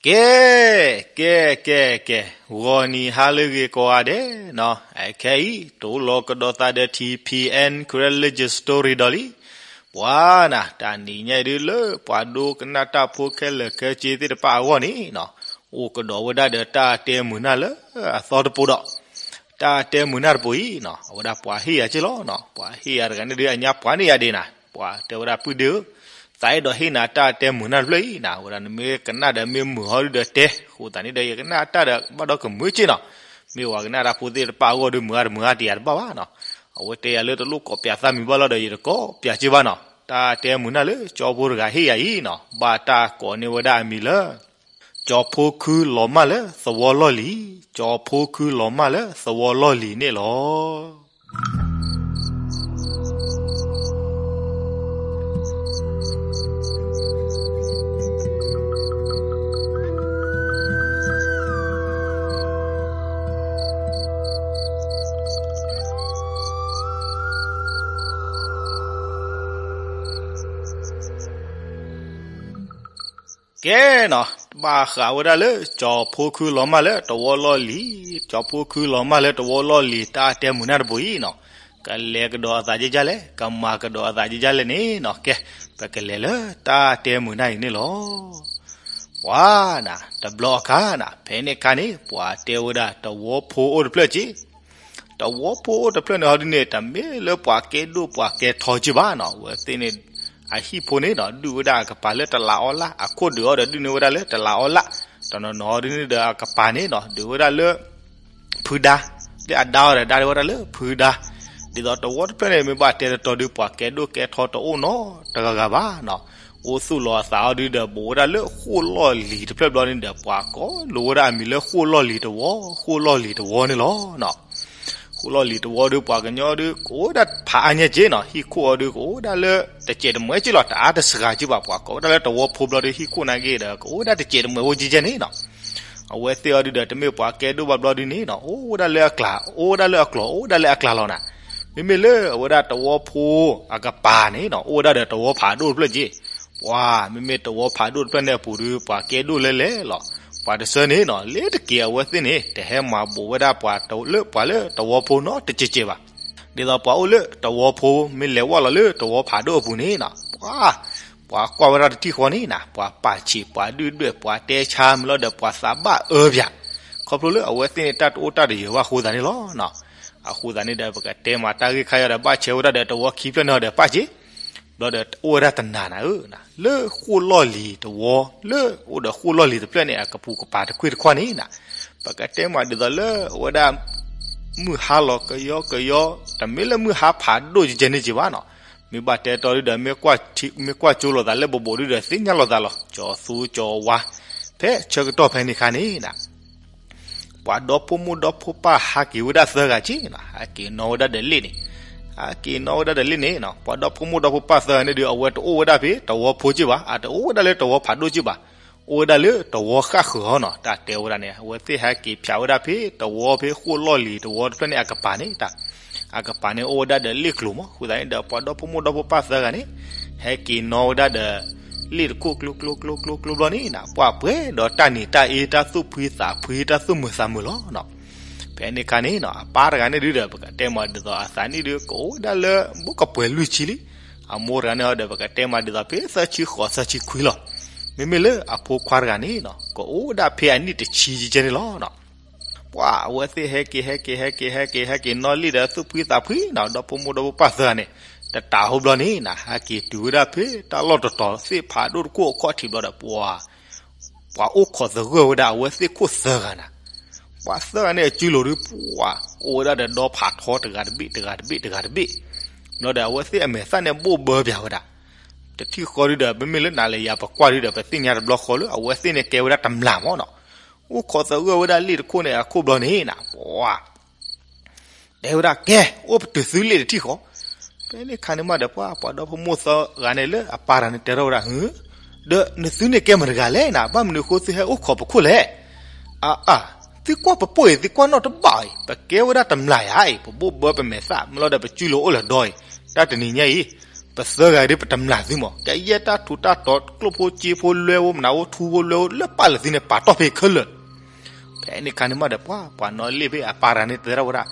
ကဲ, ကဲ, ကဲ, ကဲ, ဂီၤနံၤဟါလၢအဂ့ၤကိးဂၤဒဲးနီၤ, အခဲအံၤ တအိၣ်လီၤကဒီးသးဒီး ထံၣ် ဖံအဲၣ် Karen Legend Story ဒီးလံ. ပှၤနၤ တၢ်နံၤညါအံၤဒုးလၢ ပှၤဒိကနၣ်တၢ်ဖိခဲလၢာ်ခဲဆ့သ့ၣ်တဖၣ်အဂီၢ်န့ၣ်နီၤ, အိၣ်ကဒီးဝဲဒၣ်ဒီးတၢ်တဲမုာ်နၢ်လၢအသီတပူၤဒီး တၢ်တဲမုာ်နၢ်တပူၤအံၤနီၤ, အဝဲဒၣ်ပှၤဟ့ၣ်ယၤက့ၢ်လီၤနီၤ, ပှၤဟ့ၣ်ယၤတဂၤန့ၣ်ဒုး အညါပှၤန့ၢ်ယၤဒံးနၤ, ပှၤတဲဝဲဒၣ် ပုၢ်ဒ့ဧၢ, သးအဲၣ်ဒိးဟ့ၣ်နၤတၢ်တဲမုာ်နၢ်တဖျၢၣ်အံၤနၤ, အဝဲဒၣ်နမ့ၢ်ကနၣ်ဒီးမ့ၢ်မုာ်ဟီဒုးဒီးတဲ, အဃိသတးန့ၣ်ဒီး ယကနၣ်တၢ်ဒီးဘၣ်ဒီးကမုာ်က့ၢ်နီၤ, မ့ၢ်ဝဲကနၣ်တၢ်ဖိသ့ၣ်တဖၣ်အဂီၢ်ဒုး မုာ်အါတမုာ်အါတယၤတဘၣ်ဘၣ်နီၤ, အဝဲတဲယၤလၢတလိၣ်ကိးပၠးသးမံၤဘၣ်လီၤဒီး ယတကိးပၠးက့ၢ်ဘၣ်နီၤ, တၢ်တဲမုာ်နၢ်လၢကၠီဖိတဂၤဟ့ၣ်ယၤအံၤနီၤ, ဘၣ်တၢ်ကိးန့ၢ်ဝဲဒၣ်အမံၤလၢ ကၠီဖိခုလီၤမၢ်လၢသဝီလီၢ်လံၤ, ကၠီဖိခုလီၤမၢ်လၢသဝီလီၢ်လံၤန့ၣ်လီၤ. ကဲနီၤ, ဘၣ်ဃးဝဲဒၣ်လၢ ကၠီဖိခုလီၤမၢ်လၢတဝီလီၢ်လံၤ, ကၠီဖိခုလီၤမၢ်လၢတဝီလီၢ်လံၤ တၢ်တဲမုာ်နၢ်တပူၤအံၤနီၤ, ကလဲၤကဒီးအသးက့ၢ်ကၢ်လဲၣ်, ကမၤကဒီးအသးက့ၢ်ကၢ်လဲၣ်န့ၣ်နီၤ, ကဲ, ပကလဲၤလၢတၢ်တဲမုာ်နၢ်အံၤန့ၣ်လီၤ. ပှၤနၤ တဘျီအခါနၤ, ဖဲန့ၣ်အခါန့ၣ် ပှၤတဲဝဲဒၣ်တဝီဖိအိၣ်တဖျၢၣ်က့ၢ် တဝီဖိအိၣ်တဖျၢၣ်န့ၣ်ဟီဒုန့ၣ် တမ့ၢ်လၢပှၤကဲဒိၣ်ပှၤကဲထီက့ၢ်ဘၣ်နီၤ, အဝဲသ့ၣ်န့ၣ် အဟံၣ်ဖိန့ၣ်နီၤ ဒုးဝဲဒၣ်အကပၤလၢတလးအီလၣ်, အခိၣ်ဒုးအီၤဒီးဒုးန့ၢ်ဝဲဒၣ်လၢတလးအီလၣ်, တနီၤနီၤဒုန့ၣ်ဒီးအကပၤန့ၣ်နီၤ ဒုးဝဲဒၣ်လၢ ဖုဒါ, လၢအဒါအီၤဒီးဒါဝဲဒၣ်လၢဖုဒါ, ဒ်သိးတဝီတဖျၢၣ်န့ၣ် မ့ၢ်ဘၣ်တဲတတီၤဒုး ပှၤကဲဒိၣ်ကဲထီတအိၣ်နီတဂၤဂၤဘၣ်နီၤ, အိၣ်သူၣ်လီၤအသးအီၤဒုဒီး ဘူးဝဲဒၣ်လၢဃိၣ်လီၢ်လံၤတဖျၢၣ်ဘျီန့ၣ်ဒီး ပှၤကိးလိာ်ဝဲဒၣ်အမံၤလၢဃိၣ်လီၢ်လံၤတဝီ, ဃိၣ်လီၢ်လံၤတဝီန့ၣ်လီၤ. ဃိၣ်လီၢ်လံၤတဝီဒုး ပှၤကညီဒုး ကအိၣ်ဝဲဒၣ်ဖးအါညါက့ၢ်နီၤ, ဟံၣ်ခိၣ်အီၤဒုးကအိၣ်ဝဲဒၣ်လၢတစဲးတမှဲးက့ၢ်လီၤ, တအါတစှၤက့ၢ်ဘၣ်, ပှၤကိးဝဲဒၣ်လၢတဝီဖိဘျီဒုး ဟံၣ်ခိၣ်နာ်က့ဒီး ကအိၣ်ဝဲဒၣ်တစဲးတမှဲးဖိကဲကဲန့ၣ်နီၤ. အဝဲသ့ၣ်အီၤဒုဒီး တမ့ၢ်ပှၤကဲဒိၣ်ဘၣ်ဘျီဒုန့ၣ်နီၤ, အိၣ်ဝဲဒၣ်လၢအကျါ, အိၣ်ဝဲဒၣ်လၢအကျီၤ, အိၣ်ဝဲဒၣ်လၢအကျါလီၤနၤ. မ့မ့ၢ်လၢအဝဲဒၣ်တဝီဖိအကပၤန့ၣ်နီၤ, အိၣ်ဝဲဒၣ်ဒီးတဝီဖးဒိၣ်တဖျၢၣ်က့ၢ်. ပှၤ မ့မ့ၢ်တဝီဖးဒိၣ်တဖျၢၣ်န့ၣ်အပူၤဒုး ပှၤကဲဒိၣ်လဲၣ်လဲၣ်လီၤ. ပှၤတဆၢန့ၣ်နီၤ, လ့ၤတက့ၤအဝဲသ့ၣ်န့ၣ် တဟဲမၤဘူးဝဲဒၣ်ပှၤလၢ ပှၤလၢတဝီဖိနီတစဲးကဲၢ်ဘၣ်. ဒ်သိးပှၤအိၣ်လၢတဝီဖိ မ့ၢ်လဲၤဝဲလီၤလၢတဝီဖးဒိၣ်အပူၤန့ၣ်နီၤ, ပှၤ ပှၤကွၢ်ဝဲဒၣ်တထံၣ်ဃီန့ၣ်နၤ, ပှၤပာ်ဆံး ပှၤဒုၣ်ဒွဲၣ် ပှၤတဲဆါ မ့ၢ်လီၤဒီးပှၤသးဘၣ်အၢပၠး, ခီဖျိလၢအဝဲသ့ၣ်န့ၣ် တၢ်တအိၣ်တၢ်တယၢၤဘၣ်အဃိသတးန့ၣ်လီၤ. အဃိသတးန့ၣ်ဒီး ပကတဲမးတၢ်ဂ့ၢ်ခါအံၤဒီး ဘၣ်ဆၢဝဲဒၣ်ဒီးတဝီခံဖျၢၣ်န့ၣ်ဒီး ပာ်စ့ၢ် ဘျီဒီးအိၣ်ဝဲဒၣ်တနၤနၤဧၢ, လၢဃိၣ်လီၢ်လံၤတဝီ, လၢအိၣ်ဒီးဃိၣ်လီၢ်လံၤတဖျၢၣ်န့ၣ် အကပူၤကပၤတကွ့ၢ်တခီန့ၣ်နၤ, ပကတဲမးဒ်သိးလၢအဝဲဒၣ် မုၢ်ဟါလီၤကယီကယီ, တမ့ၢ်လၢမုၢ်ဟါဖးဒိၣ်ကဲကဲန့ၣ်က့ၢ်ဘၣ်နီၤ. မ့ၢ်ဘၣ်တဲတီဒုဒီး မ့ၢ်ကွၢ်ကၠိလိာ်သးလၢဘိးဘိးဒုဒီး သ့ၣ်ညါလိာ်သးလီၤ. ကၠီၤသူကၠီၤဝါ, ဖဲဆၢကတီၢ်ဖဲန့ၣ်အခါန့ၣ်နၤ ပှၤဒီဖိမိၢ်ဒီဖိပၢ်ဟးက့ၤဝဲဒၣ်သၢဂၤက့ၢ်နၤ, ဟးက့ၤနီၣ်ဝဲဒၣ်ဒီးလ့ၣ်န့ၣ်, ဟးက့ၤနီၣ်ဝဲဒၣ်ဒီးလ့ၣ်န့ၣ်နၤ, ပှၤဒီဖိမိၢ်ဒီဖိပၢ်သၢဂၤန့ၣ်ဒုး အဝဲတအိၣ်ဝဲဒၣ်ဖဲတဝီဖိက့ၢ်ဘၣ်, အတအိၣ်ဝဲဒၣ်လၢတဝီဖးဒိၣ်က့ၢ်ဘၣ်, အိၣ်ဝဲဒၣ်လၢတဝီဃၣ်ဃၢၤအီၤနီၤ. တၢ်တဲဝဲဒၣ်န့ၣ် အဝဲသ့ၣ်ဟဲက့ၤဖျးဝဲဒၣ်ဖဲတဝီဖဲဃိၣ်လီၢ်လံၤတဝီတဖျၢၣ်န့ၣ်အကပၤန့ၣ်, အကပၤန့ၣ်အိၣ်ဝဲဒၣ်ဒီးလ့ၣ်ကျိၤမး. အဃိသတးန့ၣ်ဒီး ပှၤဒီဖိမိၢ်ဒီဖိပၢ်သၢဂၤန့ၣ် ဟဲက့ၤနီၣ်ဝဲဒၣ်ဒီး လ့ၣ်တခိၣ်ကျိကျိကျိကျိကျိဘျီန့ၣ်နၤ, ပှၤပှဲၤဒီးတၢ်နံၤတၢ်အ့ တၢ်သူၣ်ဖှံသးဖှံ တၢ်သူၣ်မုာ်သးမုာ်လီၤနီၤ. ဖဲန့ၣ်အခါန့ၣ်နၤ အပၢ်တဂၤန့ၣ်ဒုဒီး ပကတဲမးဒ်သိးအသးနံၣ်ဒု ကအိၣ်ဝဲဒၣ်လၢ ဘူးကပှဲၤလွံၢ်ဆံလံ. အမိၢ်တဂၤန့ၣ်ဒီး ပကတဲမးဒ်သိးဖဲသၢဆံဃိးသၢဆံခွံလီၤ. မ့မ့ၢ်လၢအဖိခွါတဂၤန့ၣ်နၤ ကအိၣ်ဝဲဒၣ်ဖဲအနံၣ်တဆံကဲကဲန့ၣ်လီၤနီၤ. ပှၤအဝဲသ့ၣ်ဟဲက့ၤ ဟဲက့ၤ ဟဲက့ၤ ဟဲက့ၤ ဟဲက့ၤနီၣ်လ့ၣ်ဒီးသူၣ်ဖှံသးဖှံနီၤ, ဒီဖိမိၢ်ဒီဖိပၢ်သၢဂၤန့ၣ် တတးဟူဘျီန့ၣ်နၤ ဟဲက့ၤတုၤဝဲဒၣ်ဖဲတၢ်လီၢ်တတီၤသ့ၣ်ဖးဒိၣ်တခိၣ်အခီၣ်ထံးဘျီဒီး ပှၤ ပှၤအိၣ်ခိးသဂၢၢ်ဝဲဒၣ်အဝဲသ့ၣ်ခိၣ်သၢဂၤနၤ. ပှၤသၢဂၤန့ၣ်အစုလိၤဒု ပှၤ အိၣ်ဝဲဒၣ်ဒီးဒီဖးထီတဂၤတဘ့ၣ် တဂၤတဘ့ၣ် တဂၤတဘ့ၣ်. ဘျီဒီးအဝဲသ့ၣ်အမဲာ်သၣ်န့ၣ်ဘိၣ်ဘၢပၠးဝဲဒၣ်. တထံၣ်ဃီဒုဒီး ပမ့ၢ်လၢနၤလၢယၤပကွၢ်ဒုဒီး ပသ့ၣ်ညါတဘျီဃီလၢ အဝဲသ့ၣ်န့ၣ်ကဲဝဲဒၣ်တမျာ်မးနီၤ. အိၣ်ခိးသဂၢၢ်ဝဲဒၣ်လ့ၣ်တခိၣ်န့ၣ်အခိၣ်ဘျီန့ၣ်နၤ ပှၤ တဲဝဲဒၣ် ကဲ အိၣ်ပတုာ်သုလ့ၣ်တထံၣ်ဃီ. ဖဲန့ၣ်အခါန့ၣ်မးဒီး ပှၤ ပှၤဒီဖိမိၢ်သၢဂၤန့ၣ်လၢအပၢ်တဂၤန့ၣ်တဲထီၣ်ဝဲဒၣ် ဟၢ, ဒီးနသုန့ၣ်ကဲမတၤတဂၤလဲၣ်နၤ, ဘၣ်မနုၤအဃိသုဟဲအိၣ်ခိးပခိၣ်လဲၣ်. အါအါ, သုကွၢ်ပပိၢ်အံၤ သုကွၢ်နီၣ်တဘၣ်အံၤ ပကဲဝဲဒၣ်တမျာ်ယၤအံၤ ပဘိၣ်ဘၢပမဲာ်သၣ် မ့ၢ်လီၤဒီးပစုလိၤအိၣ်လၢၤဒီးအံၤ တၢ်တနံၤညါအံၤ ပသၢဂၤဒ်ပတမျၢ်သုမး ကယဲၢ်တၢ်ထူးတၢ်တီၤ ကျိၣ်ဖိစ့ဖိလွဲဖိ မနုၤဖိထူဖိလွဲဖိ လၢပာ်လၢသုန့ၣ် ပာ်တီၢ်ဖဲခဲလၢာ်. ဖဲန့ၣ်ခါန့ၣ်မးဒီး ပှၤ ပှၤနီၢ်လ့ၣ်ဖဲအပၢ်တဂၤန့ၣ် တဲထီၣ်ဝဲဒၣ်,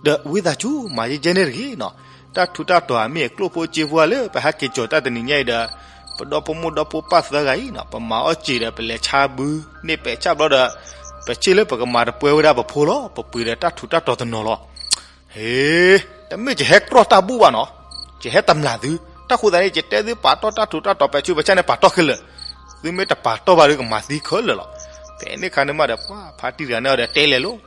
ဒီးဝံသးစူၤ မၤယဲၢ်ကဲန့ၣ်တဂ့ၤနီၤ, တၢ်ထူးတၢ်တီၤအမ့ၢ်ကျိၣ်ဖိစ့ဖိဧါ လၢပဟဲက့ၤကီၤတၢ်တနံၤညါအံၤဒီး ပဒီဖိမိၢ်ဒီဖိပၢ်သၢဂၤအံၤနီၤ ပမၤအီၣ်စ့ၤဒီး ပလဲၤဆါဘု န့ၢ်ပဲာ်ဆၣ်ဘျီဒီး ပဆ့ၣ်လၢပကမၤတပှဲဝဲဒၣ်ပဖိလီၤ. ပပှ့ၤဒီးတၢ်ထူးတၢ်တီၤတနီၤလီၤ. ဟ့, တမ့ၢ်ယဟဲကြီၢ်တၢ်ဘူၣ်ဘၣ်နီၤ, ယဟဲတမျၢ်သု, တၢ်ဃိသတးန့ၣ် ယတဲသုပာ်တီၢ်တၢ်ထူးတၢ်တီၤ ပဲာ်ဆူးပဲာ်ဆၣ်န့ၣ် ပာ်တီၢ်ခဲလၢာ်, သုမ့ၢ်တပာ်တီၢ်ဘၣ်ဒီး ကမၤသံခဲလၢာ်လီၤ. ဖဲန့ၣ်ခါန့ၣ်မးဒီး ပှၤဖါတံၢ်တဂၤန့ၣ်ဒီး တဲလဲၤလိၤ,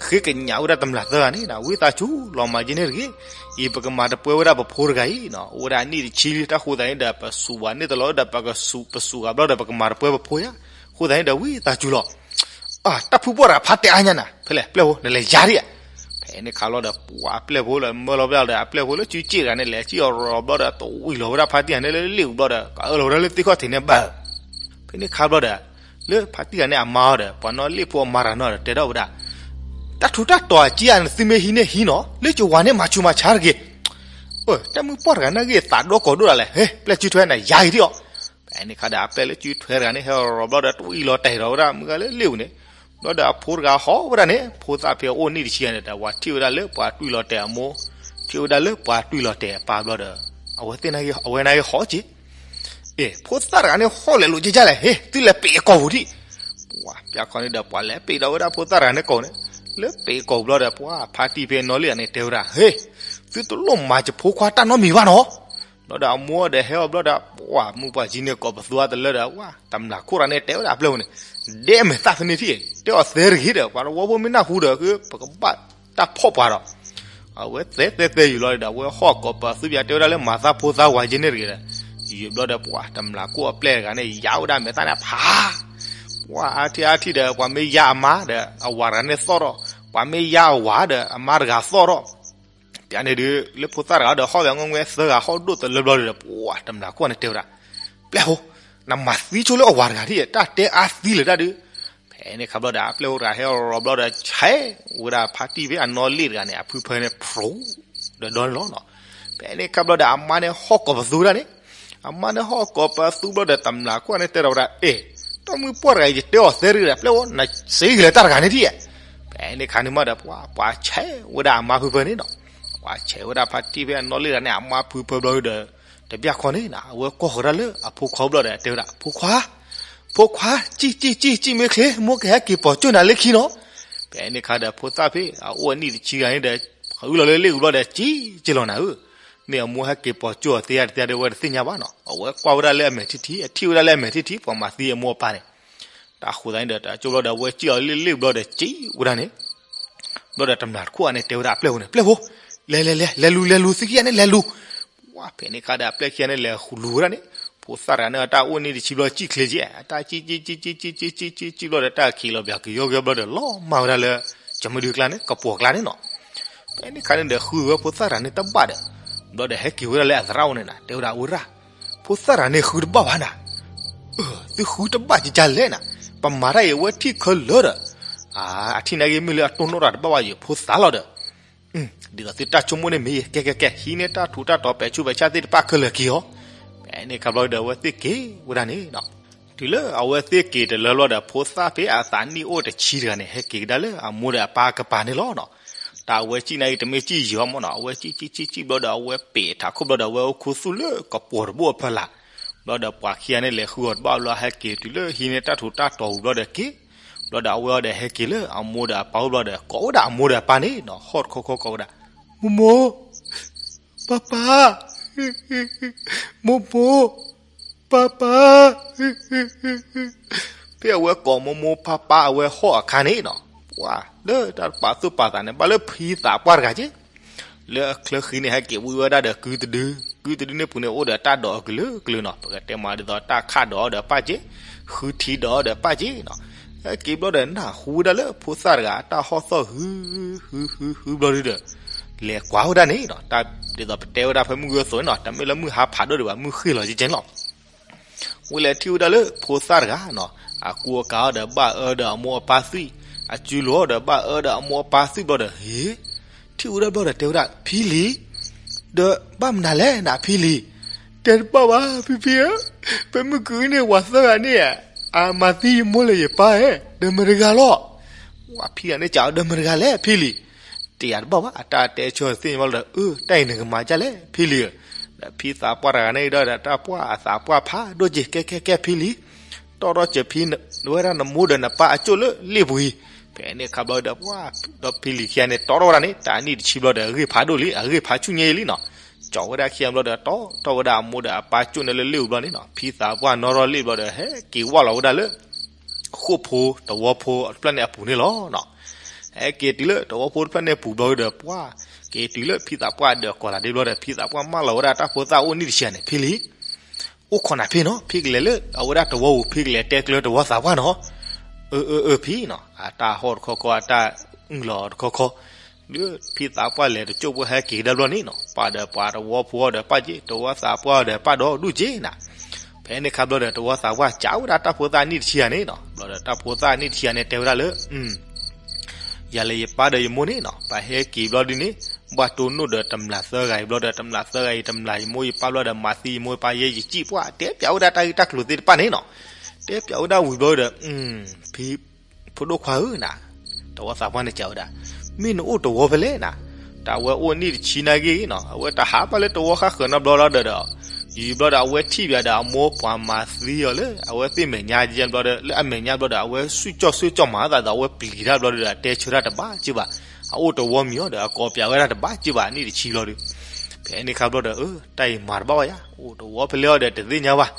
ဃ့ကညးဝဲဒၣ်တမျၢ်သၢဂၤန့ၣ် ဝံသးစူၤ လီၤမၤယဲၢ်န့ၣ်တဂ့ၤ, အံၤပကမၤတပှဲဝဲဒၣ်ပဖိတဂၤအံၤနီၤ, အိၣ်ဝဲဒၣ်အနံၣ်တဆံလံ တၢ်ဃိသတးန့ၣ်ဒီး ပစူးဝဲန့ၣ်တလီၤဒီး ပကစူး ပစူးဂၤဘျီဒီး ပကမၤတပှဲပဖိယါ, ဃိသတးန့ၣ်ဒီး ဝံသးစူၤလီၤ. တၢ်ဖုပှၢ်တဂၤဖးတဲအါညါနၤ, ဖဲလဲၣ် ပျဲၢ်ဖိ နလဲၤယါဒံးဧါ. ဖဲန့ၣ်ခါလီၤဒီး ပှၤပျဲၢ်ဖိလၢမၢလီၤဝဲဒၣ်ဒီး အပျဲၢ်ဖိလၢစုစ့ၣ်တဂၤန့ၣ် လဲၤစံၣ်အီၤရီၤဘျီဒီး တဝံၤလီၤဝဲဒၣ်ဖါတံၢ်တဂၤန့ၣ်လၢလ့ၣ်အူဘျီဒီး ကအၢၣ်လီၤဝဲဒၣ်လၢသ့ၣ်ခီၣ်ထံးန့ၣ်ဘၣ်. ဖဲန့ၣ်ခါဘျီဒီး လၢဖါတံၢ်တဂၤန့ၣ်အမါအီၤဒီး ပှၤနီၢ်လ့ၣ်ဖိအမါတဂၤန့ၣ်ဒီး တဲထီၣ်ဝဲဒၣ်, တၢ်ထူးတၢ်တီၤအစ့ဧါ နသုမ့ၢ်ဟံးန့ၢ်ဟံးနီၤ, လၢယဝၤန့ၣ်မၤဆူးမၤဆါတဂ့ၤ. တၢ်မုၢ်ပှၢ်တဂၤန့ၣ်ဂ့ၢ်သးဒီကီၢ်ဒိၣ်ဒၣ်လဲၣ်, ဟ့ ပျဲၢ်စုထွဲ နယါအံၤဒံးအီၤ. ဖဲန့ၣ်ခါဒီး အပျဲၢ်လၢစုထွဲတဂၤန့ၣ် ဟဲရီၤဘျီဒီး တဝံၤလီၤတဲာ်ဒီးဝဲဒၣ်မုၢ်ဂၤလၢလ့ၣ်အူန့ၣ်, ဘျီဒီးအဖိတဂၤဟီၣ်ဝဲဒၣ်န့ၣ် ဖိသၣ်ဖဲအအိၣ်နံၣ်တဆံဂၤန့ၣ်ဒီး ပှၤထံၣ်ဝဲဒၣ်လၢပှၤတွံၢ်လီၤတဲာ်အမိၢ်, ထံၣ်ဝဲဒၣ်လၢပှၤတွံၢ်လီၤတဲာ်အပၢ်ဘျီဒီး အဝဲသ့ၣ် အဝဲန့ၣ်ဂ့ၢ်ဟီၣ်က့ၤ အ့ ဖိသၣ်တဂၤန့ၣ်ဟီၣ်လဲၤလိာ်က့ၤကလဲၣ်, ဟ့ သုလဲၤပ့းအကိာ်ပူၤဒံး. ပှၤပျၢ်ခီန့ၣ်ဒီး ပှၤလဲၤပ့းဒီးဝဲဒၣ်ဖိသၣ်တဂၤန့ၣ်ကိာ်န့ၣ်, လၢပ့းအကိာ်ပူၤဘျီဒီး ပှၤဖါတံၢ်ဖဲနီၢ်လ့ၣ်တဂၤန့ၣ် တဲဝဲဒၣ်, ဟ့ သုတလိၣ်မၤယဖိခွါတၢ်နီတမံၤဘၣ်နီၤ. ဘျီဒီးအမိၢ်ဒီးဟဲအီၤဘျီဒီး ပှၤမုၢ်ပှၢ်ကၠံန့ၣ် ကိးပသူအတလၢဒီး ပှၤတမျၢ်ခိၣ်တဂၤန့ၣ်တဲဝဲဒၣ်အပျဲၢ်ဖိန့ၣ်, ဒဲမဲာ်သၣ်ဖဲန့ၣ်ထံၣ် တဲအီၤသဲတဂ့ၤဒီး ပှၤတဝီဖိမ့ၢ်နၢ်ဟူဒီး ကပကဘၣ်တၢ်ဖီၣ်ပှၤဒီး အဝဲသဲသဲသဲယုာ်လီၤဒီး အဝဲဟီၣ်ကိးပသူပၠး တဲဝဲဒၣ်လၢ မၤသးဖိသးဝၤယဲၢ်န့ၣ်တဂ့ၤဒီး, ယုာ်ဘျီဒီး ပှၤတမျၢ်ခိၣ်အပျဲၢ်တဂၤန့ၣ် ယါဝဲဒၣ်မဲာ်သၣ်န့ၣ်ဖး, ပှၤအါထံၣ်အါထံၣ်ဒီး ပှၤမ့ၢ်ယါအမါဒီး အဝၤတဂၤန့ၣ်သီၣ်ထီၣ်, ပှၤမ့ၢ်ယါအဝၤဒီး အမါတဂၤသီၣ်ထီၣ် ပၠးန့ၣ်ဒုး လၢဖိသၣ်တဂၤဒီး ဟီၣ်ဝဲအငီၢ်ငဲသၢဂၤဟီၣ်ဒိၣ်တလၢဘျီဒီး ပှၤတမျၢ်ခိၣ်န့ၣ်တဲဝဲဒၣ်, ပျဲၢ်ဖိ, နမၤသံဆိလၢအဝၤတဂၤဒ် တၢ်တဲအါသံလၢၤတၢ်ဒုး. ဖဲန့ၣ်ခါဘျီဒီး အပျဲၢ်ဖိတဂၤဟဲရီၤဘျီဒီး ဆဲးဝဲဒၣ်ဖါတံၢ်ဖဲအနီၢ်လ့ၣ်တဂၤန့ၣ် အဖုဖၢန့ၣ် ဖြိး ဒီးဒီန့ၣ်လီၤနီၤ. ဖဲန့ၣ်ခါဘျီဒီး အမါန့ၣ်ဟီၣ်ကိးပသူဒၣ်န့ၣ်, အမါန့ၣ်ဟီၣ်ကိးပသူဘျီဒီး တမျၢ်ခိၣ်န့ၣ်တဲထီၣ်ဝဲဒၣ်, အဲ, တၢ်မုၢ်ပှၢ်တဂၤအံၤ ယတဲအီၤသဲတဂ့ၤဒီး ပျဲၢ်ဖိ နစံးကလဲၤတၢ်တဂၤန့ၣ်ဒ်ဧါ. ဖဲန့ၣ်ခါန့ၣ်မးဒီး ပှၤ ပှၤဆဲးဝဲဒၣ်အမါဖုဖၢန့ၣ်နီၤ. ပှၤဆဲးဝဲဒၣ်ဖါတံၢ်ဖဲအနီၢ်လ့ၣ်တဂၤန့ၣ် အမါဖုဖၢဘျီဒီး တဘျီခီန့ၣ် အဝဲကွၢ်ဃီၤဒၣ်လၢအဖိခွါဘျီဒီး တဲဝဲဒၣ်, ဖိခွါ, ဖိခွါ, စံၣ် စံၣ် စံၣ် စံၣ်မ့ၢ်ချ့ မိၢ်ကဟဲက့ၤပိာ်ကၠိၢ်နၤလၢခံနီၤ. ဖဲန့ၣ်ခါဒီး ဖိသၣ်ဖဲအအိၣ်အနံၣ်တဆံဂၤန့ၣ်ဒီး ဃုလီၤလၢလ့ၣ်အူဘျီဒီး စံၣ်က့ၤလီၤနၤဧၢ, မ့ၢ်အမိၢ်ဟဲက့ၤပိာ်ကၠိၢ်အီၤသ့ဧါတသ့ဧါဒီး အဝဲတသ့ၣ်ညါဘၣ်နီၤ. အဝဲကွၢ်ဝဲဒၣ်လၢအမဲာ်ထံထံ အထံၣ်ဝဲဒၣ်လၢအမဲာ်ထံထံ ပှၤမၤသံအမိၢ်အပၢ်န့ၣ် တၢ်ဃိသတးန့ၣ်ဒီး တၢ်ကၠိဘျီဒီး အဝဲစံၣ်အီၤလၢလ့ၣ်အူဘျီဒီး စံၣ်ဝဲဒၣ်န့ၣ် ဘျီဒီးတမျၢ်ခိၣ်န့ၣ် တဲဝဲဒၣ်အပျဲၢ်ဖိန့ၣ်, ပျဲၢ်ဖိ, လဲၤ လဲၤ လဲၤ လဲၤလူၤ လဲၤလူၤ သုခံဂၤန့ၣ် လဲၤလူၤ. ဝဲဖဲန့ၣ်ခါဒီး အပျဲၢ်ခံဂၤန့ၣ် လဲၤလူၤဝဲဒၣ်န့ၣ်, ဖိသၣ်တဂၤန့ၣ် အတၢ်အိၣ်နံၣ်တဆံဘျီ စံၣ်ချ့က့ၤ, အတၢ်စံၣ် စံၣ် စံၣ် စံၣ် စံၣ် စံၣ် စံၣ်ဘျီဒီး တၢ်ခံးလီၤပၠးကယီကယီဘျီဒီး လီၤမၢ်ဝဲဒၣ်လၢ ကမုဒုကျါန့ၣ် ကပီၤကျါန့ၣ်နီၤ. ဖဲန့ၣ်ခါန့ၣ်ဒီး ဃုဝဲဖိသၣ်တဂၤန့ၣ်တဘၣ်ဒီး ဘျီဒီး ဟဲက့ၤဝဲဒၣ်လၢအသရၣ်အိၣ်န့ၣ်နၤ, တဲဝဲဒၣ်, အိၣ်ရၣ်, ဖိသၣ်တဂၤန့ၣ် ဃုတဘၣ်ဘၣ်နၤ. သုဃုတဘၣ်ကကလဲၣ်နၤ, ပမၤတၢ်အံၤ အဝဲထံၣ်ခဲလၢာ်ဒီး, အထံၣ်နာ်က့ မ့ၢ်လၢအတိၢ်နီၣ်တၢ်တဘၣ်ဘၣ်ယိာ် ဖိသၣ်လီၤဒီး ဒ်သိးသုတၢ်ဆိကမိၣ်န့ၣ်မ့ၢ် ကဲ ကဲ ကဲ ဟံးန့ၢ်တၢ်ထူးတၢ်တီၤ ပဲာ်ဆူးပဲာ်ဆၣ်သ့ၣ်တဖၣ်ခဲလၢာ်က့ၤအီၤ. ဖဲန့ၣ်ခါဘျီဒီး အဝဲသ့ၣ်က့ၤဝဲဒၣ်န့ၣ်, တုၤလၢအဝဲသ့ၣ်က့ၤတလၢဘျီဒီး ဖိသၣ်ဖဲအသးနံၣ်အိၣ်တဆံတဂၤန့ၣ် ဟဲက့ၤကဒါလၢအမိၢ်ဒီးအပၢ်ကပၤန့ၣ်လီၤနီၤ. တၢ်အဝဲစံၣ်နာ်က့ တမ့ၢ်စံၣ်ယံာ်အီၤမ့ၢ်နီၤ, အဝဲစံၣ် စံၣ် စံၣ် စံၣ်ဘျီဒီး အဝဲပ့းထးခိၣ်ဘျီဒီး အဝဲအိၣ်ခူသူၣ်လၢကပီၤတဘိအဖီလာ်, ဘျီဒီးပှၤခံဂၤန့ၣ် လဲၤဃုအီၤတဘၣ်ဘျီ ဟဲက့ၤတုၤလၢဟံးန့ၢ်တၢ်ထူးတၢ်တီၤဝံၤဘျီဒီးက့ၤ, ဘျီဒီးအဝဲအီၤဒီးဟဲက့ၤလၢအမိၢ်ဒီးအပၢ်အိၣ်ဘျီဒီး ကိးဝဲဒၣ်အမိၢ်ဒီးအပၢ်န့ၣ်နီၤ, ဟီၣ်တခီခီကိးဝဲဒၣ်, မိၢ်မိၢ်, ပၢ်ပၢ်, မိၢ်မိၢ်, ပၢ်ပၢ်. ဖဲအဝဲကိးမိၢ်မိၢ်ပၢ်ပၢ် အဝဲဟီၣ်အခါန့ၣ်နီၤ, ပှၤလၢတၢ်ပာ်သူၣ်ပာ်သးန့ၣ် ဘၣ်လၢဖံသးပှၢ်တဂၤက့ၤ, လၢအချၢဃံန့ၣ် ဟဲက့ၤဝံဝဲဒၣ်ဒီးကုတဒု, ကုတဒုန့ၣ်ပူၤန့ၣ် အိၣ်ဒီးတၢ်ဒိးအကလုာ်ကလုာ်နီၤ, ပကတဲမးဒ်သိးတၢ်ခးဒိးအီၤဒီးပၢ်က့ၤ, ဃုထံဒိးအီၤဒီးပၢ်က့ၤနီၤ. ဟဲက့ၤဘျီဒီးနၢ်ဟူဝဲဒၣ်လၢဖိသၣ်တဂၤ အတၢ်ဟီၣ်သီၣ်ဟု ဟု ဟု ဟုဘျီဒုဒီး လဲၤကွၢ်ဝဲဒၣ်န့ၣ်နီၤ, တၢ်ဒ်သိးပတဲဝဲဒၣ်ဖဲမုၢ်ဂီၤသိးန့ၣ်နီၤ, တမ့ၢ်လၢမုၢ်ဟါဖးဒိၣ်ဒံးဘၣ်, မုၢ်ဃ့ၢ်လီၤကဲကဲန့ၣ်လီၤ. ဝဲလဲၤထံၣ်ဝဲဒၣ်လၢဖိသၣ်တဂၤနီၤ, အကူအကၤအီၤဒီးဘၣ်အၢဒီးအမိၢ်အပၢ်သွံၣ်, အစုလိၤအီၤဒီးဘၣ်အၢဒီးအမိၢ်အပၢ်သွံၣ်ဘျီဒီး ဟ့ၣ်, ထံၣ်ဝဲဒၣ်ဘျီဒီးတဲဝဲဒၣ် ဖံလံၤ, ဒီးဘၣ်မနုၤလဲၣ်နဖံလံၤ, တဲတဘၣ်ဘၣ် ဖံဖံဧၢ, ပမုၢ်ကနံၤန့ၣ် ပှၤသၢဂၤန့ၣ် အမၤသံယမိၢ်လၢယပၢ်ဧၢ, ဒီးမတၤတဂၤလီၤ. ဝဲဖံဂၤန့ၣ် ကးအီၤဒီးမတၤတဂၤလဲၣ် ဖံလံၤ. တဲယၤတဘၣ်ဘၣ် အတၢ်တဲဆၢသ့ၣ်ညါဘၣ်လီၤဒီး အၢ တၢ်အံၤနကမၤဒ်လဲၣ် ဖံလံၤဧၢ. ဒီးဖံသးပှၢ်တဂၤန့ၣ်ဒီး တၢ်ပှၢ်အသးပှၢ်ဖးဒိၣ်က့ၤ ကဲကဲကဲ ဖံလံၤ, တီၢ်ထီၣ်စၢၤဖံ ဝဲဒၣ်နမိၢ်ဒီးနပၢ်အကၠိၣ်လၢလ့ၣ်ပူၤအံၤ. ဖဲန့ၣ်အခါဘျီဒီး ပှၤဒီးဖံလံၤခံဂၤန့ၣ် တီၢ်ထီၣ်ဝဲဒၣ်န့ၣ် တၢ်နံၣ်တဆံဘျီဒီး အဂ့ၢ်ဖးဒိၣ်လံ အဂ့ၢ်ဖးဆူၣ်ညါအံၤလံနီၤ. ကၠီဝဲဒၣ်ခံဂၤဘျီဒီး တီၢ်ထီၣ်ဝဲဒၣ်အမိၢ်ဒီးအပၢ်ကၠိၣ်န့ၣ်လၢလ့ၣ်ပူၤဘျီန့ၣ်နီၤ. ဖံသးပှၢ်နီၣ်ထီၣ်လ့ၣ်ဘျီဒီး ဟဲက့ၤဝၢ်လီၤဝဲဒၣ်လၢ ဃိာ်ဖိတဝီဖိတဖျၢၣ်န့ၣ်အပူၤန့ၣ်လီၤနီၤ. ဟဲက့ၤတုၤလၢတဝီဖိတဖျၢၣ်န့ၣ်ပူၤဘျီဒီး ပှၤက့ၤတုၤလၢဖံသးပှၢ်ဒီးကီၤလၤဒ့ဘျီဒီး ဖံသးပှၢ်မၢလီၤဝဲဒၣ်တၢ်ဖိသၣ်အိၣ်နံၣ်တဆံန့ၣ် ဖံလံၤ အိၣ်ခိးနၤဖံနီၤ, ဖံကလဲၤလၢအဝဲဒၣ်တဝီပူၤ ဖံကလဲၤတဲကျၢတဝီသးပှၢ်နီၤ. အၢ အၢ အၢ ဖံနီၤ, အတၢ်ဟီၣ်တခီခီ အတၢ်အုၣ်လီၤတခီခီ, လၢဖံသးပှၢ်လဲၤတကၠိၣ်ဖိဟဲက့ၤကဒါဘျီန့ၣ်နီၤ, ပၢ်ဒီးပှၤတဝီဖိအီၤဒီး ပၢ်က့ၤ တဝီသးပှၢ်အီၤဒီး ပၢ်ဒီးဒူၣ်က့ၤနၤ. ဖဲန့ၣ်အခါဘျီဒီး တဝီသးပှၢ်ကးဝဲဒၣ်တၢ်ဖိသၣ်နံၣ်တဆံဂၤန့ၣ်နီၤ, ဘျီဒီးတၢ်ဖိသၣ်နံၣ်တဆံဂၤန့ၣ်တဲဝဲဒၣ်လၢ ယၤလၢယပၢ်ဒီးယမိၢ်န့ၣ်နီၤ ပဟဲက့ၤဘျီဒ်န့ၣ် ဘၣ်တိၢ်နီၣ်ဒီးတမျာ်သၢဂၤအံၤဘျီဒီး တမျာ်သၢဂၤအံၤ တမျာ်ယမိၢ်ယပၢ်ဘျီဒီး မၤသံယမိၢ်ယပၢ်ယဲယစံၣ်ပှၢ် တဲပၠးဝဲဒၣ်တၢ်ဂ့ၢ်တၢ်ကျိၤသ့ၣ်တဖၣ်န့ၣ်နီၤ. တဲပၠးဝဲဒၣ်ဝံၤဘျီဒီး ဖံ ဖိဒိၣ်ခွါဧၢနၤ, တဝီသးပှၢ်န့ၣ်ကးဝဲဒၣ်, မ့ၢ်နအိၣ်တဝီဖဲလဲၣ်နၤ, တၢ်ဝဲအိၣ်နံၣ်တဆံနာ်က့နီၤ, အဝဲတဟးဘၣ်လၢတဝီဃၣ်ဃၢၤနီတဘျီလီၤဒီးဒီး ယံာ်ဘျီဒီး အဝဲထံၣ်ဘၣ်ဒီးအမိၢ်ပှၤမၤသံအီၤလၢ အဝဲသ့ၣ်မဲာ်ညါယဲဘျီဒီး လၢအမဲာ်ညါဘျီဒီး အဝဲစူၣ်ကၠီၣ်စူၣ်ကၠီၣ်မၤသးဒီး အဝဲပျံၤတၢ်ဘျီဒီး အတဲဆၢတၢ်တဘၣ်က့ၢ်ဘၣ်, အအိၣ်တဝီမံၤအီၤဒီး အကိးပၠးဝဲဒၣ်တဘၣ်က့ၢ်ဘၣ် နံၣ်တဆံဘျီဒီး ဖဲန့ၣ်အခါဘျီဒီး အၢ တၢ်အံၤမၤတဘၣ်ဘၣ်ယါ, အိၣ်တဝီဖဲလဲၣ်အီၤဒီးတသ့ၣ်ညါဘၣ်.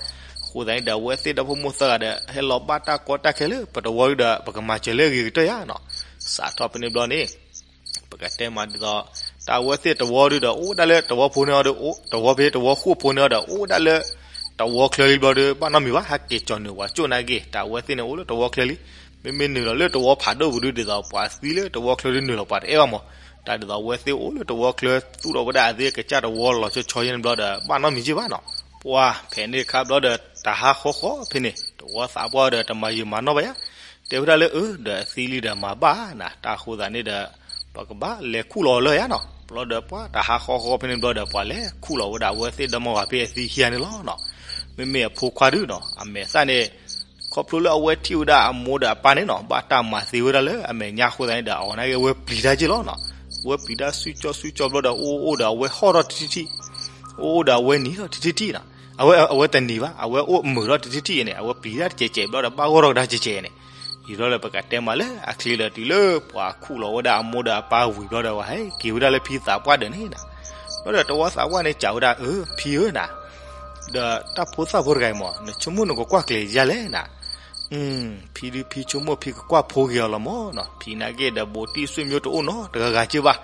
အဃိသတးန့ၣ်ဒီး အဝဲသ့ၣ်ဒီဖိမိၢ်သၢဂၤဒီး ဟဲလီၤဘၣ်တၢ်ကီတၢ်ခဲလၢပတဝီဒီး ပကမၤစၢၤလၢအဂ့ၤကတၢၢ်ယါနီၤ. စးထီၣ်ဖဲန့ၣ်ဘျီန့ၣ် ပကတဲမးဒ်သိး တၢ်အဝဲသ့ၣ်တဝီဒီး အိၣ်ဒၣ်လၢတဝီဖိန့ၣ်အီၤဒီး တဝီဖဲတဝီဃိာ်ဖိန့ၣ်အီၤဒီး အိၣ်ဒၣ်လၢတဝီချၢလံဘျီဒီး ဘၣ်နီတမံၤဘၣ် ဟဲက့ၤကၠီၤနုာ်ပှၤကၠိၣ်နာ်က့ တၢ်အဝဲသ့ၣ်န့ၣ်အိၣ်လၢတဝီချၢလံ. မ့မ့ၢ်နုာ်လီၤလၢတဝီဖးဒိၣ်ပူၤဒုး ဒ်သိးပှၤသံလၢတဝီချၢဒုးနုာ်လီၤပှၤတအဲၣ်ဘၣ်မး, တၢ်ဒ်သိးအဝဲသ့ၣ်အိၣ်လၢတဝီချၢ သူၣ်ထီၣ်ဝဲဒၣ်အသ့ၣ်ကစၢ်တဝီလီၤဆီဆီယဲန့ၣ်ဘျီဒီး ဘၣ်နီတမံၤက့ၢ်ဘၣ်နီၤ. ပှၤဖဲန့ၣ်အခါဘျီဒီး တဟါဃီဃီဖဲန့ၣ် တဝီသးပှၢ်ဒီးတမၤယုာ်မၤနီၢ်ဘၣ်ယါ, တဲဝဲဒၣ်လၢအၢ ဒီးအသံလံဒီးမၤဘၣ်နၤ, တၢ်အဃိသတးန့ၣ်ဒီး ပကဘၣ်လဲၤခူၣ်လီၤအီၤလၢယါနီၤ. ဘျီဒီးပှၤတဟါဃီဃီဖဲန့ၣ်ဘျီဒီး ပှၤလဲၤခူၣ်လီၤဝဲဒၣ်အဝဲသ့ၣ်ဒီမါဝၤဖဲအသံခံဂၤန့ၣ်လီၤနီၤ. မ့မ့ၢ်အဖိခွါဒုးနီၤ အမဲာ်သၣ်န့ၣ် ခီဖျိလၢအဝဲထံၣ်ဝဲဒၣ်အမိၢ်ဒီးအပၢ်န့ၣ်နီၤ ဘၣ်တၢ်မၤသံဝဲဒၣ်လၢအမဲာ်ညါအဃိသတးန့ၣ်ဒီး အဝဲနာ်က့အဝဲပျံၤတၢ်က့ၢ်လီၤနီၤ. အဝဲပျံၤတၢ်စုကၠီၣ်စုကၠီၣ်ဘျီဒီး အိၣ်အိၣ်ဒီးအဝဲဟီၣ်ထီၣ်တထံၣ်ထံၣ်, အိၣ်အိၣ်ဒီးအဝဲနံၤထီၣ်တထံၣ်ထံၣ်နီၤ. အဝဲ အဝဲတနံၤဘၣ် အဝဲအိၣ်မုာ်ထီၣ်တထံၣ်ထံၣ်န့ၣ် အဝဲပျံၤတၢ်တစဲးစဲးဘျီဒီး ဘၣ်ဂီၢ်ထီၣ်ကဒါကဲးကဲးန့ၣ်, ယံာ်ဘျီဒီးပကတဲမးလၢအချ့ဒီးတုၤလၢပှၤခူၣ်လီၤဝဲဒၣ်အမိၢ်ဒီးအပၢ်ဝံၤဘျီဒီး ဝဲဟဲက့ၤဝဲဒၣ်လၢဖံသးပှၢ်ဒၢးန့ၣ်နီၤ. ဘျီဒီးတဝီသးပှၢ်န့ၣ်စံးဝဲဒၣ် အၢ ဖံဧၢနၤ, ဒီးတၢ်ဖိသၣ်ဖိတဂၤအံၤမး နဆိကမိၣ်နကကွၢ်ကျဲၤယၤလဲၣ်နၤ. ဖံဒုးဖံဆိကမိၣ်ဖံကကွၢ်ဖိဂ့ၤအီၤလီၤမးနီၤ, ဖံနာ်က့ဒီး ဘူးတံၢ်ဆွေမျိုးတအိၣ်နီတဂၤဂၤက့ၢ်ဘၣ်.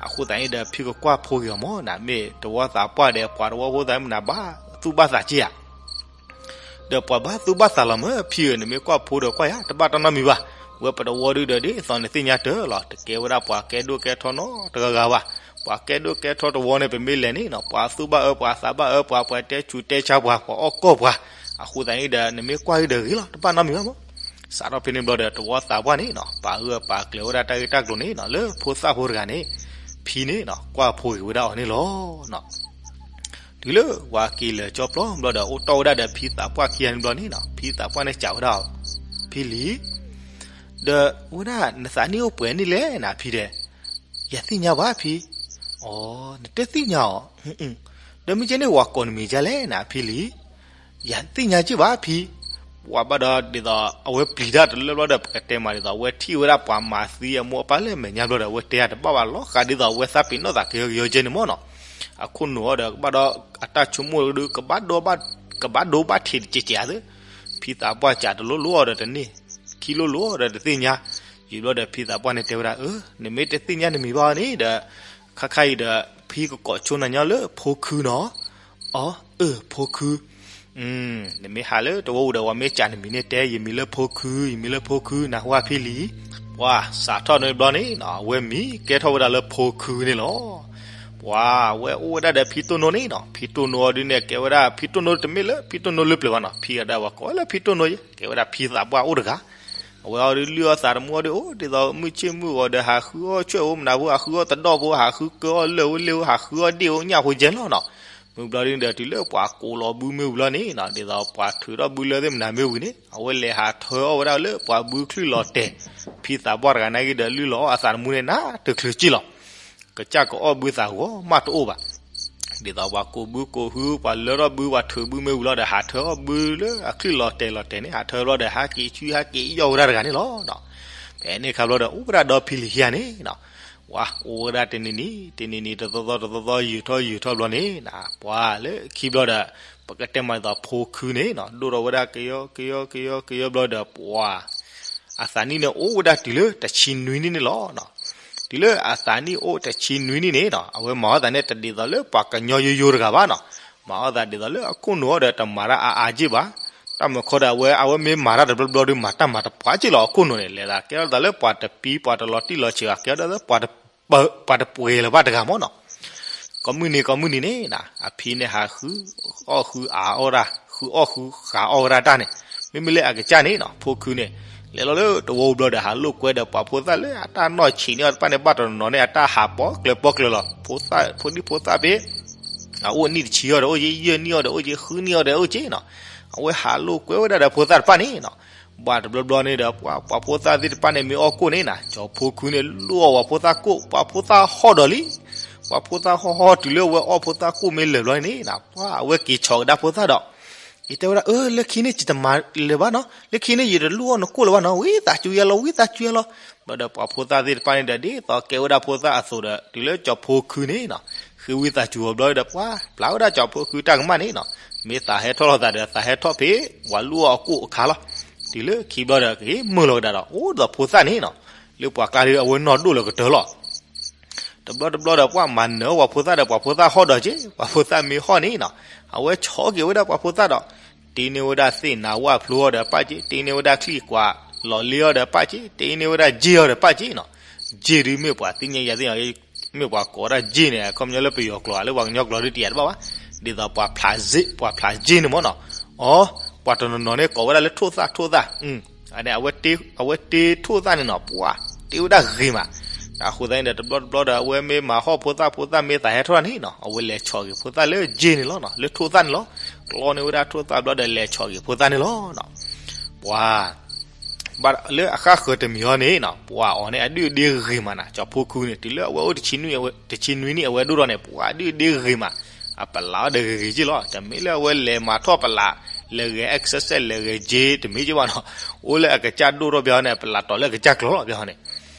အဃိသတးန့ၣ်ဒီး ဖံကကွၢ်ဖိဂ့ၤအီၤမးနၤ, မ့ၢ်တဝီသးပှၢ်ဒီး ပှၤတဝီဖိသးမနၤဘၣ်သူၣ်ဘၣ်သးက့ၢ်ဧါ ဒီးပှၤဘၣ်သူၣ်ဘၣ်သးလီၤမး ဖံဧၢ, နမ့ၢ်ကွၢ်ဖိဒီးကွၢ်ယၤ တဘၣ်တၢ်နီတမံၤဘၣ်. ဝဲပတဝီဒုဒီး ဒ်သိးနသ့ၣ်ညါတၢ်လီၤ, တကဲဝဲဒၣ်ပှၤကဲဒိၣ်ကဲထီနီတဂၤဂၤဘၣ်. ပှၤကဲဒိၣ်ကဲထီတဝီန့ၣ် ပမ့ၢ်လဲၤန့ၣ်နီၤ ပှၤသူၣ်ဘၣ်အၢ ပှၤသးဘၣ်အၢ ပှၤပှၤတဲဆူးတဲဆါပှၤ ပှၤအီၣ်ကီၢ်ပှၤ. အဃိသတးန့ၣ်ဒီး နမ့ၢ်ကွၢ်အံၤဒီးဂ့ၤလီၤ တဘၣ်နီတမံၤဘၣ်မး. စးထီၣ်ဖဲန့ၣ်ဘျီဒီး တဝီသးပှၢ်န့ၣ်နီၤ ပာ်ဂၢၢ်ပာ်ကျၢၤဝဲဒၣ်တၢ်ဂ့ၢ်တၢ်ကျိၤန့ၣ်နီၤ လၢဖိသၣ်ဖိတဂၤန့ၣ် ဖံန့ၣ်နီၤ ကွၢ်ဖိဂ့ၤဝဲဒၣ်အီၤန့ၣ်လီၤ. တုၤလၢပှၤက့ၤလၢာ်ကၠီပျီဘျီဒီး အိၣ်တီၢ်ဝဲဒၣ်ဒီးဖံသးပှၢ်ခံဂၤန့ၣ်ဘျီန့ၣ်နီၤ ဖံသးပှၢ်န့ၣ်စံးဝဲဒၣ်, ဖံလံၤ, ဒီးဝဲဒၣ်နသးနံၣ်အိၣ်ပှဲၤနံၣ်လဲၣ်နၤဖံဒီး, ယၤသ့ၣ်ညါဘၣ်ဖံ, အိ နတသ့ၣ်ညါအီၤ, ဒီးမ့ၢ်ကဲန့ၣ် ပှၤကိးနမံၤဒ်လဲၣ်နၤဖံလံၤ ယၤသ့ၣ်ညါက့ၢ်ဘၣ်ဖံ. ပှၤဘၣ်ဒီးဒ်သိး အဝဲပျံၤတၢ်တလၢဘျီဒီး ပကတဲမးဒ်သိး အဝဲထံၣ်ဝဲဒၣ်ပှၤမၤသံအမိၢ်အပၢ်လၢအမဲာ်ညါဘျီဒီး အဝဲတဲတၢ်တဘၣ်ဘၣ်လီၤဃးဒ်သိး အဝဲသးပ့ၤနီၣ်သးကယီကယီကဲန့ၣ်မးနီၤ. အခိၣ်နူာ်အီၤဒီး ကဘၣ်ဒီးအတၢ်ဆိကမိၣ်ဒုး ကဘၣ်ဒိဘၣ်ထံးတကဲးကဲးသ့. ဖံသးပှၢ်စံးတလိၣ်လိၣ်အီၤဒီးတန့ၢ်, ခံလိၣ်လိၣ်အီၤဒီးတသ့ၣ်ညါ. ယံာ်ဘျီဒီးဖံသးပှၢ်န့ၣ်တဲဝဲဒၣ် အၢ နမ့ၢ်တသ့ၣ်ညါနမံၤဘၣ်န့ၣ်ဒီး ခါခါအံၤဒီး ဖံကကိးဆိနၤညီလၢဖိခုနီၤ. အီ အၢ ဖိခု, နမ့ၢ်ဟးလၢတဝီပူၤဒီး ပှၤမ့ၢ်စံးနမံၤန့ၣ် တဲ ယမံၤလၢဖိခု, ယမံၤလၢဖိခု နၢ်ဟူဧါဖံလံၤ. ပှၤစးထီၣ်န့ၣ်ဘျီန့ၣ်နီၤ အဝဲမံၤကဲထီၣ်ဝဲဒၣ်လၢဖိခုန့ၣ်လီၤ. ပှၤအဝဲအိၣ်ဝဲဒၣ်ဒီးဖံတိၢ်နိန့ၣ်နီၤ ဖံတိၢ်နိအီၤဒုးန့ၣ် ကဲဝဲဒၣ်ဖံတိၢ်နိတမ့ၢ်လၢဖံတိၢ်နိလၢပျၢၤဘၣ်နီၤ ဖံဂၤဒၣ်ဝဲကိးဝဲလၢဖံတိၢ်နိယဲ ကဲဝဲဒၣ်ဖံသးပှၢ်အိၣ်တဂၤ. အဝဲအီၤဒုးလုၢ်အီၣ်သးတမုၢ်အီၤဒုးအိၣ် ဒ်သိးမုၢ်ဆ့ၣ်မုၢ်ဂီၤဒီး ဟးဃုအီၣ်ဆွဲၣ်ဧိၤမနုၤဖိ ဟးဃုအီၣ်တဒီၣ်ဖိ ဟးဃုကၢအီၣ်လၢၢ်ဧိၤလ့ၣ်ဧိၤ ဟးဃုအီၣ်ဒ့ၣ်ဧိၤညၣ်ဖိယဲလီၤနီၤ. မုၢ်ဘျီဒ်န့ၣ်ဒီး တုၤလၢပှၤကိးလီၤဘုမ့ၢ်ဝံၤလီၤန့ၣ်နီၤ, ဒ်သိးပှၤထုးထီၣ်ဘုလၢသ့ၣ်မနၤမ့ၢ်ဝံၤန့ၣ် အဝဲလဲၤဟးထၢအီၣ်ဝဲဒၣ်လၢပှၤဘုချုးလီၤတဲာ် ဖံသးပှၢ်တဂၤနာ်က့ဒီး လုၢ်လီၤအီၣ်အသးတမူန့ၣ် နးတချုးက့ၢ်လီၤ. ကစၢ်ကအီၣ်ဘုသးဂီၤမးတအိၣ်ဘၣ်. ဒ်သိးပှၤကိးဘုကိးဟု ပှၤလၢထီၣ်ဘု ပှၤထုးဘုမ့ၢ်ဝံၤလီၤဒီး ဟးထၢအီၣ်ဘုလၢအချုးလီၤတဲာ်လီၤတဲာ်န့ၣ် ဟးထၢဘျီဒီး ဟးက့ၤဆူဟးက့ၤယီၢ်ဝဲဒၣ်တဂၤန့ၣ်လီၤ. ဖဲန့ၣ်အခါဘျီဒီး အိၣ်ဝဲဒၣ်ဒီဖံလံၤခံဂၤန့ၣ်နီၤ, ပှၤအိၣ်ဝဲဒၣ်တနံၤနံၤ တနံၤနံၤ တသီသီတသီသီ ယုာ်ထီၣ်ယုာ်ထီၣ်ဘျီန့ၣ် ပှၤလၢခံဘျီဒီး ပကတဲမးဒ်သိးဖိခုန့ၣ်နီၤ ဒိၣ်ထီၣ်ဝဲဒၣ်ကယီကယီကယီကယီဘျီဒီး ပှၤ အသးနံၣ်န့ၣ်အိၣ်ဝဲဒၣ်တုၤလၢတဆံနွံနံၣ်န့ၣ်လီၤ. တုၤလၢအသးနံၣ်အိၣ်တဆံနွံနံၣ်န့ၣ်နီၤ အဝဲမၤအီၣ်သးန့ၣ်တဒ်သိးလၢပှၤကညီယိယိတဂၤဘၣ်နီၤ, မၤအီၣ်သးဒ်သိးလၢအခိၣ်နူာ်အီၤဒီးတမၤတၢ်အါအါက့ၢ်ဘၣ်. တၢ်မၤခီဒီးအဝဲ အဝဲမ့ၢ်မၤတၢ်တဘျီဘျီဒီး မၤတၢ်မၤတပှၢ်က့ၢ်လီၤ အခိၣ်နူာ်န့ၣ် လဲၤသးကဲထီၣ်သးလၢပှၤတပံၤ ပှၤတလီၤတံၢ်လီၤဆဲး ကဲထီၣ်သးလၢပှၤတပှဲၤလၢၤဘၣ်တဂၤမ့ၢ်နီၤ. ကိးမုၢ်နံၤကိးမုၢ်နံၤန့ၣ် အဖံန့ၣ်ဟးဃုအီၣ်ဃုအါအီၣ်တၢ် ဃုအီၣ်ဃုဃးအီၣ်ဝဲဒၣ်တၢ်န့ၣ်, မ့မ့ၢ်လၢအကစၢ်န့ၣ်နီၤ ဖိခုန့ၣ် လဲၤလီၤလၢတဝီဘျီဒီး ဟးလိာ်ကွဲဒီးပှၤဖိသၣ်လၢအတၢ်နီၢ်ဆံးန့ၢ်အီၤတဖၣ်န့ၣ် ဘၣ်တနီၤနီၤန့ၣ် အတၢ်ဟးပိာ်ကျၢၤပိာ်ကျၢၤလီၤ. ဖိဒံဖိသၣ်ဖဲ အအိၣ်နံၣ်တဆံအီၤဒီးအိၣ်က့, ယဲၢ်နံၣ်အီၤဒီးအိၣ်က့, ဃုနံၣ်အီၤဒီးအိၣ်က့နီၤ. အဝဲဟးလိာ်ကွဲဝဲဒၣ်ဒီးဖိသၣ်တဖၣ်န့ၣ်နီၤ. ဘၣ်တဘျီဘျီန့ၣ်ဒီး ပှၤဖိသၣ်သ့ၣ်တဖၣ်န့ၣ် မ့ၢ်အီၣ်ကိၣ်န့ၣ်နီၤ ကၠီၤဖိခုန့ၣ် လိၣ်အီၣ်ပှၤဖိသၣ်ကိၣ်, ပှၤဖိသၣ်ဟီၣ်ဒီးလံ. ပှၤဖိသၣ်ဟီၣ်ဟီၣ်တုၤလၢအဝဲအီၣ်ဖိသၣ်ကိၣ်မ့ၢ်လၢာ်ဘျီန့ၣ်နီၤ ပှၤအဝဲက့ၤဆီၣ်ကဒါဖိသၣ်ဒီး ယတဲဝဲဒၣ် အၢ လၢခံန့ၣ်ယတမၤလၢၤဘၣ်နီၤ, လၢခံန့ၣ်ယတလိၣ်အီၣ်နကိၣ်လၢၤဘၣ်နီၤ, ဝံသးစူၤယၤလီၤ ဝံသးစူၤယၤလီၤ. ဘျီဒီးပှၤဖိသၣ်သ့ၣ်တဖၣ်န့ၣ်ဒီး ဒ်သိးကဲဝဲဒၣ်ဖိသၣ်အသိးဒီး တုၤလၢကၠီၤဖိခုန့ၣ်နီၤ ဃ့ဝံသးစူၤအီၤဘျီဒီး ပှၤပျၢ်ဝဲဒၣ်ကၠီၤဖိခုတၢ်ကမၣ်န့ၣ်နီၤ, မ့ၢ်သးဟဲထီၣ်လိာ်သးဒီး သးဟဲထီၣ်ဖဲပှၤလိၣ်အီၣ်အကိၣ်အခါလီၤ. တုၤလၢခံဘျီဒီး ကဟ့ၣ်မုာ်လီၤကဒါဒီး အိၣ်ဒီးဖိသၣ်န့ၣ်နီၤ, လၢပှၤကျါဒီးအဝဲနီၢ်ဒိၣ်လၢကတၢၢ်လီၤ. တဘျီတဘျီဒီး ပှၤမၤနၢၤပှၤဖိသၣ်ဒီး ပှၤဖိသၣ်ဟီၣ်ဒီးက့, ပှၤဖိသၣ်မ့ၢ်ဟီၣ်န့ၣ်နီၤ, အဝဲဆီၣ်က့ၤဝဲဒၣ်ပှၤဖိသၣ်ဒီး တ့န့ၢ်ဝဲဒၣ်သ့ၣ်နၤဝၣ်ဖျိအီၤဒီးပာ်က့, တ့န့ၢ်ဝဲဒၣ်ချံၣ်ကွၢ်လီၤလ့အီၤဒီးပာ်က့, တ့န့ၢ်ဝဲဒၣ်ကၠ့အီၤဒီးပာ်က့နီၤ. ကၠ့ဒုးမ့ၢ်ပှၤသ့ၣ်ညါယၤသ့ၣ်ညါ, မ့ၢ်ပှၤကိးဝဲဒၣ်ကၠ့န့ၣ် အခီပညီလၢပယီၤကျိာ် လၢပှၤကညီကျိာ်ဒုးတယာ်တဘၣ်ဘၣ်. ဒ်သိးပှၤဖျးစ့, ပှၤဖျးကၠ့န့ၣ်မ့ၢ်နီၤ. အီ, ပှၤတနီၤနီၤန့ၣ် ကိးဝဲဒၣ်လၢထိၣ်သၣ်, ထိၣ်သၣ် အဝဲတ့ထိၣ်သၣ်န့ၣ်နီၤ, ပှၤတ့ဝဲဒၣ်ဂ့ၤမး. အဃိသတးန့ၣ်ဒီး တဘျီတဘျီဒီး အဝဲမ့ၢ်မၤဟီၣ်ဖိသၣ်, ဖိသၣ်မ့ၢ်သးဟဲထီၣ်န့ၣ်နီၤ, အဝဲလဲၤဆီၣ်ဂ့ၤဖိသၣ်လၢကၠ့န့ၣ်လီၤနီၤ, လၢထိၣ်သၣ်န့ၣ်လီၤ. ကျီန့ၢ်ဝဲဒၣ်ထိၣ်သၣ်ဘျီဒီး လဲၤဆီၣ်ဂ့ၤဖိသၣ်န့ၣ်လီၤနီၤ. ပှၤ ဘၣ်လၢအဃၣ်ဃၢၤတမံၤအံၤန့ၣ်နီၤ, ပှၤအီၤန့ၣ်အဒုၣ်အဒ့ဂ့ၤမးနီၤ. ကၠီၤဖိခုန့ၣ် တုၤလၢအဝဲအိၣ်တဆံနွံနံၣ်အဝဲဒိၣ်ထီၣ်န့ၣ် ပှၤအဒုၣ်အဒ့ဂ့ၤမး, အပလးအီၤဒီးဂ့ၤဂ့ၤက့ၢ်လီၤ. တမ့ၢ်လၢအဝဲလဲၤမၤထီၣ်ပလး, လဲၤဂဲၤ exercise လဲၤဂဲၤကၠ့ တမ့ၢ်က့ၢ်ဘၣ်နီၤ. အိၣ်လၢအကစၢ်ဒိၣ်ထီၣ်ဘၣ်အီၤန့ၣ် ပလးတီၤလၢအကစၢ်ကျိၤလီၤဘၣ်အီၤန့ၣ်.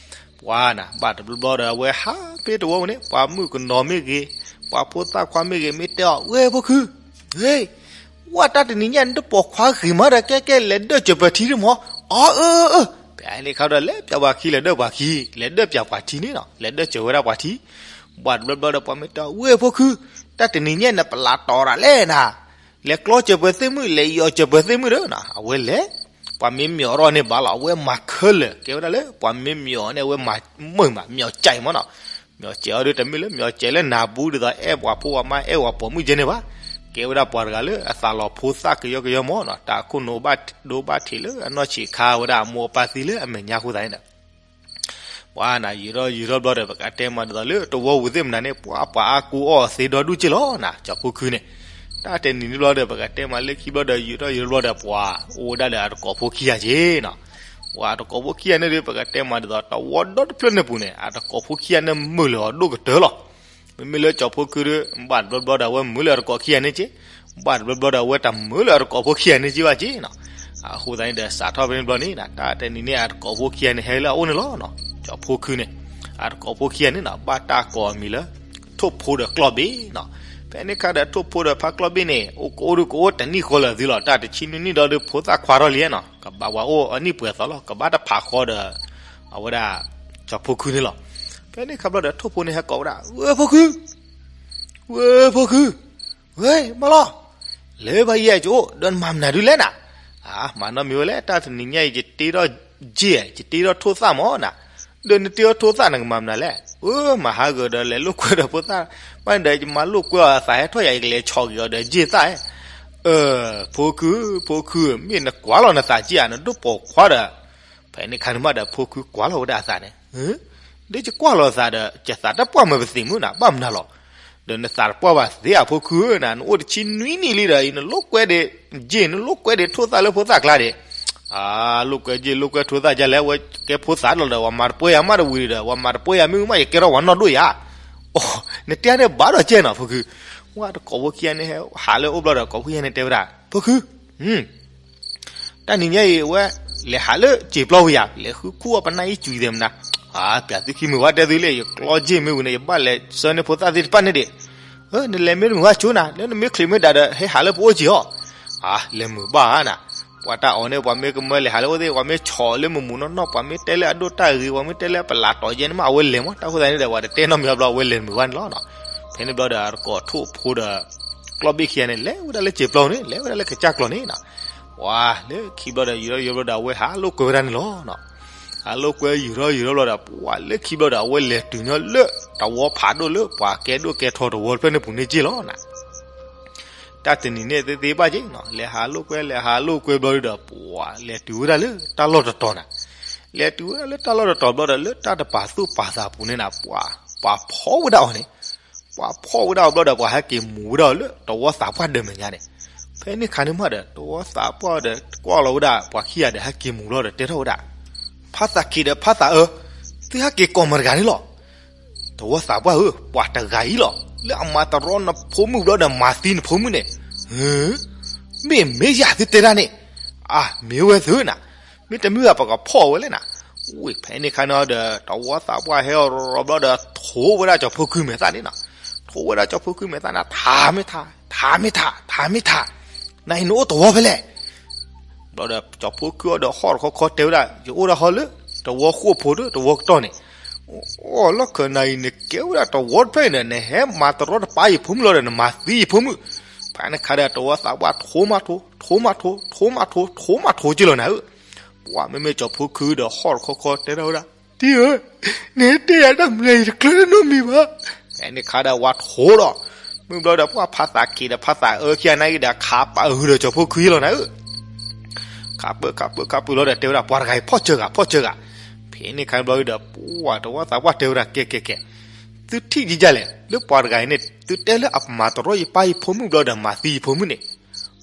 ပှၤနၤ ဘၣ်တဘျီဘျီဒီး အဝဲဟးဖဲတဝီန့ၣ် ပှၤမုၣ်ကနီၤမ့ၢ်ဂ့ၤ, ပှၤဖိသၣ်ခွါမ့ၢ်ဂ့ၤ မ့ၢ်တဲအီၤ ဝဲၢ်ဖိခု, ဝဲၢ် တၢ်တနံၤညါ နတပိာ်ခွါဂ့ၤမးဒီး ကဲကဲ လဲၤဒၢၣ်စၢၤပၢၤထံဒုမၢ်. အီ အၢ အၢ ဖဲန့ၣ်အခါဒီး လဲၤပၠးပှၤခံ လဲၤဒၢၣ်ပှၤခံ, လဲၤဒၢၣ်ပၠးပှၤထံန့ၣ်နီၤ, လဲၤဒၢၣ်စၢၤဝဲဒၣ်ပှၤထံ. ဘၣ်တဘျီဘျီဒီး ပှၤမ့ၢ်တဲအီၤ ဝဲၢ်ဖိခု, တၢ်တနံၤညါ နပလးတီၤဒၣ်လဲာ်နၤ, လဲၤကျီစၢၤပၢၤသ့ၣ်မုၣ် လဲၤယီၤစၢၤပၢၤသ့ၣ်မုၣ်ဒီးနီၤ. အဝဲလဲၤ, ပှၤမ့ၢ်မၠီၤထီၣ်န့ၣ်ဘၣ်လီၤ အဝဲမၤခဲလၢာ်, ကဲဝဲဒၣ်လၢ ပှၤမ့ၢ်မၠီၤန့ၣ် အဝဲမၤမုာ်မး မၠီၤကဲမၢ်နီၤ. မၠီၤကဲအီၤဒီး တမ့ၢ်လၢမၠီၤကဲလၢနၤဘူးဒ်သိး အဲၣ်ပှၤဖိပှၤမါ အဲၣ်ပှၤပိာ်မုၣ်ကဲန့ၣ်ဘၣ်. ကဲဝဲဒၣ်ပှၤတဂၤလၢအသးလီၤဖိသၣ်ကယီကယီမၢ်နီၤ, တၢ်အခိၣ်နူာ်ဘၣ်ဒိဘၣ်ထံးလၢအနီၢ်ဆံးခါဝဲဒၣ်အမိၢ်အပၢ်သံလၢအမဲာ်ညါအဃိသတးန့ၣ်ဒီး ပှၤနၤ ယံာ်ထီၣ်ယံာ်ထီၣ်ဘျီဒီး ပကတဲမးဒ်သိးလၢတဝီပူၤသ့ၣ်မနၤန့ၣ် ပှၤ ပှၤအါကူအီၣ်သ့ဒီဒူၣ်က့ၢ်လီၤနၤ, ကၠီၤဖိခုန့ၣ်. တၢ်တနံၤန့ၣ်ဘျီဒီး ပကတဲမးလၢခံဘျီဒီး ယံာ်ထီၣ်ယံာ်ထီၣ်ဘျီဒီး ပှၤအိၣ်ဝဲဒၣ်ဒီးအတကိးဖိခံဂၤက့ၢ်နီၤ. ပှၤအတကိးဖိခံဂၤန့ၣ်ဒီး ပကတဲမးဒ်သိး တဝီဒီတဖျၢၣ်န့ၣ်ပူၤန့ၣ် အတကိးဖိခံဂၤန့ၣ်မုာ်လၢာ်အီၤဒိၣ်ကတၢၢ်လီၤ. မ့မ့ၢ်လၢကၠီၤဖိခုဒီး ဘၣ်တဘျီဘျီဒီး အဝဲမုာ်လၢအတကိးခံဂၤန့ၣ်က့ၢ်, ဘၣ်တဘျီဘျီဒီး အဝဲတမုာ်လၢအတကိးဖိခံဂၤန့ၣ်က့ၢ်ဘၣ်က့ၢ်နီၤ. အဃိသတးန့ၣ်ဒီး စးထီၣ်ဖဲန့ၣ်ဘျီန့ၣ် တၢ်တနံၤန့ၣ် အတကိးဖိခံဂၤန့ၣ် ဟဲလၢအအိၣ်န့ၣ်လီၤနီၤ. ကၠီၤဖိခုန့ၣ် အတကိးဖိခံဂၤန့ၣ်နီၤ ဘၣ်တၢ်ကိးအမံၤလၢ ထိၣ်ဖိဒီးကျီၢ်ဘ့ၣ်နီၤ. ဖဲန့ၣ်အခါဒီး ထိၣ်ဖိဒီးဖါကျီၢ်ဘ့ၣ်န့ၣ် အိၣ်ကအိၣ်ဒုးကအိၣ်တနံၣ်ဃီလၢာ်သုလီၤ. တၢ်တဆံနွံနံၣ်ဒီး ဒုးဖိသၣ်ခွါထီၣ်လံနီၤ, ကဘၣ်ဝဲအိၣ်အနံၣ်ပှဲၤသီလီၤ, ကဘၣ်တဖးဃီဒီး အဝဲဒၣ် ကၠီၤဖိခုန့ၣ်လီၤ. ဖဲန့ၣ်အခါဘျီဒီး ထိၣ်ဖိန့ၣ်ဟဲကိးဝဲဒၣ် ဝဲၢ်ဖိခု, ဝဲၢ်ဖိခု, ဝဲၢ် မၢလီၤ, လၢဘၣ်ယဲၢ်ကအိၣ် ဒီးနမၤမနုၤဒုးလဲၣ်နၤ. အါ မၤနီတမံၤဝဲလဲၣ်, တၢ်တနံၤညါအံၤ ယတ့ထီၣ်ကၠ့ၢ် ယတ့ထီၣ်ထိၣ်သၣ်မၢ်နၤ, ဒီးနတ့ထီၣ်ထိၣ်သၣ်နကမၤမနုၤလဲၣ်. အၢ မၤဟးဂီၤဒီးလဲၤလိာ်ကွဲဒီးဖိသၣ်, ဘၣ်န့ၣ်ဒီး ယမၤလိာ်ကွဲအီၤအသးဟဲထီၣ်ယၤ ယကလဲၤဆီၣ်ဂ့ၤအီၤဒီးကၠ့ၢ်သၣ်. အၢ ဖိခု, ဖိခု, မ့ၢ်နကွၢ်လီၤနသးကၠ့ဧါ, နဒိၣ်ပိာ်ခွါဒီး ဖဲန့ၣ်အခါန့ၣ်မးဒီး ဖိခုကွၢ်လီၤဝဲဒၣ်အသးန့ၣ်, ဒ်ယကွၢ်လီၤသးဒီး ယသးတပှၢ်မၢပသံးမုၢ်နၤ ဘၣ်မနုၤလီၤ. ဒီးနသးတပှၢ်ဘၣ်သ့ဧါ ဖိခုဧၢနၤ, နအိၣ်တဆံနွံနံၣ်လံဒီး နလိာ်ကွဲဒံးယ့ၢ် နလိာ်ကွဲဒံးထိၣ်သၣ်လၢဖိသၣ်ကျါဒံး. အါ, လိာ်ကွဲယ့ၢ် လိာ်ကွဲထိၣ်သၣ်ဒ်လဲၣ်, အဝဲကဲဖိသၣ်လီၤဒီး ပှၤမၤတပှဲၤယၤမးတဝံၤဒီး ပှၤမၤတပှဲၤယၤမ့ၢ်မး ယကဲထီၣ်ပှၤနီၢ်ဒိၣ်ယၤ. အိ, နတဲန့ၣ်ဘၣ်ဒီးကဲနီၤ ဖိခု. ဝဲတကိးဖိခံဂၤန့ၣ် ဟဲဟးလၢအအိၣ်ဘျီဒီး ကိးဖိခံဂၤန့ၣ်တဲဝဲဒၣ် ဖိခု, တၢ်နံၤညါအံၤ အဝဲလဲၤဟးလၢစံာ်ပျီဝံၤယၤ, လဲၤဃုခူၣ်အီၣ်ပနၢ်အံၤကွံာ်သဲးမနၤ. အါ, ပျးသုခံမုာ်ဝဲတဲသုလၢ ယကျီယ့ၢ်မ့ၢ်ဝံၤန့ၣ် ယဘၣ်လဲၤဆှၢန့ၢ်ဖိသၣ်သ့ၣ်တဖၣ်န့ၣ်ဒံး. နလဲၤမ့ၢ်တမုာ်ဘၣ်ဆိနၤ, လၢနမ့ၢ်ချံးမ့ၢ်ဒၣ်ဒီး ဟဲဟးလၢပအိၣ်က့ၤအီၤ. အါ, လဲၤမုာ်ဘၣ်ဧါနၤ. ပှၤတၢ်အီၣ်န့ၣ် ပှၤမ့ၢ်ကမၢလဲၤဟးလၢအအိၣ်သ့ၣ် ပှၤမ့ၢ်ဆီၣ်လၢမုာ်မုာ်နီၢ်နီၢ် ပှၤမ့ၢ်တဲလၢအဒိၣ်တၢ်ဂ့ၤ ပှၤမ့ၢ်တဲလၢအပလးတီၤယဲန့ၣ်မး အဝဲလဲၤမး တၢ်ဃိသတးန့ၣ်ဒီး ပှၤတတဲနီတမံၤဘျီ အဝဲလဲၤမုာ်ဘၣ်န့ၣ်လီၤ. ဖဲန့ၣ်ဘျီဒီး အတကိးထိၣ်ဖိဒီး ကျီၢ်ဘ့ၣ်ခံဂၤန့ၣ် လဲၤဝဲဒၣ်လၢစံာ်ပျီန့ၣ် လဲၤဝဲဒၣ်လၢကစၢ်ကျီၤန့ၣ်နီၤ. ပှၤလၢခံဘျီဒီး ယူၤထီၣ်ယူၤထီၣ်ဘျီဒီး အဝဲဟးလိာ်ကွဲဝဲဒၣ်န့ၣ်လီၤ. ဟးလိာ်ကွဲယူၤထီၣ်ယူၤထီၣ်ဘျီဒီး ပှၤလၢခံဘျီဒီး အဝဲလဲၤတုၤညီလၢ တဝီဖးဒိၣ်လၢပှၤကဲဒိၣ်ကဲထီတဝီတဖျၢၣ်န့ၣ်ပူၤန့ၣ်က့ၢ်လီၤနၤ. တၢ်တနံၤန့ၣ်သ့သ့ဘၣ်က့ၢ်နီၤ လဲၤဟးလိာ်ကွဲ လဲၤဟးလိာ်ကွဲဘျီဒီး ပှၤလဲၤတုၤဝဲဒၣ်လၢတၢ်လီၢ်တတီၤနၤ. လဲၤတုၤဝဲဒၣ်လၢတၢ်လီၢ်တတီၤဘျီဒီး လၢတၢ်တပာ်သူၣ်ပာ်သးပူၤန့ၣ်နၤ ပှၤ ပှၤဖီၣ်ဝဲဒၣ်အီၤန့ၣ် ပှၤဖီၣ်ဝဲဒၣ်အီၤဘျီဒီး ပှၤဟဲက့ၤမူၤဝဲဒၣ်လၢတဝီသးပှၢ်ဒၢးမဲာ်ညါန့ၣ်. ဖဲန့ၣ်ခါန့ၣ်မးဒီး တဝီသးပှၢ်ဒီး ကွၢ်လီၤဝဲဒၣ် ပှၤခံဂၤဒီး ဟဲက့ၤမူၤလီၤဒီး တဲထီၣ်ဝဲဒၣ် ဖါသးခံးဒီးဖါသးအၢ, သုဟဲက့ၤကိးမတၤတဂၤန့ၣ်လီၤ. တဝီသးပှၢ်ဧၢ, ပှၤတဂၤအံၤလီၤ. လၢအမၤတရီနဖိမုၣ်ဘျီဒီး မၤသံနဖိမုၣ်န့ၣ်, မ့ၢ်မ့ၢ်ယၤသုတဲဒၣ်န့ၣ်, အါ မ့ၢ်ဝဲသုနၤ, မ့တမ့ၢ်ဘၣ်ပကဖီၣ်ဝဲလဲၣ်နၤ. ဝ့ၢ်ဖဲန့ၣ်ခါန့ၣ်ဒီး တဝီသးပှၢ်ဟဲအီၤရီၤရီၤဘျီဒီး ထိးဝဲဒၣ်ကၠီၤဖိခုမဲာ်သၣ်န့ၣ်နီၤ, ထိးဝဲဒၣ်ကၠီၤဖိခုမဲာ်သၣ်န့ၣ် ထးမ့ၢ်ထး, ထးမ့ၢ်ထး, ထးမ့ၢ်ထး, နအံၤနအိၣ်တဝီဖဲလဲၣ် ဘျီဒီးကၠီၤဖိခုအီၤဒီးဟီၣ်တခီခီတဲဝဲဒၣ် ယအိၣ်ဒၣ်ဟီလၢ တဝီဃိၣ်ဖိဒီးတဝီကတီၢ်န့ၣ်, အိၣ်လီၢ်ခၢးနၤအံၤ နကဲဝဲဒၣ်တဝီတဖျၢၣ်အံၤဒီး နဟဲမၤတရီတပါယဖိမုၣ်လီၤဒီး နမၤသံယဖိမုၣ်. ဖဲန့ၣ်ခါဒီး တဝီသးပှၢ်ထိးမးထိး, ထိးမးထိး, ထိးမးထိး, ထိးမးထိးက့ၢ်လီၤနၤဧၢ. ပှၤမ့မ့ၢ်ကၠီၤဖိခုဒီးဟီၣ်တခီခီတဲဒၣ်ဝဲဒၣ် တံၤဧၢ, နဟဲတဲယၤတၢ်မနုၤလဲၣ် ယတကျၢၤတနီတမံၤဘၣ်. ဖဲန့ၣ်ခါဒီးဝဲထိးဒီး, မုၢ်ဘျီဒီးပှၤဖါသးခံးဒီးဖါသးအၢခံဂၤန့ၣ်က့ၤဒီး ခးပာ်အုးဒီးကၠီၤဖိခုအံၤလီၤနၤဧၢ. ခးပၢခးပၢခးပၢလီၤဒီးတဲဝဲဒၣ် ပှၤတဂၤအံၤဖီၣ်စၢၤဂၤ ဖီၣ်စၢၤဂၤ. ဖဲန့ၣ်ခါဘျီဒီး ပှၤတဝီသးပှၢ်တဲဝဲဒၣ် ကဲကဲကဲ, သုထံၣ်ကံကၢ်လဲၣ် လၢပှၤတဂၤအံၤန့ၣ် သုတဲလၢအမၤတရီယပၢ်ယဖိမုၣ်ဘျီဒီး မၤသံယဖိမုၣ်န့ၣ်.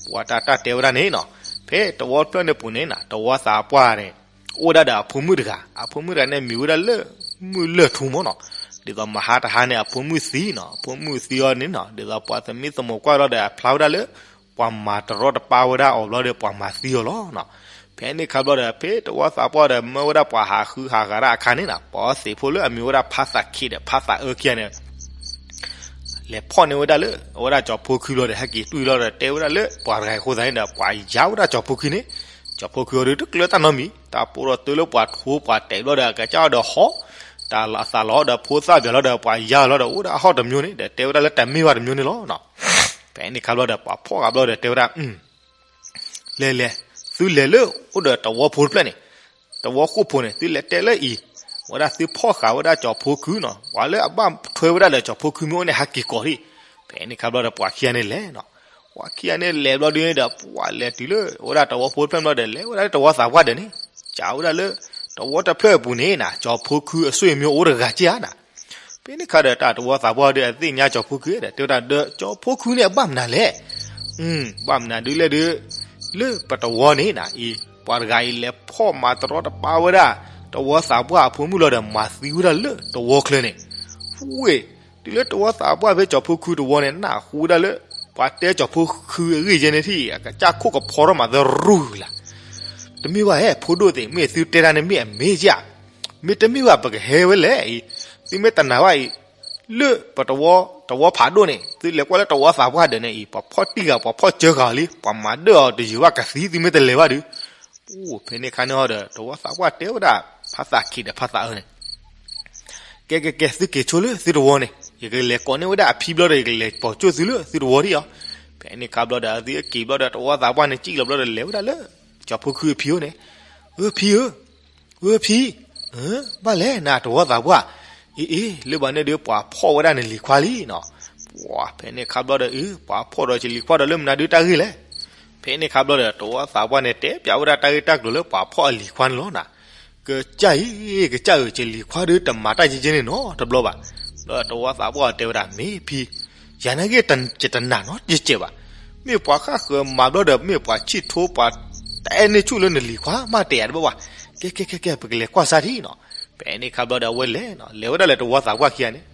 ပှၤတၢ်တၢ်တဲဝဲဒၣ်န့ၣ်နီၤ, ဖဲတဝီတဖျၢၣ်န့ၣ်ပူၤန့ၣ်နီၤ တဝီသးပှၢ်န့ၣ် အိၣ်ဝဲဒၣ်ဒီးအဖိမုၣ်တဂၤ, အဖိမုၣ်တဂၤန့ၣ်မံၤဝဲဒၣ်လၢ မုၢ်လၢၢ်ထူမ့ၢ်နီၤ. ဒ်သိးမဟါတဟါန့ၣ် အဖိမုၣ်သံနီၤ, အဖိမုၣ်သံအီၤန့ၣ်နီၤ ဒ်သိးပှၤသမံသမိးကွၢ်လီၤဒီး အဖျါဝဲဒၣ်လၢ ပှၤမၤတရီတပါဝဲဒၣ်အီၤဘျီဒီး ပှၤမၤသံအီၤလီၤနီၤ. ဖဲန့ၣ်ခါဘျီဒီး ဖဲတဝီသးပှၢ်ဒီး မၢဝဲဒၣ်ပှၤဟးဃုဟးဃာ်ဒၣ်အခါန့ၣ်နီၤ ပှၤသ့ၣ်ဖိလၢအမံၤဝဲဒၣ်ဖါသးခံးဒီးဖါသးအၢခံဂၤန့ၣ် လဲၤဖီၣ်န့ၢ်ဝဲဒၣ်လၢ အဝဲဒၣ်ကၠီၤဖိခုဘျီဒီး ဟဲက့ၤတွံၢ်လီၤဒီး တဲဝဲဒၣ်လၢပှၤတဂၤအံၤအဃိသတးန့ၣ်ဒီး ပှၤယါဝဲဒၣ်ကၠီၤဖိခုန့ၣ်, ကၠီၤဖိခုအီၤဒီးတကျၢၤတၢ်နီတမံၤ, တၢ်ပိာ်ထီၣ်တၢ်လၢပှၤထိပှၤတဲာ်ဘျီဒီး အကစၢ်ဒီးဟီၣ်, တၢ်သးလီၤဒီးဖိသၣ်ပၠးလီၤဒီး ပှၤယါလီၤဒီး အိၣ်ဒၣ်အဟီၣ်တမျိုးန့ၣ် ဒီးတဲဝဲဒၣ်လၢတမ့ၢ်ဘၣ်တမျိုးန့ၣ်လီၤနီၤ. ဖဲန့ၣ်ခါဘျီဒီး ပှၤဖီၣ်ဃာ်ဘျီဒီးတဲဝဲဒၣ် လဲၤလဲၤ, သုလဲၤလၢအိၣ်ဒီးတဝီဖိတဖျၢၣ်န့ၣ်, တဝီဃိၣ်ဖိန့ၣ် သုလဲၤတဲလၢအံၤ, ဝဲဒၣ်သုဖီၣ်ဃာ်ဝဲဒၣ်ကၠီၤဖိခုနီၤ, ပှၤလၢအဘၣ်ထွဲဝဲဒၣ်ဒီးကၠီၤဖိခုမ့ၢ်အိၣ်န့ၣ် ဟဲက့ၤကိးဒံး. ဖဲန့ၣ်ခါဘျီဒီး ပှၤခံဂၤန့ၣ်လဲၤနီၤ, ပှၤခံဂၤန့ၣ်လဲၤဘျီဒုန့ၣ်ဒီး ပှၤလဲၤတုၤလၢ ဝဲဒၣ်တဝီဖိတဖျၢၣ်ဘျီဒီး လဲၤဝဲဒၣ်လၢတဝီသးပှၢ်ဒီးန့ၣ်, ကးဝဲဒၣ်လၢ တဝီတဖျၢၣ်အပူၤန့ၣ်နီၤ ကၠီၤဖိခုအဆွေမျိုးအိၣ်တဂၤက့ၢ်ဧါနီၤ. ဖဲန့ၣ်ခါဒီး တၢ်တဝီသးပှၢ်ဒီး အသ့ၣ်ညါကၠီၤဖိခုဒီး တဲဝဲဒၣ်ဒီး ကၠီၤဖိခုန့ၣ်အဘၣ်မနုၤလဲၣ်, ဘၣ်မနုၤဒုလဲၣ်ဒီး လၢပတဝီန့ၣ်နီၤအံၤ ပှၤတဂၤအံၤလဲၤဖီၣ်မၤတရီတပါဝဲဒၣ် တဝီသးပှၢ်အဖိမုၣ်လီၤဒီး မၤသံဝဲဒၣ်လၢတဝီချၢန့ၣ်, ဝ့ၢ် တုၤလၢတဝီသးပှၢ်ဖဲကၠီၤဖိခုတဝီန့ၣ် နၢ်ဟူဝဲဒၣ်လၢ ပှၤတဲကၠီၤဖိခုအဂ့ၢ်ယဲန့ၣ်ထံၣ် အကစၢ်ခိၣ်ကဖီထီၣ်မးသရူၢ်လၢ် တမ့ၢ်ဘၣ်ဟဲ ဖိဒိၣ်သ့ၣ် မ့ၢ်သုတဲတၢ်န့ၣ်မ့ၢ်အမ့ၢ်ဧါ, မ့တမ့ၢ်ဘၣ်ပကဟဲဝဲလဲၣ်အံၤ, သုမ့ၢ်တနာ်ဘၣ်အံၤ, လၢပတဝီ တဝီဖးဒိၣ်န့ၣ် သုလဲၤကွၢ်လၢတဝီသးပှၢ်ဒီးန့ၣ်အံၤ ပှၤဖီၣ်တံၢ်ဂၤ ပှၤဖီၣ်စၢဃာ်အီၤလံ ပှၤမၤဒၢၣ်အီၤတယုာ်ဘၣ်ကသံ သုမ့ၢ်တလဲၤဘၣ်ဒီး, အိၣ်ဖဲန့ၣ်ခါန့ၣ်ဒီး တဝီသးပှၢ်တဲဝဲဒၣ် ဖါသးခံးဒီးဖါသးအၢန့ၣ် ကဲကဲကဲ သုက့ၤဆိလၢသုတဝီန့ၣ် ယကလဲၤကိးန့ၢ်ဝဲဒၣ်အဖံဘျီဒီး ယကလဲၤပိာ်ကၠိၣ်သုလၢသုတဝီဒံးအီၤ, ဖဲန့ၣ်ခါဘျီဒီး သုက့ၤဘျီဒီး တဝီသးပှၢ်န့ၣ် စံၣ်လီၤဘျီဒီး လဲၤဝဲဒၣ်လၢ ကၠီၤဖိခုအဖံအိၣ်န့ၣ်, အၢဖံဧၢ, အၢဖံ, ဘၣ်လဲၣ်နၤတဝီသးပှၢ်, အ့အ့ လၢဘၣ်န့ၣ်ဒီး ပှၤဖီၣ်ဝဲဒၣ်နလံၤခွါလံနီၤ, ပှၤဖဲန့ၣ်ခါဘျီဒီး အၢ ပှၤဖီၣ်ဒီးကလံၤခွါဒီးလၢမနုၤဒုတၢ်ဂ့ၢ်လဲၣ်, ဖဲန့ၣ်ခါဘျီဒီး တဝီသးပှၢ်န့ၣ် တဲပျးဝဲဒၣ်တၢ်ဂ့ၢ်တၢ်ကျိၤလၢပှၤဖီၣ်အလံၤခွါန့ၣ်လီၤနၤ, ကစၢ်အံၤ ကစၢ်ဧၢ ကလံၤခွါဒီးတမၤတၢ်ကဲကဲန့ၣ်နီတဘျီဘၣ်, ဒီးတဝီသးပှၢ်တဲဝဲဒၣ် မ့ၢ်ဖံ ယၤနာ်က့ ယတနာ်နီတစဲးဘၣ်. မ့ၢ်ပှၤဃၣ်ဃၢၤမၤဘျီဒီး မ့ၢ်ပှၤဆံၣ်ထိပှၤတအဲၣ်န့ၢ်ဆူၣ်လၢနလံၤခွါမး တဲယၤတဘၣ်ဘၣ်. ကဲ ကဲ ကဲ ကဲ ပကလဲၤကွၢ်စၢ်ထံနီၤ. ဖဲန့ၣ်ခါဘျီဒီး အဝဲလဲၤနီၤ, လဲၤဝဲဒၣ်လၢတဝီသးပှၢ်ခံဂၤန့ၣ်,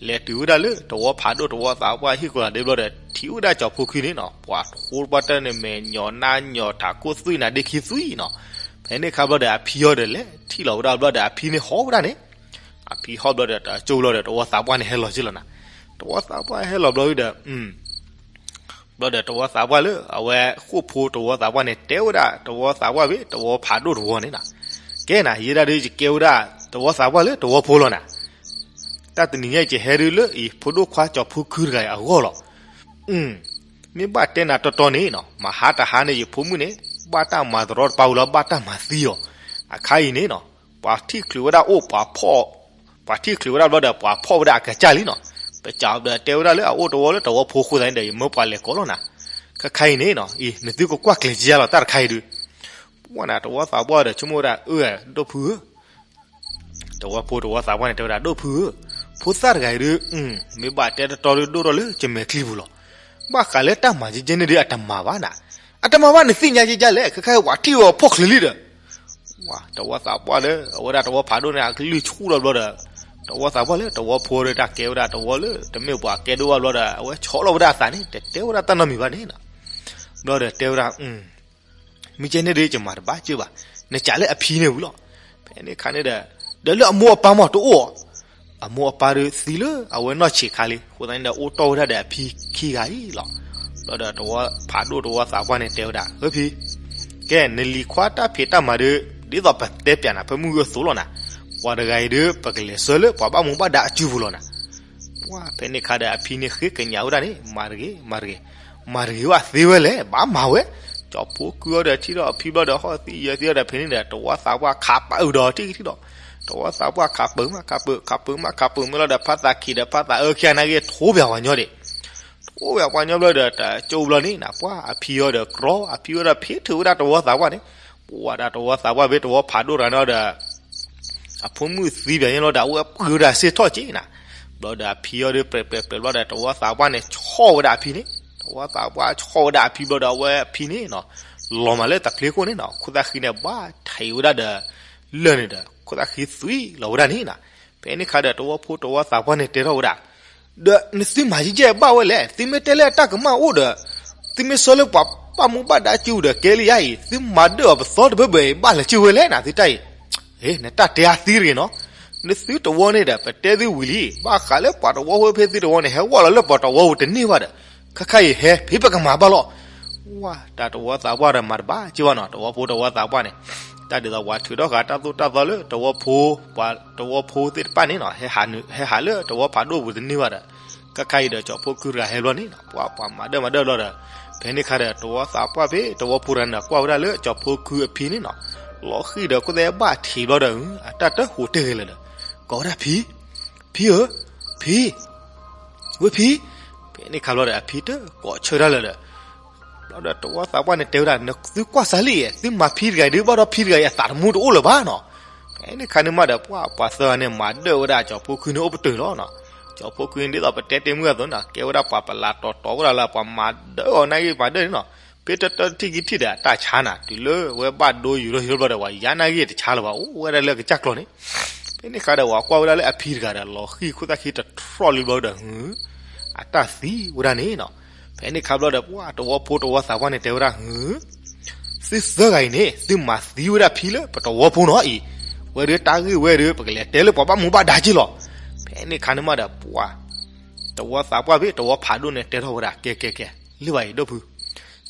လဲၤတုၤဝဲဒၣ်လၢတဝီဖးဒိၣ်တဝီသးပှၢ်ဟံၣ်ဃီလီၤဒ့ဘျီဒီး ထံၣ်ဝဲဒၣ်ကၠီၤဖိခွါန့ၣ်နီၤ, ပှၤထိပှၢ်တၢ်န့ၣ် မဲာ်ညီနါညီထးခိၣ်သွံၣ်နၤဒ့ခံသွံၣ်နီၤ. ဖဲန့ၣ်ခါဘျီဒီး အဖံအီၤဒီးလဲၤထံၣ်လီၤဝဲဒၣ်ဘျီဒီး အဖံန့ၣ်ဟီၣ်ဝဲဒၣ်န့ၣ်, အဖံဟီၣ်ဘျီဒီး တကၠိဘျီဒီး တဝီသးပှၢ်န့ၣ်ဟဲလီၤက့ၤလီၤနီၤ. တဝီသးပှၢ်ဟဲလီၤဘျီဒီး ဘျီဒီးတဝီသးပှၢ်လၢ အဝဲဃိာ်ဖိတဝီသးပှၢ်န့ၣ် တဲဝဲဒၣ်တဝီသးပှၢ်ဖဲတဝီဖးဒိၣ်တဝီန့ၣ်နီၤ, ကဲနၤ ယဲဒၣ်ဒီးယကဲဝဲဒၣ် တဝီသးပှၢ်လၢတဝီဖိလီၤနၤ. တၢ်တနံၤညါအံၤ ယဟဲဒုးလၢအံၤ ဖိဒိၣ်ခွါကၠီၤဖိခွါတဂၤအံၤအဂီၢ်လီၤ. မ့ၢ်ဘၣ်တဲနၤတီတီန့ၣ်နီၤ, မဟါတဟါန့ၣ် ယဖိမုၣ်န့ၣ် ဘၣ်တၢ်မၤတရီတပါဝံၤလီၤ ဘၣ်တၢ်မၤသံအီၤ. အခါအံၤန့ၣ်နီၤ, ပှၤထံၣ်ချုးဝဲဒၣ်အိၣ်ပှၤဖီၣ်, ပှၤထံၣ်ချုးဝဲဒၣ်ဘျီဒီး ပှၤဖီၣ်ဝဲဒၣ်အကစၢ်လံနီၤ. ပစံးဘျီတဲဝဲဒၣ်လၢအအိၣ်တဝီလၢတဝီဖိအဃိသတးန့ၣ်ဒီး ယမၢပှၤလဲၤကိးလီၤနၤ. ခဲခါအံၤန့ၣ်နီၤ, အံၤ နသုကကွၢ်ကျဲၤကယါလီၤတၢ်တခါအံၤဒုး ပှၢ်နၤ တဝီသးပှၢ်ဒီး ဆိကမိၣ်ဝဲဒၣ် အၢ ဒိၣ်ဖုဧၢ, တဝီဖိတဝီသးပှၢ်န့ၣ် တဲဝဲဒၣ် ဒိၣ်ဖုဧၢ, ဖိသၣ်တဂၤအံၤဒုး မ့ၢ်ဘၣ်တဲတတီဒုး ဒိၣ်ထီၣ်လၢကမဲာ်ချံပူၤလီၤ. ဘၣ်ဃးလၢတၢ်မၤကဲကဲန့ၣ်ဒုး အတမၤဘၣ်နၤ. အတမၤဘၣ် နသ့ၣ်ညါကဲကဲလဲၣ်, ခဲခါအံၤပှၤထံၣ်ဝဲအဖီၣ်ချ့လံဒီး ဝၤ တဝီသးပှၢ်လၢ အဝဲဒၣ်တဝီဖးဒိၣ်န့ၣ် အကလုၢ်ဆူၣ်လီၤဘျီဒီး တဝီသးပှၢ်လၢတဝီဖိဒီး တၢ်ကဲဝဲဒၣ်တဝီလၢ တမ့ၢ်ပှၤကဲဒိၣ်ဘၣ်ဘျီဒီး အဝဲဆီလီၤဝဲဒၣ်အသးန့ၣ် တတဲဝဲဒၣ်တၢ်နီတမံၤဘၣ်န့ၣ်နီၤ. ဘျီဒီးတဲဝဲဒၣ် မ့ၢ်ကဲန့ၣ်ဒီး ယမၤတဘၣ်က့ဘၣ်, နစံးလၢအဖံန့ၣ်ဝံၤလီၤ. ဖဲန့ၣ်ခါန့ၣ်ဒီး ဒီးလၢအမိၢ်အပၢ်မ့ၢ်တအိၣ် အမိၢ်အပၢ်ဒီးသံလၢအဝဲနီၢ်ဆံးခါလံ, အဃိသတးန့ၣ်ဒီး အိၣ်တီၢ်ဝဲဒၣ်ဒီးအဖံခံဂၤအံၤလီၤ. ဘျီဒီးတဝီဖးဒိၣ်တဝီသးပှၢ်န့ၣ်တဲဝဲဒၣ် ဧၢဖံ, ကဲ နလံၤခွါတၢ်ဖံးတၢ်မၤဒီး ဒ်သိးပတဲပျးနၤ ဖဲမုၢ်ဂီၤအသိးလီၤနၤ, ပှၤတဂၤအံၤဒီး ပကလဲၤဆှၢလၢပှၤဘၣ်မူဘၣ်ဒါအစုပူၤလီၤနၤ. ပှၢ်ဖဲန့ၣ်ခါဒီးအဖံန့ၣ်ဃ့ကညးဝဲဒၣ်န့ၣ် မၤတဂ့ၤ မၤတဂ့ၤ, မၤတဂ့ၤဘၣ်သ့ဝဲလဲၣ် ဘၣ်မၤဝဲ. ကၠီၤဖိကုအီၤဒီးထံၣ်ဒီးအဖံဘျီဒီး ဟီၣ်သံယၢၤသံအီၤဒီး ဖဲန့ၣ်ဒီး တဝီသးပှၢ်ခးပာ်အုးဒီးထံၣ်ကထံၣ်ဒီး တဝီသးပှၢ်ခးပာ်မးခးပာ် ခးပာ်မးခးပာ်မးလီၤဒီး ဖါသးခံဒီးဖါသးအၢခံဂၤနာ်က့ ထိပၠးပှၤညီဒံး, ထိပၠးပှၤညီဘျီဒီး တကၠိဘျီန့ၣ်နၤ ပှၢ်အဖံအီၤဒီးကြီ အဖံအီၤဒီးဖံးထုးဝဲဒၣ်တဝီသးပှၢ်န့ၣ်, ပှၢ်ဒၣ်တဝီသးပှၢ်ဖဲတဝီဖးဒိၣ်တဂၤန့ၣ်ဒီး အဖိမုၣ်သံပၠးန့ၣ်လီၤဒီး အဝဲပှ့ၤဝဲဒၣ်စ့ၢ်ထီၣ်က့နၤ. ဘျီဒီးအဖံအီၤဒီး ပြဲးပြဲးပြဲးဘျီဒီးတဝီသးပှၢ်န့ၣ် ဆီၣ်ဝဲဒၣ်အဖံန့ၣ်, တဝီသးပှၢ်ဆီၣ်ဝဲဒၣ်အဖံဘျီဒီး အဝဲအဖံန့ၣ်နီၤ လီၤမးလၢတၢ်ချ့ခိၣ်န့ၣ်နီၤ ခိၣ်သၣ်ဃံန့ၣ် ဘၣ်ထံးဝဲဒၣ်ဒီး လၢၢ်န့ၣ်ဒီး ခိၣ်သၣ်ဃံသွံၣ်လီၤဝဲဒၣ်န့ၣ်နၤ. ဖဲန့ၣ်ခါဒီးတဝီဖိတဝီသးပှၢ်န့ၣ်တဲထီၣ်ဝဲဒၣ် ဒီးနသုမၤကဲကဲဘၣ်ဝဲလဲၣ်, သုမ့ၢ်တဲလၢအတၢ်ကမၣ်အိၣ်ဒီး သုမ့ၢ်ဆှၢလၢပှၤဘၣ်မူဘၣ်ဒါစုပူၤဒီးကဲလံယါအံၤ သုမၤဒၢၣ်အီၤပသီတဘၢဘၢအံၤ ဘၣ်လဲၤက့ၤဝဲလဲၣ်နၤ သုတၢ်အံၤ. နတၢ်တဲအါသံတဂ့ၤနီၤ, နသုတဝီန့ၣ်ဒီး ပတဲသုဝံၤလံ, ဘၣ်ဃးလၢပှၤတဝီဖိဖဲသုတဝီန့ၣ် ဟဲဝဲလီၤလၢပှၤတဝီပူၤတန့ၢ်ဘၣ်ဒီး ခဲခါအံၤဟဲဖဲပကမၤဘၣ်လီၤ. ဝၤ တၢ်တဝီသးပှၢ်ဒီးမၤတဘၣ်က့ဘၣ်နီၤ, တဝီဖိတဝီသးပှၢ်န့ၣ် တၢ်ဒ်သိးပှၤထုးထီၣ်ဃာ်တၢ်သိၣ်တၢ်သီလၢတဝီဖိ, ပှၤတဝီဖိသ့ၣ်တဖၣ်န့ၣ်နီၤ ဟဲဟးလၢတဝီဖးဒိၣ်ပူၤတန့ၢ်ဘၣ်ဒီး ခဲခါအံၤဒီးကၠီၤဖိကုတဂၤဟဲဘျီန့ၣ်နီၤ ပှၤပှၤမၤဒၢၣ်မၤဒၢၣ်ဘျီဒီး ဖဲန့ၣ်ခါဒီး တဝီသးပှၢ်ဖဲ တဝီဖိတဂၤန့ၣ် ကွၢ်ဝဲဒၣ်လၢကၠီၤဖိကုအဖံန့ၣ်နီၤ လီၤဃံၤဒီး ခိၣ်သၣ်ဘၣ်ထံးဘျီဒီး အတၢ်တဟူးတဂ့ၤလၢၤဒီး ကိးဝဲဒၣ်ဖံ, ဖံဧၢ, ဖံ, ဝဲဖံ. ဖဲန့ၣ်ခါဘျီဒီး အဖံတကိးဆၢတၢ်လၢၤဒီး ဘျီဒီးတဝီသးပှၢ်န့ၣ်တဲဝဲဒၣ် နသုကွၢ်စၢ်လံ, သုမၤဖံတဂၤအံၤဒုး ဘၣ်ဒီးဖံတဂၤအံၤအသးတမူတအိၣ်လၢၤဘၣ်နီၤ. ဖဲန့ၣ်ခါန့ၣ်မးဒီး ပှၤပှၤသၢဂၤန့ၣ် မၤဒၢၣ်ဝဲဒၣ်ကၠီၤဖိကုန့ၣ်အိၣ်ပတုာ်လီၤနီၤ. ကၠီၤဖိကုန့ၣ်ဒ်သိးပတဲတ့ၢ်မုၢ်အသိးနီၤ ကဲဝဲဒၣ်ပှၤပလးတီၤတီၤဝဲဒၣ်လၢပှၤမၤဒၢၣ်အီၤနာ်က့ မၤဒၢၣ်န့ၣ်နီၤ. ဖဲတတၢတထံၣ်ကထံၣ်ဒီး အတၢ်ဆါနၤ တုၤလၢဝဲဘၣ်ဒိယူၤထီၣ်ယူၤထီၣ်ဘျီဒီး ပှၤယါနာ်က့တဆါလၢၤဘၣ် အိၣ်ဝဲဒၣ်လၢကစၢ်ကျီၤန့ၣ်. ဖဲန့ၣ်ခါဒီး ပှၤကွၢ်ဝဲဒၣ်လၢအဖံတဂၤဒီး လီၤဃံၤခိၣ်သၣ်ဃံတထြီၣ်လံဘျီဒီး အတၢ်သံဝဲဒၣ်န့ၣ်နီၤ. ဖဲန့ၣ်ခါဘျီဒီး ပှၤတဝီဖိတဝီသးပှၢ်န့ၣ်တဲဝဲဒၣ် သုသၢဂၤအံၤန့ၣ် သုမၤသံဝဲဒၣ်ဖံလၢပတဝီဖိနီၤအံၤ, ဝဲဒၣ်တၢ်ဂ့ၢ်ဝဲဒီး ပကလဲၤတဲလၢပှၤဘၣ်မူဘၣ်ဒါက့လီၤ. ဖဲန့ၣ်ခါန့ၣ်မးဒီး ပှၤတဝီသးပှၢ်ဖဲတဝီဖးဒိၣ်န့ၣ်တဲထီၣ်ဝဲဒၣ် ကဲကဲကဲ လၢဘၣ်အံၤ ဒိၣ်ဖု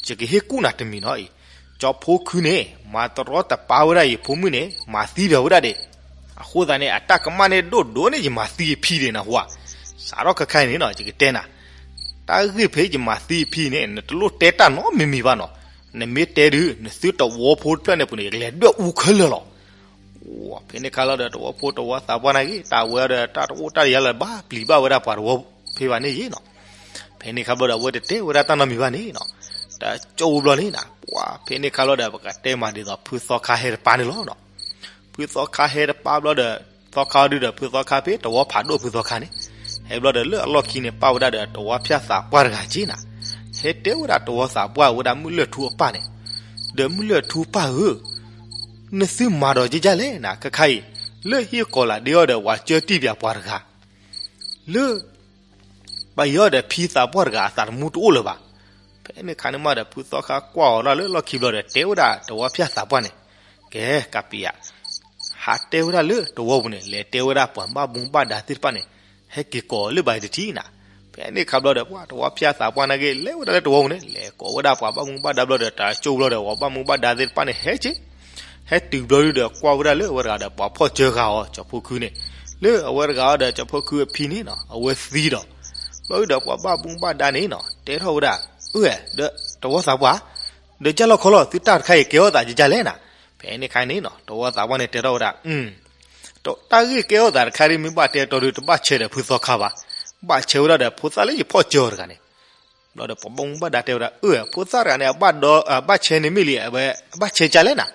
ယကဟ့ၣ်ကူၣ်နၤတမံၤနီၤအံၤ, ကၠီၤဖိခုန့ၣ် မၤတရီတပါဝဲဒၣ်ယဖိမုၣ်န့ၣ် မၤသံဒီးဝဲဒၣ်ဒံး. အဃိသတးန့ၣ် အတၢ်ကမၣ်န့ၣ်ဒိၣ်ဒိၣ်န့ၣ် ယမၤသံယဖံဒံးနၢ်ဟူဧါ. စးထီၣ်ခဲခါအံၤန့ၣ်နီၤ ယကတဲနၤ, တၢ်ဂ့ၢ်ဖဲယမၤသံယဖံန့ၣ် နတလိၣ်တဲတၢ်နီတမံၤမံၤဘၣ်နီၤ. နမ့ၢ်တဲဒုး နသုတဝီဖိတဖျၢၣ်န့ၣ်ပူၤန့ၣ် ယကလဲၤဒွဲၣ်အူခဲလၢာ်လီၤ. ဖဲန့ၣ်ခါလီၤဒီး တဝီဖိတဝီသးပှၢ်နာ်က့ တၢ်ဝဲဒီးတၢ်တအိၣ်တၢ်တယါလၢၤဘၣ်ပျံၤဘၣ်ဝဲဒၣ်ပှၤတဝီဖဲဘၣ်န့ၣ်ယ့ၣ်နီၤ. ဖဲန့ၣ်ခါဘျီဒီး အဝဲတတဲဝဲဒၣ်တၢ်နီတမံၤဘၣ်န့ၣ်နီၤ. တကၠိဘျီန့ၣ်နၤ ပှၤဖဲန့ၣ်ခါလီၤဒီး ပကတဲမးဒ်သိး ဖုသီခါဟဲတပၢ်န့ၣ်လီၤနီၤ. ဖုသီခါဟဲတပၢ်ဘျီဒီး သီခါဒုဒီး ဖုသီခါဖဲတဝီဖးဒိၣ်ဖုသီခါန့ၣ် ဟဲဘျီဒီးလၢအလီၢ်ခံန့ၣ် ပၣ်ဝဲဒၣ်ဒီးတဝီဖၠၣ်သးပှၢ်တဂၤက့နၤ, ဟဲတဲဝဲဒၣ်တဝီသးပှၢ်ဝဲဒၣ်မုၢ်လၢၢ်ထူအပၢ်န့ၣ်, ဒီးမုၢ်လၢၢ်ထူပၢ်ဧၢ, နသုမၤဒီးကဲကဲလဲၣ်နၤ ခဲခါအံၤ, လၢဟံၣ်ကီၤလၤဒ့အီၤဒီး ပှၤကၢတံၢ်ပၠးပှၤတဂၤ လၢ ပယီၤဒီးဖံသးပှၢ်တဂၤအသးတမူတအိၣ်လၢၤဘၣ်. ဖဲန့ၣ်ခါန့ၣ်မးဒီး ဖုသီခါကွၢ်အီၤဒၣ်လၢလီၢ်ခံဘျီဒီး တဲဝဲဒၣ်တဝီဖၠၣ်သးပှၢ်န့ၣ်, ကဲ ကးပံးယၤ, ဟးတဲဝဲဒၣ်လၢတဝီပူၤန့ၣ် လဲၤတဲဝဲဒၣ်ပှၤဘၣ်မူဘၣ်ဒါသ့ၣ်တဖၣ်န့ၣ်, ဟဲက့ၤကိးလၢဘၣ်တထံၣ်နၤ. ဖဲန့ၣ်ခါဘျီဒီး ပှၤတဝီဖၠၣ်သးပှၢ်နာ်က့ လဲၤဝဲဒၣ်လၢတဝီပူၤန့ၣ် လဲၤကိးဝဲဒၣ်ပှၤဘၣ်မူဘၣ်ဒါဘျီဒီး တၢ်ကၠိဘျီဒီး ပှၤဘၣ်မူဘၣ်ဒါသ့ၣ်တဖၣ်န့ၣ် ဟဲက့ၤ ဟဲတုၤဘျီဒုဒီး ကွၢ်ဝဲဒၣ်လၢအဝဲတဂၤဒီး ပှၤဖီၣ်စၢဃာ်အီၤ ကၠီၤဖိခုန့ၣ်, လၢအဝဲတဂၤအီၤဒီး ကၠီၤဖိခုအဖံန့ၣ်နီၤ အဝဲသံဒီး, ဘျီဒုဒီး ပှၤဘၣ်မူဘၣ်ဒါန့ၣ်နီၤ တဲထီၣ်ဝဲဒၣ်, အၢ ဒီးတဝီသးပှၢ်, ဒီးကၢ်လီၢ်ခီလီၢ် သုတၢ်တခါအံၤကဲထီၣ်သးကကၢ်လဲၣ်နၤ. ဖဲန့ၣ်ခါန့ၣ်နီၤ တဝီသးပှၢ်န့ၣ်တဲထီၣ်ဝဲဒၣ်, တၢ်ဂ့ၢ်ကဲထီၣ်သးတခါဒ်မ့ၢ်ဘၣ်တဲတီဒု တဘၣ်ဆဲးဒီးဖုသီခါဘၣ်, ဘၣ်ဆဲးဝဲဒၣ်ဒီး ဖိသၣ်လၢယဖီၣ်စၢအီၤတဂၤန့ၣ် ဘျီဒီးပှၤဘၣ်မူဘၣ်ဒါတဲဝဲဒၣ်, အၢ ဖိသၣ်တဂၤန့ၣ် အဘၣ်ဒီး အဘၣ်ဆဲးန့ၣ်မ့ၢ်လံ, အဝဲအဘၣ်ဆဲးကလဲၣ်နၤ.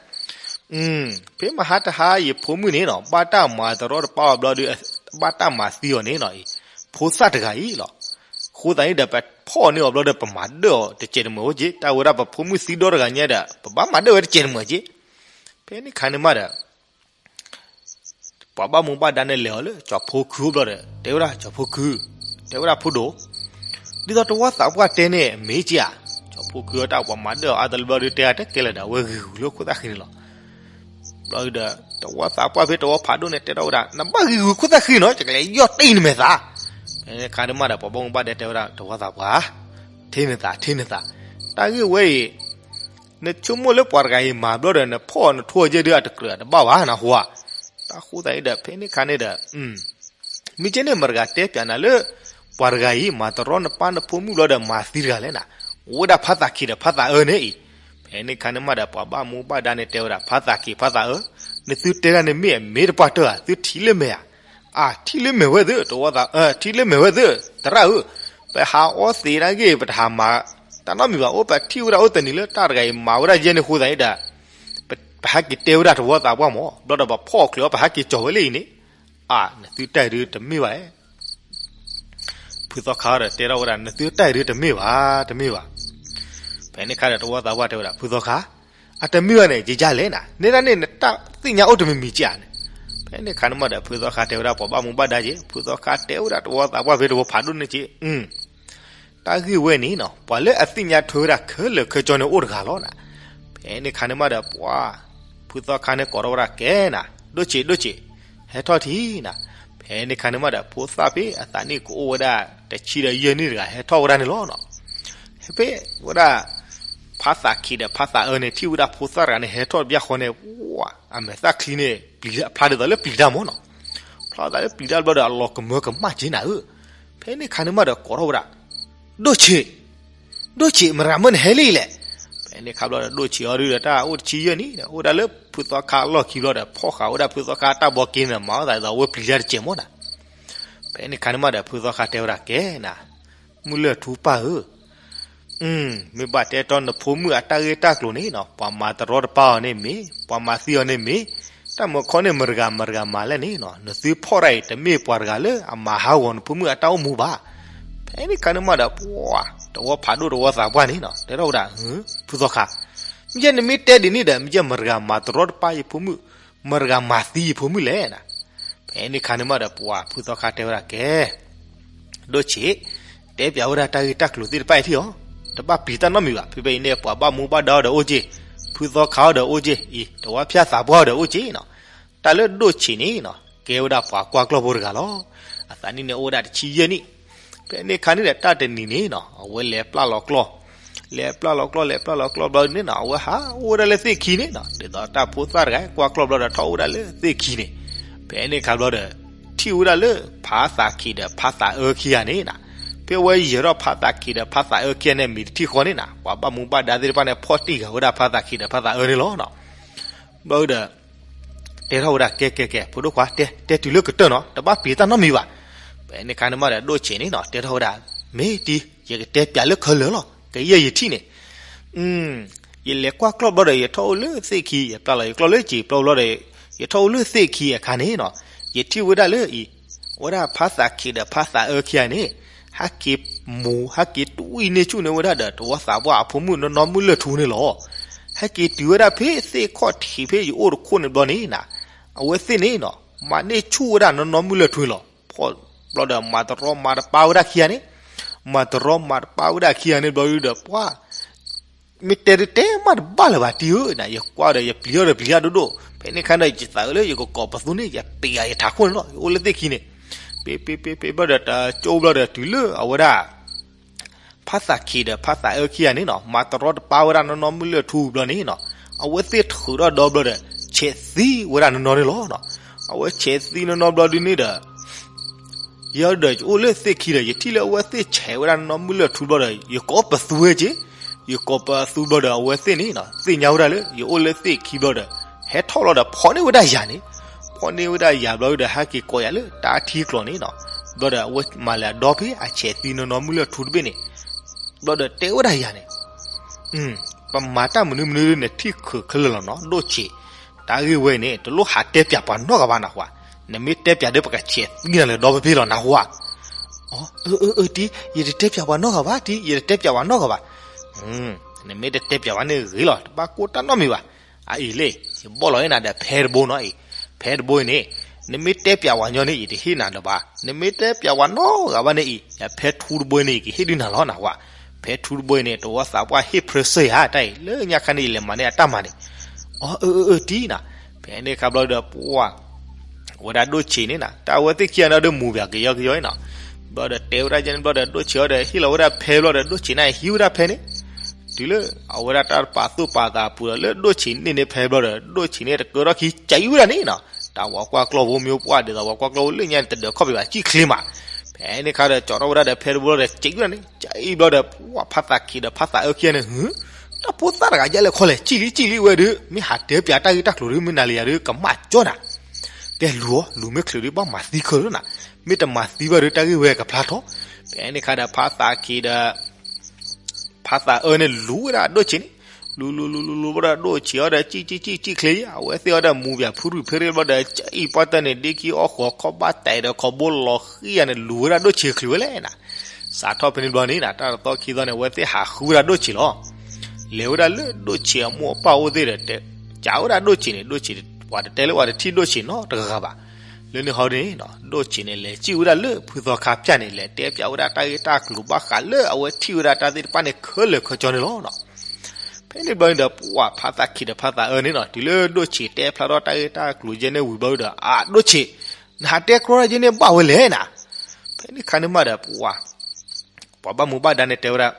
ဖဲမဟါတဟါ ယဖိမုၣ်န့ၣ်နီၤ ဘၣ်တၢ်မၤတရီတပါအီၤဘျီဒီး ဘၣ်တၢ်မၤသံအီၤန့ၣ်နီၤ, ဖိသၣ်တဂၤအံၤလီၤ. အဃိသတးန့ၣ်ဒီး ပဖီၣ်န့ၢ်အီၤဘျီဒီး ပမၤဒၢၣ်အီၤတစဲးတမုာ်အိၣ်က့, တၢ်ဝဲဒၣ်ပဖိမုၣ်သံဒီတဂၤညါဒီး ပဘၣ်မၤဒၢၣ်ဝဲတစဲးတမုာ်က့. ဖဲန့ၣ်ခါန့ၣ်မးဒီး ပှၤဘၣ်မူဘၣ်ဒါန့ၣ်လဲၤအီၤလၢကၠီၤဖိခုအိၣ်ဘျီဒီး တဲဝဲဒၣ် ကၠီၤဖိခု, တဲဝဲဒၣ်ဖိဒိၣ်, ဒ်သိးတဝီသးပှၢ်တဲန့ၣ်မ့ၢ်က့ဧါ. ကၠီၤဖိခုအတၢ်ပှၤမၤဒၢၣ်အီၤအါတလၢဘျီဒီး တဲအါတဲကဲလၢာ်ဒီး အဝဲဂံာ်ဂူာ်လၢခိၣ်သၣ်ဃံန့ၣ်လီၤ. ဘျီဒီး တဝီသးပှၢ်ဖဲတဝီဖးဒိၣ်န့ၣ် တဲထီၣ်ဝဲဒၣ် နဘၣ်ဂံာ်ဂူာ်ခိၣ်သၣ်ဃံနီၤ ယကလဲၤယီၢ်တ့ၢ်နမဲာ်သး. ဖဲန့ၣ်ခါန့ၣ်မးဒီး ပှၤဘၣ်မူဘၣ်ဒါတဲဝဲဒၣ် တဝီသးပှၢ်, ထံၣ်နသး ထံၣ်နသး, တၢ်ဂ့ၢ်ဝဲအံၤ နဆိကမိၣ်လၢပှၤတဂၤအံၤမၤဘျီဒီး နဖီၣ်နထိၣ်အီၤကဲဒုး အတကြၢးအတဘၣ်ဘၣ်နဟူဧါ. တၢ်ဃိသတးန့ၣ်ဒီး ဖဲန့ၣ်ခါန့ၣ်ဒီး မ့ၢ်ကဲန့ၣ်မတဂၤတဲပၠးနၤလၢ ပှၤတဂၤအံၤ မၤတရီနပၢ်နဖိမုၣ်ဘျီဒီး မၤသံတဂၤလဲၣ်နၤ, အိၣ်ဝဲဒၣ်ဖးသးခံဒီးဖးသးအၢန့ၣ်အံၤ. ဖဲန့ၣ်ခါန့ၣ်မးဒီး ပှၤဘၣ်မူဘၣ်ဒါန့ၣ်တဲဝဲဒၣ် ဖးသးခံဖးသးအၢ, နသုတဲဒၣ်န့ၣ်မ့ၢ်အမ့ၢ်တပှၢ်တၢၢ်ဧါ, သုထံၣ်လၢမဲာ်ဧါ. အါ ထံၣ်လၢမဲာ်ဝဲသ့ၣ် တဝီသး, ထံၣ်လၢမဲာ်ဝဲသ့ၣ် သရၣ်ဧၢ, ပဟးအီသံးနာ်က့ ပတဟးမၤတၢ်နီတမံၤဘၣ်, အိၣ်ပထံၣ်ဝဲဒၣ်အိၣ်တနံၤလၢတၢ်တဂၤအံၤမၤဝဲဒၣ်ယဲၢ်န့ၣ်အဃိသတးန့ၣ်ဒီး ပဟဲက့ၤတဲဝဲဒၣ်တဝီသးပှၢ်မး, ဘျီဒီးပဖီၣ်ချၢးအီၤ ပဟဲက့ၤကၠီၤဝဲလၢအံၤန့ၣ်, အါ နသုတၢ်အံၤဒုးတမ့ၢ်ဘၣ်ဧါ. ဖုသီခါဒီးတဲထီၣ်ဝဲဒၣ် နသုတၢ်အံၤဒုးတမ့ၢ်ဘၣ်, တမ့ၢ်ဘၣ်. ဖဲန့ၣ်ခါဒီးတဝီသးပှၢ်တဲဝဲဒၣ် ဖုသီခါ, အတမ့ၢ်ဘၣ်န့ၣ် ယကလဲၣ်နၤ, နဲဒၣ်န့ၣ် နတၢ်သ့ၣ်ညါအိၣ်တမံၤမံၤကဧါန့ၣ်. ဖဲန့ၣ်ခါန့ၣ်မးဒီး ဖုသီခါတဲဝဲဒၣ် ပှၤဘၣ်မူဘၣ်ဒါက့ၤ, ဖုသီခါတဲဝဲဒၣ်တဝီသးပှၢ်ဖဲတဝီဖးဒိၣ်န့ၣ်က့ၤ တၢ်ဂ့ၢ်ဝဲန့ၣ်နီၤ ပှၤလၢအသ့ၣ်ညါထွဲဝဲဒၣ်ခဲလၢာ်ခဲဆ့န့ၣ်အိၣ်တဂၤလီၤနၤ. ဖဲန့ၣ်ခါန့ၣ်မးဒီးပှၤ ဖုသီခါန့ၣ်ကိးထီၣ်ဝဲဒၣ်ကဲနၤ, ဒိၣ်ဆံး ဒိၣ်ဆံး, ဟဲထီၣ်ထံနၤ. ဖဲန့ၣ်ခါန့ၣ်မးဒီး ဖိသၣ်ဖဲအသးနံၣ်ကအိၣ်ဝဲဒၣ် တဆံဒီးယဲၢ်နံၣ်တဂၤ ဟဲထီၣ်ဝဲဒၣ်န့ၣ်လီၤနီၤ. ဖဲဝဲဒၣ် ဖးသးခံဒီးဖးသးအၢန့ၣ် ထံၣ်ဝဲဒၣ်ဖိသၣ်တဂၤန့ၣ် ဟဲထီၣ်တဘျီဃီန့ၣ် အမဲာ်သၣ်ချံန့ၣ် ပျံၤအဖျါဒ်သိးလၢပျံၤတၢ်မးနီၤ. ဖျါသးလၢပျံၤတၢ်တဘျီဒီး အလီၤကမၢကမၣ်က့ၤနၤဧၢ. ဖဲန့ၣ်ခါန့ၣ်မးဒီးကိးထီၣ်ဝဲဒၣ် ဒိၣ်ဆံး, ဒိၣ်ဆံး မတၤမၢနဟဲလံလဲၣ်. ဖဲန့ၣ်ခါဘျီဒီး ဒိၣ်ဆံးအီၤဒုဒီး တၢ်အိၣ်တဆံယဲၢ်နံၣ်ဒီး အိၣ်ဒၣ်လၢဖုသီခါအလီၢ်ခံဘျီဒီး ဖီၣ်ဃာ်ဝဲဒၣ်ဖုသီခါတၢ်ဘီက့ၤန့ၣ် မၤအီၣ်သးဒ်သိးအဝဲပျံၤတၢ်တစဲးမးနၤ. ဖဲန့ၣ်ခါန့ၣ်မးဒီး ဖုသီခါတဲဝဲဒၣ်ကဲနၤ, မုၢ်လၢၢ်ထူပၢ်ဧၢ မ့ၢ်ဘၣ်တဲတီနဖိမုၣ်အတၢ်ဂ့ၢ်တၢ်ကျိၤန့ၣ်နီၤ ပှၤမၤတရီတပါအီၤန့ၣ်မ့ၢ်, ပှၤမၤသံအီၤန့ၣ်မ့ၢ်, တၢ်မၢခီန့ၣ် မတဂၤမတဂၤမၤလဲၣ်န့ၣ်နီၤ နသုဖီၣ်တၢ်အံၤ တမ့ၢ်ပှၤတဂၤလၢအမၤဟးဂီၤနဖိမုၣ်အတၢ်အိၣ်မူဘၣ်. ဖဲန့ၣ်ခါန့ၣ်မးဒီး ပှၤ တဝီဖးဒိၣ်တဝီသးပှၢ်န့ၣ်နီၤ တဲထီၣ်ဝဲဒၣ် ဖုသီခါ, မ့ၢ်ယဲနမ့ၢ်တဲဒ်န့ၣ်ဒီး မ့ၢ်ယဲမတဂၤမၤတရီတပါယဖိမုၣ်, မတဂၤမၤသံယဖိမုၣ်လဲၣ်နၤ. ဖဲန့ၣ်ခါန့ၣ်မးဒီး ပှၤဖုသီခါတဲဝဲဒၣ်ကဲ ဒိၣ်ဆံး, တဲပၠးဝဲဒၣ်တၢ်ဂ့ၢ်တၢ်ကျိၤသ့ၣ်တဖၣ်အံၤထံၣ်အီၤ, တဘၣ်ပျံၤတၢ်နီတမံၤဘၣ်. ဖဲဖဲအံၤန့ၣ် ပှၤဘၣ်မူဘၣ်ဒါအီၤဒီးအိၣ်က့ၤ, ဖုသီခါအီၤဒီးအိၣ်က့ၤ, အံၤ တဝီဖၠၣ်သးပှၢ်အီၤဒီးအိၣ်က့ၤနီၤ. တၢ်လၢဒိၣ်ဆံးန့ၣ်နီၤ ကဲဝဲဒၣ်ပှၤကွၢ်ကျီၢ်ဖိတဂၤလီၤ. အသးနံၣ်န့ၣ်အိၣ်ဝဲဒၣ်တဆံယဲၢ်နံၣ်. ဖဲန့ၣ်ခါန့ၣ်ဒီး တၢ်တနံၤန့ၣ်နီၤ အဝဲလဲၤပျၢ်လီၤကျီၢ်, လဲၤပျၢ်လီၤကျီၢ် လဲၤပျၢ်လီၤကျီၢ်ဘျီန့ၣ်နီၤ အဝဲဟးအိၣ်ဝဲဒၣ်လၢသ့ၣ်ခံန့ၣ်နီၤ ဒ်သိးတၢ်ဖိသၣ်တဂၤကွၢ်ကျီၢ်ဘျီဒီး ထီၣ်အိၣ်ဝဲဒၣ်လၢသ့ၣ်ခံန့ၣ်. ဖဲန့ၣ်ခါဘျီဒီး ထံၣ်ဝဲဒၣ်လၢဖးသးခံဒီးဖးသးအၢခံဂၤန့ၣ်နီၤ. ဖဲအဝဲယဲၤထီၣ်ဖးသးခံဒီးဖးသးအၢခံဂၤန့ၣ် မ့ၢ်တထံၣ်ဃီန့ၣ်နီၤ ပှၤဘၣ်မူဘၣ်ဒါသ့ၣ်တဖၣ်န့ၣ် ဖီၣ်တံၢ်ဃာ်ဝဲဒၣ်ဖးသးခံဒီးဖးသးအၢန့ၣ်လီၤနီၤ. ဘျီဒီး တဲထီၣ်ဝဲဒၣ် ကဲကဲကဲ ဖိဒိၣ်ခွါ တဲ တဲတုၤလၢကတၢၢ်နီၤ တဘၣ်ပျံၤတၢ်နီတမံၤဘၣ်. ဖဲန့ၣ်ခါန့ၣ်မးဒီး ဒိၣ်ဆံးန့ၣ်နီၤ တဲထီၣ်ဝဲဒၣ် မ့ၢ်တံၤ ယကတဲပၠးလၢခဲလၢာ်လီၤ ကယဲၢ်ယထံၣ်န့ၣ် ယလဲၤကွၢ်ကျီၢ်ဘျီဒီး ယထီၣ်အိၣ်လၢသ့ၣ်ခံ ယပျၢ်လီၤယကျီၢ်လၢကံၤပျီဘျီဒီး ယထီၣ်အိၣ်လၢသ့ၣ်ခံအခါန့ၣ်နီၤ ယထံၣ်ဝဲဒၣ်လၢအံၤ ဝဲဒၣ်ဖါသးခံဒီးဖါသးအၢခံဂၤန့ၣ် ဟဲက့ၤမူၤ ဟဲက့ၤတွံၢ်န့ၢ်ဆူၣ်န့ၢ်ဝဲဒၣ်ဒီး တဝီသးပှၢ်အဖိမုၣ်နီၢ်နီၢ်မုၢ်လၢၢ်ထူန့ၣ်လီၤ. ဟဲက့ၤတုၤဝဲဒၣ်ဖဲသ့ၣ်ခီၣ်ထံးဖဲယအိၣ်တခိၣ်န့ၣ်ဘျီန့ၣ်နီၤ, အဝဲသ့ၣ်န့ၣ်နီၤ မၤန့ၢ်ဆူၣ်ဝဲဒၣ်နီၢ်နီၢ်မုၢ်လၢၢ်ထူန့ၣ်လီၤ. ဖီၣ်ဘျီဒီး မၤတရီမၤတပါဝဲဒၣ်ခံဂၤန့ၣ်, မၤတရီမၤတပါဝဲဒၣ်ခံဂၤန့ၣ်ဘျီဒီး ပှၤ မ့ၢ်တဲတတဲမးတဘၣ်လၢၤဘၣ်တံၢ်ဧၢ, ယကွၢ်ဒီးယပျံၤအီၤဒီးပျံၤအါဒိၣ်ဒိၣ်, ဖဲန့ၣ်ခါဒီး ယသးအုးလၢယကကိးပသူန့ၣ် ယပ့ၤဂၤယထးခိၣ်န့ၣ်လီၤ. ယအိၣ်လၢသ့ၣ်ခံန့ၣ်, ပ့ၤပ့ၤပ့ၤပ့ၤဘျီဒီး တကၠိဘျီဒီး တုၤလၢအဝဲဒၣ် ဖါသးခံဒီးဖါသးအၢခံဂၤန့ၣ်နီၤ မၤတရီတပါဝဲဒၣ်နီၢ်နီၢ်မုၢ်လၢၢ်ထူဘျီန့ၣ်နီၤ, အဝဲသ့ၣ်ထုးထီၣ်ဒီဘျီဒီး ဆဲးသံဝဲဒၣ်နီၢ်နီၢ်န့ၣ်လီၤ. အဝဲဆဲးသံနီၢ်နီၢ်ဘျီဒုန့ၣ်ဒီး ယဒီးယအိၣ်လၢသ့ၣ်ခံဒီး ယထံၣ်လၢအဝဲသ့ၣ်ဆဲးဝဲဒၣ်နီၢ်နီၢ်မုၢ်လၢၢ်ထူဘျီဒီး ယကိးပသူဝဲက့ၤ, ယကိးပသူဘျီဒီး အဝဲသ့ၣ်န့ၣ်နီၤ သ့ၣ်ညါဝဲဒၣ်လၢ ယအိၣ်လၢသ့ၣ်ခံဘျီဒီး ဟဲထီၣ်ဘျီဒီး ဖီၣ်န့ၢ်ဝဲဒၣ်ယၤန့ၣ်, ဖီၣ်န့ၢ်ဝဲဒၣ်ယၤဘျီဒီး ဟဲက့ၤကိးယၤလၢတၢ်ထံကျိၤန့ၣ်နီၤ, ဘျီဒီးအဝဲမၤလဲၤအဒီဖဲအဆဲးသံနီၢ်နီၢ်မုၢ်လၢၢ်ထူတဘ့ၣ်န့ၣ်, ဘျီဒီးတဲဝဲဒၣ်ယၤန့ၣ် ပမၤတၢ်မနုၤမနုၤဒ်န့ၣ် ထံၣ်ခုးခဲလၢာ်လီၤနီၤ ဒိၣ်ဆံး, တၢ်ဂ့ၢ်ဝဲအံၤန့ၣ် တလိၣ်ဟးတဲပၠးပှၤနီတဂၤဘၣ်နၢ်ဟူဧါ, နမ့ၢ်တဲပၠးဒီး ပကဆဲးသံနၤလၢဒီဖဲဖဲလီၤနၢ်ဟူဧါ. အၢ အၢ အၢ တံၢ် ယတတဲပၠးပှၤနီတဂၤဘၣ်တံၢ် ယတတဲပၠးပှၤနီတဂၤဘၣ်. နမ့ၢ်တတဲပၠးပှၤန့ၣ်ဂ့ၤလီၤ တဘၣ်ကိၢ်တၢ်နီတမံၤဘၣ်. အအံၤလံ ယဘီၣ်လီၤန့ၢ်နၤဒီးဖဲတဘိနီၤအံၤ, ဖဲတဘိအံၤန့ၣ် နမ့ၢ်တဲပၠးပှၤညီန့ၣ် ယတဟ့ၣ်နၤဒီးဘၣ်, နမ့ၢ်တဲပၠးပှၤနီတဂၤဘၣ်န့ၣ်အံၤ ယဖဲထူတဘိအံၤန့ၣ် ယကဟ့ၣ်ဒုးနၤလီၤနၢ်ဟူဧါ. ဖဲထူတဘိအံၤန့ၣ် တဝီသးပှၢ်ဟ့ၣ်ဖြၢၣ်စၢၢ်ယၤတၢ်အံၤ လၢညါခါန့ၣ် ယလဲၤမၤန့ၢ်အတၢ်မၤန့ၣ်. အၢ အၢ အၢ တံၢ်နၤ, ဖဲန့ၣ်ခါဘျီဒီးပှၤ ဝဲဒၣ်ဒိၣ်ဆံးန့ၣ်နၤ တၢ်ဝဲသ့ၣ်ခံဂၤန့ၣ်ဒီး မူၤဘၣ်ကယီကယီအံၤနီၤ, ဘျီဒီးတဲဝဲဒၣ်ကဲန့ၣ်ဘျီဒီး ဒိၣ်ဆံးအီၤဒီး ဟ့ၣ်လီၤဝဲဒၣ်ဖဲဘျီဒီး ဒိၣ်ဆံးန့ၣ်ဟံးဝဲဒၣ်ဖဲန့ၣ်, တုၤလၢအဝဲဒၣ်တၢ်ပာ်သူၣ်ပာ်သးပူၤဒီး လၢဒိၣ်ဆံးန့ၢ်န့ၢ်ဖဲဘျီဒီး ဒိၣ်ဆံးန့ၣ်တကၢထီၣ်ခံ ကးအံၤဝဲဒၣ်န့ၣ်နီၤ, တၢ်ဝၤကွၢ်ကျီၢ်ဖိမ့ၢ်ပှၢ်ဒ်သိး ဝၤကွၢ်ကျီၢ်ဖိလၢညါန့ၣ် တဒၢးခီၣ်ဖံးဘၣ် ကံၣ်ချ့မး. ဖဲန့ၣ်ခါဒီး ကၠီထီၣ်ဝဲဒၣ်ဒီးဖဲတဘိဒီး ကးအံၤဘျီဒီး ပှၤဖါသးခံးဒီးဖါသးအၢခံဂၤန့ၣ် ဟု တၢ်ဖိသၣ်တဂၤယဲလဲၣ်ခီလဲၣ် ကံၣ်လံကံၣ်လံဝဲဒီး မ့ၢ်ဟးတဲပၠးတၢ်ဂ့ၢ်တၢ်ကျိၤဒီး မ့ၢ်နၤလၢယၤဒီး ကမၣ်ကၠီနၤ, ကဲလူၤအီၤ လူၤမ့ၢ်ချုးဒီး ဘၣ်မၤသံခၢလၢနၤ, မ့ၢ်တမၤသံဘၣ်ဒီး တၢ်ဂ့ၢ်ဝဲကဖျါထီၣ်. ဖဲန့ၣ်ခါဒီး ဖါသးခံးဒီး ဖါသးအၢန့ၣ် လူၤဝဲဒၣ်ဒိၣ်ဆံးန့ၣ်, လူၤလူၤလူၤလူၤလူၤဘျီဒီး ဒိၣ်ဆံးအီၤဒီး ကံၣ်ကံၣ်ကံၣ်ကံၣ်ချ့ အဝဲသ့ၣ်အီၤဒီး မူၤဘၣ်ဖုရူၢ်ဖဲရ့ဘျီဒီး ကအံၤပှၢ်တၢၢ်န့ၣ် ဒ့ခံအီၣ်ဃီၤ ခီၣ်ဘၣ်တဲာ်ဒီး ခီၣ်ဘိလီၤဃံၤယၤန့ၣ် လူၤဝဲဒၣ်ဒိၣ်ဆံးချုးဝဲလဲၣ်နၤ. စးထီၣ်ဖဲန့ၣ်ဘျီန့ၣ်နၤ တၢ်တသီခံသီန့ၣ် အဝဲသ့ၣ်ဟးဃုဝဲဒၣ်ဒိၣ်ဆံးလီၤ. လဲၤဝဲဒၣ်လၢဒိၣ်ဆံးအမိၢ်အပၢ်အိၣ်သ့ၣ်ဒီး ကးဝဲဒၣ်ဒိၣ်ဆံးန့ၣ် ဒိၣ်ဆံး ပှၤတတဲလၢပှၤတထံၣ်ဒိၣ်ဆံးနီတဂၤဘၣ်. လၢန့ၣ်ဟီဒ်န့ၣ် ဒိၣ်ဆံးန့ၣ် လဲၤစံၣ်ဝဲဒၣ်လၢဖုသီခါပၠၣ်န့ၣ် လဲၤတဲပၠးဝဲဒၣ်တၢ်ဂ့ၢ်တၢ်ကျိၤဘၣ်ဃးလၢအဝဲထံၣ်ဝဲဒၣ်တၢ်သ့ၣ်တဖၣ်န့ၣ် ခဲလၢာ်ခဲဆ့န့ၣ်လီၤ. ဖဲန့ၣ်ဘျီန့ၣ်ဒီး ပှၤဖါသးခံးဒီးဖါသးအၢန့ၣ်နီၤ တုၤလၢဒိၣ်ဆံးတဲဖျါထီၣ်တၢ်ဂ့ၢ်တၢ်ကျိၤယဲန့ၣ်ဝံၤဘျီဒီး အဒိၣ်ဆံး နဟးတဲကြီတၢ်ယဲန့ၣ်ဘၣ်ဝဲလဲၣ်နၤ. ဖဲန့ၣ်ခါန့ၣ်မးဒီး ပှၤ ပှၤဘၣ်မူဘၣ်ဒါန့ၣ်တဲဝဲဒၣ်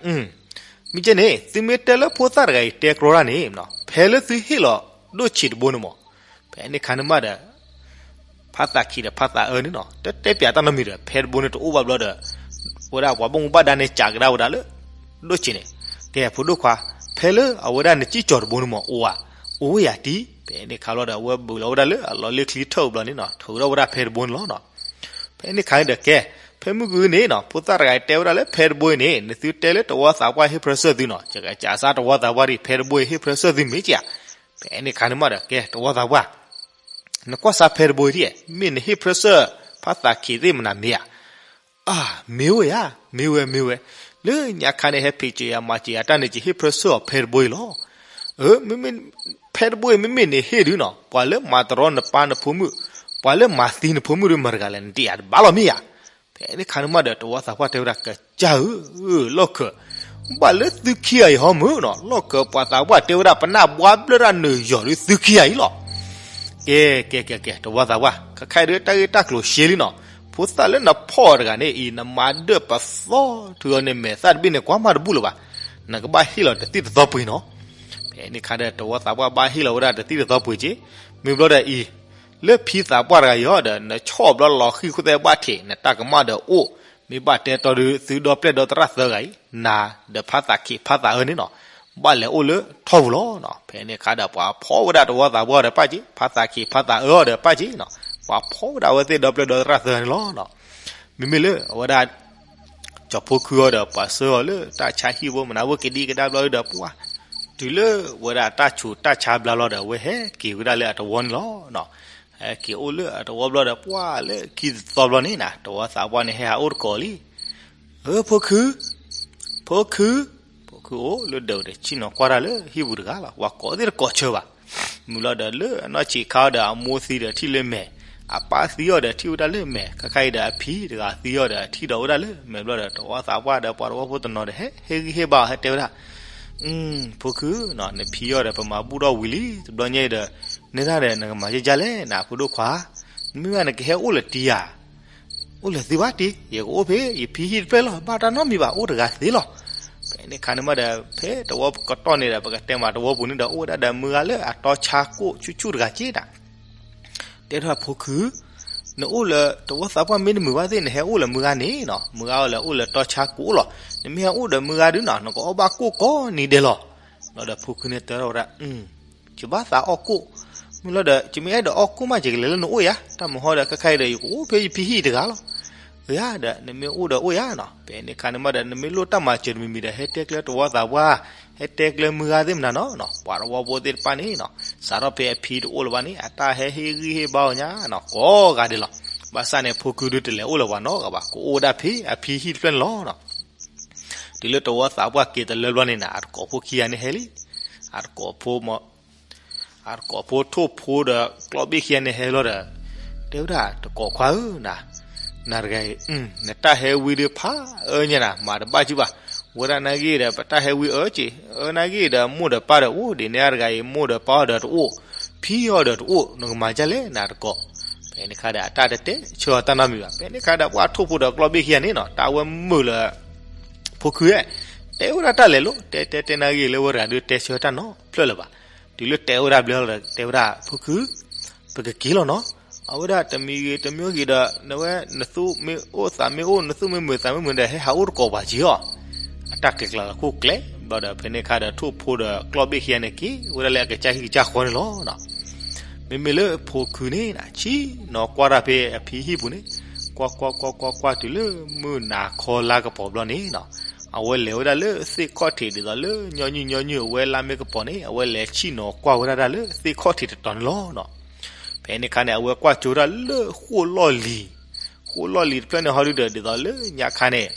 မ့ၢ်ကဲန့ၣ် သုမ့ၢ်တဲလၢဖိသၣ်တဂၤအံၤတဲကြီတၢ်န့ၣ် ဖဲလၢသုဟ့ၣ်လီၤဒိၣ်ဆံးတဘိန့ၣ်မး. ဖဲန့ၣ်ခါန့ၣ်မးဒီး ဖါသးခံးဒီးဖါသးအၢန့ၣ်နီၤ တတဲပၠးတၢ်နီတမံၤဒီး ဖဲတဘိန့ၣ်တအိၣ်ဘၣ်ဘျီဒီး ဝဲဒၣ်ပှၤဘၣ်မူဘၣ်ဒါန့ၣ် စံးကဒါဝဲဒၣ်လၢ ဒိၣ်ဆံးန့ၣ် ကဲဖိဒိၣ်ခွါ ဖဲလၢအဝဲဒၣ်နစံၣ်ကၠီၤတဘိန့ၣ်မး အိၣ်ဧါ, အိၣ်ဝဲယၤတံၢ်. ဖဲန့ၣ်ခါဘျီဒီး အဝဲဘုးလီၤဝဲဒၣ်လၢအလီၢ်လ့ၣ်ချံထၢၣ်ဘျီန့ၣ်နီၤ ထုးထီၣ်ဝဲဒၣ်ဖဲတဘိန့ၣ်လီၤ. ဖဲန့ၣ်ခါန့ၣ်ဒီးကဲ ဖဲမုၢ်ဂုၤန့ၣ်နီၤ ဖိသၣ်တဂၤအံၤတဲဝဲဒၣ်လၢဖဲတဘိအံၤန့ၣ် နသုတဲလၢတဝီသးပှၢ်ဟ့ၣ်ဖြၢၣ်စၢၢ်သုနီၤ ယကစးစၢ်တဝီသးပှၢ်ဒ်ဖဲတဘိအံၤဟ့ၣ်ဖြၢၣ်စၢၢ်သုမ့ၢ်ကဧါ. ဖဲန့ၣ်ခါန့ၣ်မးဒီး ကဲတဝီသးပှၢ် နကွၢ်စၢ်ဖဲတဘိအံၤဒ် မ့ၢ်နဟ့ၣ်ဖြၢၣ်စၢၢ်ဖါသးခံးသ့ၣ်မနၤမ့ၢ်ဧါ. အၢ မ့ၢ်ဝဲဧါ, မ့ၢ်ဝဲ မ့ၢ်ဝဲ, လၢညါခါန့ၣ် ဟဲဖံးစၢၤယၤမၤစၢၤယၤတၢ်န့ၣ် ယဟ့ၣ်ဖြၢၣ်စၢၢ်အီၤဖဲတဘိအံၤလီၤ. အၢ မ့မ့ၢ် ဖဲတဘိအံၤ မ့မ့ၢ်နဟ့ၣ်ဒုနီၤ ပှၤလၢမၤတရီနပၢ်နဖိမုၣ် ပှၤလၢမၤသံနဖိမုၣ်ဒုမတၤတဂၤလဲၣ် နတယာ်တဘၣ်လီၤမ့ၢ်ဧါ. ဖဲန့ၣ်ခါန့ၣ်မးဒီး တဝီသးပှၢ်တဲဝဲဒၣ် ကစၢ်ဧၢ, လီၢ်ခၢး ဘၣ်လၢသုခံဂၤအံၤဟီမုၢ်နီၤ လီၢ်ခၢးပှၤသးပှၢ်တဲဝဲဒၣ် ပနၢ်ဘှါဘျၢတၢ်နုာ်ယီၤဒုသုခံဂၤအံၤလီၤ. ကဲ ကဲ ကဲ ကဲ တဝီသးပှၢ် ခဲခါဒုတၢ်ဂ့ၢ်တၢ်ကျိၤရှဲလံနီၤ ဖိသၣ်လၢနဖီၣ်အီၤတဂၤန့ၣ်အံၤ နမၤဒၢၣ်ပသီထုးအီၤန့ၣ် မဲာ်သၣ်တဘ့ၣ်န့ၣ်ကွၢ်မးတဘူၣ်လၢၤဘၣ်. နကဘၣ်ဟ့ၣ်လီၤတသံၣ်တသီပှ့ၤနီၤ. ဖဲန့ၣ်ခါဒီး တဝီသးပှၢ်ဘၣ်ဟ့ၣ်လီၤဝဲဒၣ်တသံၣ်တသီပှ့ၤက့ၤ မ့ၢ်ဘျီဒီးအံၤ လၢဖံသးပှၢ်တဂၤအံၤဒီး နဆီၣ်ဘျီလီၤဃံၤဃုသဲဘၣ်ထံး နတၢ်ကမၣ်ဒီးအိၣ် မ့ၢ်ဘၣ်တဲတီဒု သုဒီပျဲၢ်ဒီသရၣ်သၢဂၤအံၤ နၤဒီးဖါသးခံးဖါသးအၢန့ၣ်နီၤ ဘၣ်လဲၤအိၣ်လၢထီပူၤလီၤ. ဖဲန့ၣ်ခါဒီးပှၤဖီၣ်ဝဲဒၣ်တဝီသးပှၢ်ဒီးပၢ်က့ၤ ဖါသးခံးဖါသးအၢအီၤဒီးပၢ်က့ၤနီၤ ပှၤဖီၣ်ဝဲဒၣ်အဝဲသ့ၣ်ဒီပျဲၢ်ဒီသရၣ်သၢဂၤန့ၣ်လီၤ. မ့မ့ၢ်လၢအဝဲဒၣ် ကၠီၤဖိခုအီၤဒီး ပှၤဆှၢအီၤလၢတၢ်ဆါဟံၣ်ဖိမနုၤဖိကဒံကဒါဘျီဒီးပှၤ တုၤလၢဝဲဒၣ်တၢ်ဆူးတၢ်ဆါဘျါလီၤဒီး အဝဲဟဲက့ၤဝဲဒၣ်လၢအတဝီန့ၣ်လီၤ. ဟဲက့ၤအိၣ်လၢအတဝီဘျီဒီး ပှၢ်လၢခံတသီဘျီန့ၣ်နီၤ တဝီသးပှၢ်န့ၣ်ဟဲဟးအိၣ်တကိးလံ. ဧၢ ဖိခု, ဖိခု, ဖိခုအိၣ်လၢဒၢးဒီး ဆ့ၣ်နီၤကွၢ်တၢ်လၢဟံၣ်ပူၤတဂၤလီၤ. ပှၤကိးသ့ၣ်တကိးဆၢဘၣ်. မုၢ်လီၤဒီးလၢအနီၢ်ဆံးခါအီၤဒီး အမိၢ်သံဒီးထံၣ်လၢမဲာ်, အပၢ်သံအီၤဒီးထံၣ်ဝဲဒၣ်လၢမဲာ်, ခဲခါအံၤဒီးအဖံတဂၤသံအီၤဒီး ထံၣ်ဒီးဝဲဒၣ်လၢမဲာ်ဘျီဒီး တဝီသးပှၢ်ဒီးပှၤတဝီဖိတနီၤဒီး ဟဲဟ့ၣ်ဂံၢ်ဟ့ၣ်ဘါအီၤ ဟဲတဲဝဲဒၣ်, ဖိခုနီၤ နဖံအီၤဒီး ပမၤဘူၣ်ထီၣ်ဝံၤလံ တဘျီညါအံၤဒီး နဲဒၣ်ဒီး နကမၤယဲၢ်ယဲၢ်လဲၣ်နၤ ဖိဒိၣ်ခွါ, မ့မ့ၢ်နကဟဲအိၣ်လၢတံၤဧါ. အိၣ်လၢသံဘၣ်တံၤ, ယကအိၣ်ဖဲယဖံဟံၣ်တဖျၢၣ်လီၤ, ဘၣ်တၢ်နီတမံၤဘၣ်, အိၣ်တဂၤသ့လီၤ. ဖဲန့ၣ်ခါန့ၣ်မးဒီး ဖဲတဝီကတီၢ်န့ၣ်ဒီး ပကတဲမးတဝီပူၤန့ၣ်ဒီး အိၣ်ဝဲဒၣ်ဒီးမုၢ်ဂၤလၢအတီဆါကိၣ်ဆူၣ်ဆူၣ်တဂၤက့ဒၣ် တဲထီၣ်ဖိခု, နအိၣ်လၢတဝီသးပှၢ်မ့ၢ်တမုာ်ဘၣ်သ့ၣ် နဟဲအိၣ်လၢမုၢ်ဂၤန့ၣ်နီၤ, မုၢ်ဂၤအီၤလၢအိၣ်လၢတီဆါကိၣ်လီၤ. နမ့ၢ်ဟဲအိၣ်ဒီးမုၢ်ဂၤဒုနီၤ နကအီၣ်ဘၣ်ကိၣ်ကိးနံၤဒဲးလီၤ. ဘျီဒီးဖိခုန့ၣ်တဲထီၣ်ဝဲဒၣ်, ယဘၣ်သးအီၣ်ကိၣ်, မုၢ်လီၤဒီး ယမ့ၢ်အဲၣ်ဒိးအီၣ်ကိၣ်မး ယကလဲၤလၢနအိၣ်ယါ, တၢ်မဟီဒီးခဲခါအံၤဒီး ယကအိၣ်ဖဲယဖံဟံၣ်တဂၤလီၤ. ယၤဒီး နမ့ၢ်အိၣ်ဒီးအိၣ်ယါနီၤ, ဖဲန့ၣ်ခါန့ၣ်မးဒီး နမ့ၢ်လိၣ်တၢ်မၤစၢၤတမံၤမံၤဒီး ဟဲတဲကျဲတဝီသးပှၢ်, ဟဲတဲကျဲမုၢ်ဂၤသ့ၣ်မနၤနီၤ, ပှၤတဝီဖိသ့ၣ်တဖၣ်န့ၣ်နီၤ စးထီၣ်ဖဲအဖံတအိၣ်လၢၤဘၣ်န့ၣ် အတၢ်ဟဲဟ့ၣ်ဂံၢ်ဟ့ၣ်ဘါအီၤညါနီၤ ကိးဂၤဒဲးလီၤ. ဘၣ်ဆၣ်န့ၣ် ဖိခုဒုတလဲၤအိၣ်လၢၤပှၤနီတဂၤဘၣ်, ကအိၣ်ဝဲဒၣ်ဖဲအဖံဟံၣ်တဖျၢၣ်န့ၣ်လီၤ. တုၤလၢတဝီသးပှၢ်က့ၤတလၢဘျီန့ၣ်နီၤ အတကိးဖိခံဂၤန့ၣ်ဟဲလံ. အတကိးဖိမ အတကိးဖိထိၣ်ဖိဒီးကျီၢ်ဘ့ၣ်ခံဂၤန့ၣ်ဟဲလီၤဒီး တဲဝဲဒၣ် တကိးခွါဧၢနီၤ, နၤတဂၤအံၤ နတၢ်ဟဲဝံဒုးဖးအၢညါနီၤ မၤတဘၣ်ကံဘၣ်, ဝဲဒၣ်နာ်က့ဒီး ပတၢ်ဟဲဝံအၢက့ၤ, အၢနာ်က့ဒီး မိၢ်ဒီးပၢ်ဒီးအိၣ်ဒံးန့ၣ် အတဂၤအံၤ မိၢ်ဒီးပၢ်အီၤဒီးတအိၣ်, ဖံအီၤဒီးတအိၣ်, နကမၤဒ်လဲၣ်နၤတကိး. ဖဲန့ၣ်ခါဒီး အတၢ်တတဲဆၢအီၤတၢ်နီတမံၤဘၣ်. ဖဲန့ၣ်ခါဒီး ပှၤထိၣ်ဖိဒီးကျီၢ်ဘ့ၣ်ခံဂၤန့ၣ်နီၤ တၢ်ဝဲမုာ်လၢ ဖိခုဧၢ, တဲဝဲဒၣ်တၢ်လဲၤလိၤ, တဲတဲတဲနာ်က့ၤလၢဝဲတဂၤဒုးတဲဆၢတၢ်နီတဖျၢၣ်လၢၤဘၣ်. တုၤလၢတဲဝဲဒၣ်ဘျီလီၤဒီး တဲဝဲဒၣ် ဖိခု, ပကက့ၤလီၤနီၤ, အဝဲဒၣ်တမံၤဂ့ၤတမံၤဂ့ၤဒီး နဝဲနသူၣ်မ့ၢ်အိၣ်သးမ့ၢ်အိၣ် နသူၣ်မ့ၢ်မုာ်သးမ့ၢ်မုာ်ဒီး ဟဲဟးအိၣ်တကိးပှၤက့ၤအီၤ. အတၢ်ကျဲၤကျါလီၤခိၣ်ကျဲ, ဘျီဒီးဖဲန့ၣ်ခါဒီး ထိၣ်ဖိဒီးကျီၢ်ဘ့ၣ်ခံဂၤန့ၣ်က့ၤဝဲဒၣ်လၢအကစၢ်ဟံၣ်ကစၢ်ဃီန့ၣ်လီၤ. မ့မ့ၢ်လၢဖိခုန့ၣ် ဆ့ၣ်နီၤကွၢ်တၢ်ဖဲအဖံဟံၣ်ပူၤန့ၣ်, ကွၢ်ကွၢ်ကွၢ်ကွၢ်ကွၢ်တုၤလၢမုၢ်နၤခီလါကပီၤဘျီန့ၣ်နီၤ, အဝဲလဲၤဝဲဒၣ်လၢသ့ၣ်ခီၣ်ထံးဒ်သိးလၢညီနုၢ်ညီနုၢ် အဝဲလါမ့ၢ်ကပီၤန့ၣ် အဝဲလဲၤဆ့ၣ်နီၤကွၢ်ဝဲဒၣ်တၢ်လၢသ့ၣ်ခီၣ်ထံးတတီၤန့ၣ်လီၤ. ဖဲန့ၣ်ခါန့ၣ် အဝဲကွၢ်ကၠိဝဲဒၣ်လၢဃိၣ်လီၢ်လံၤ, ဃိၣ်လီၢ်လံၤတဖျၢၣ်န့ၣ်ဟီဒုဒီး ဒ်သိးလၢညါခါန့ၣ်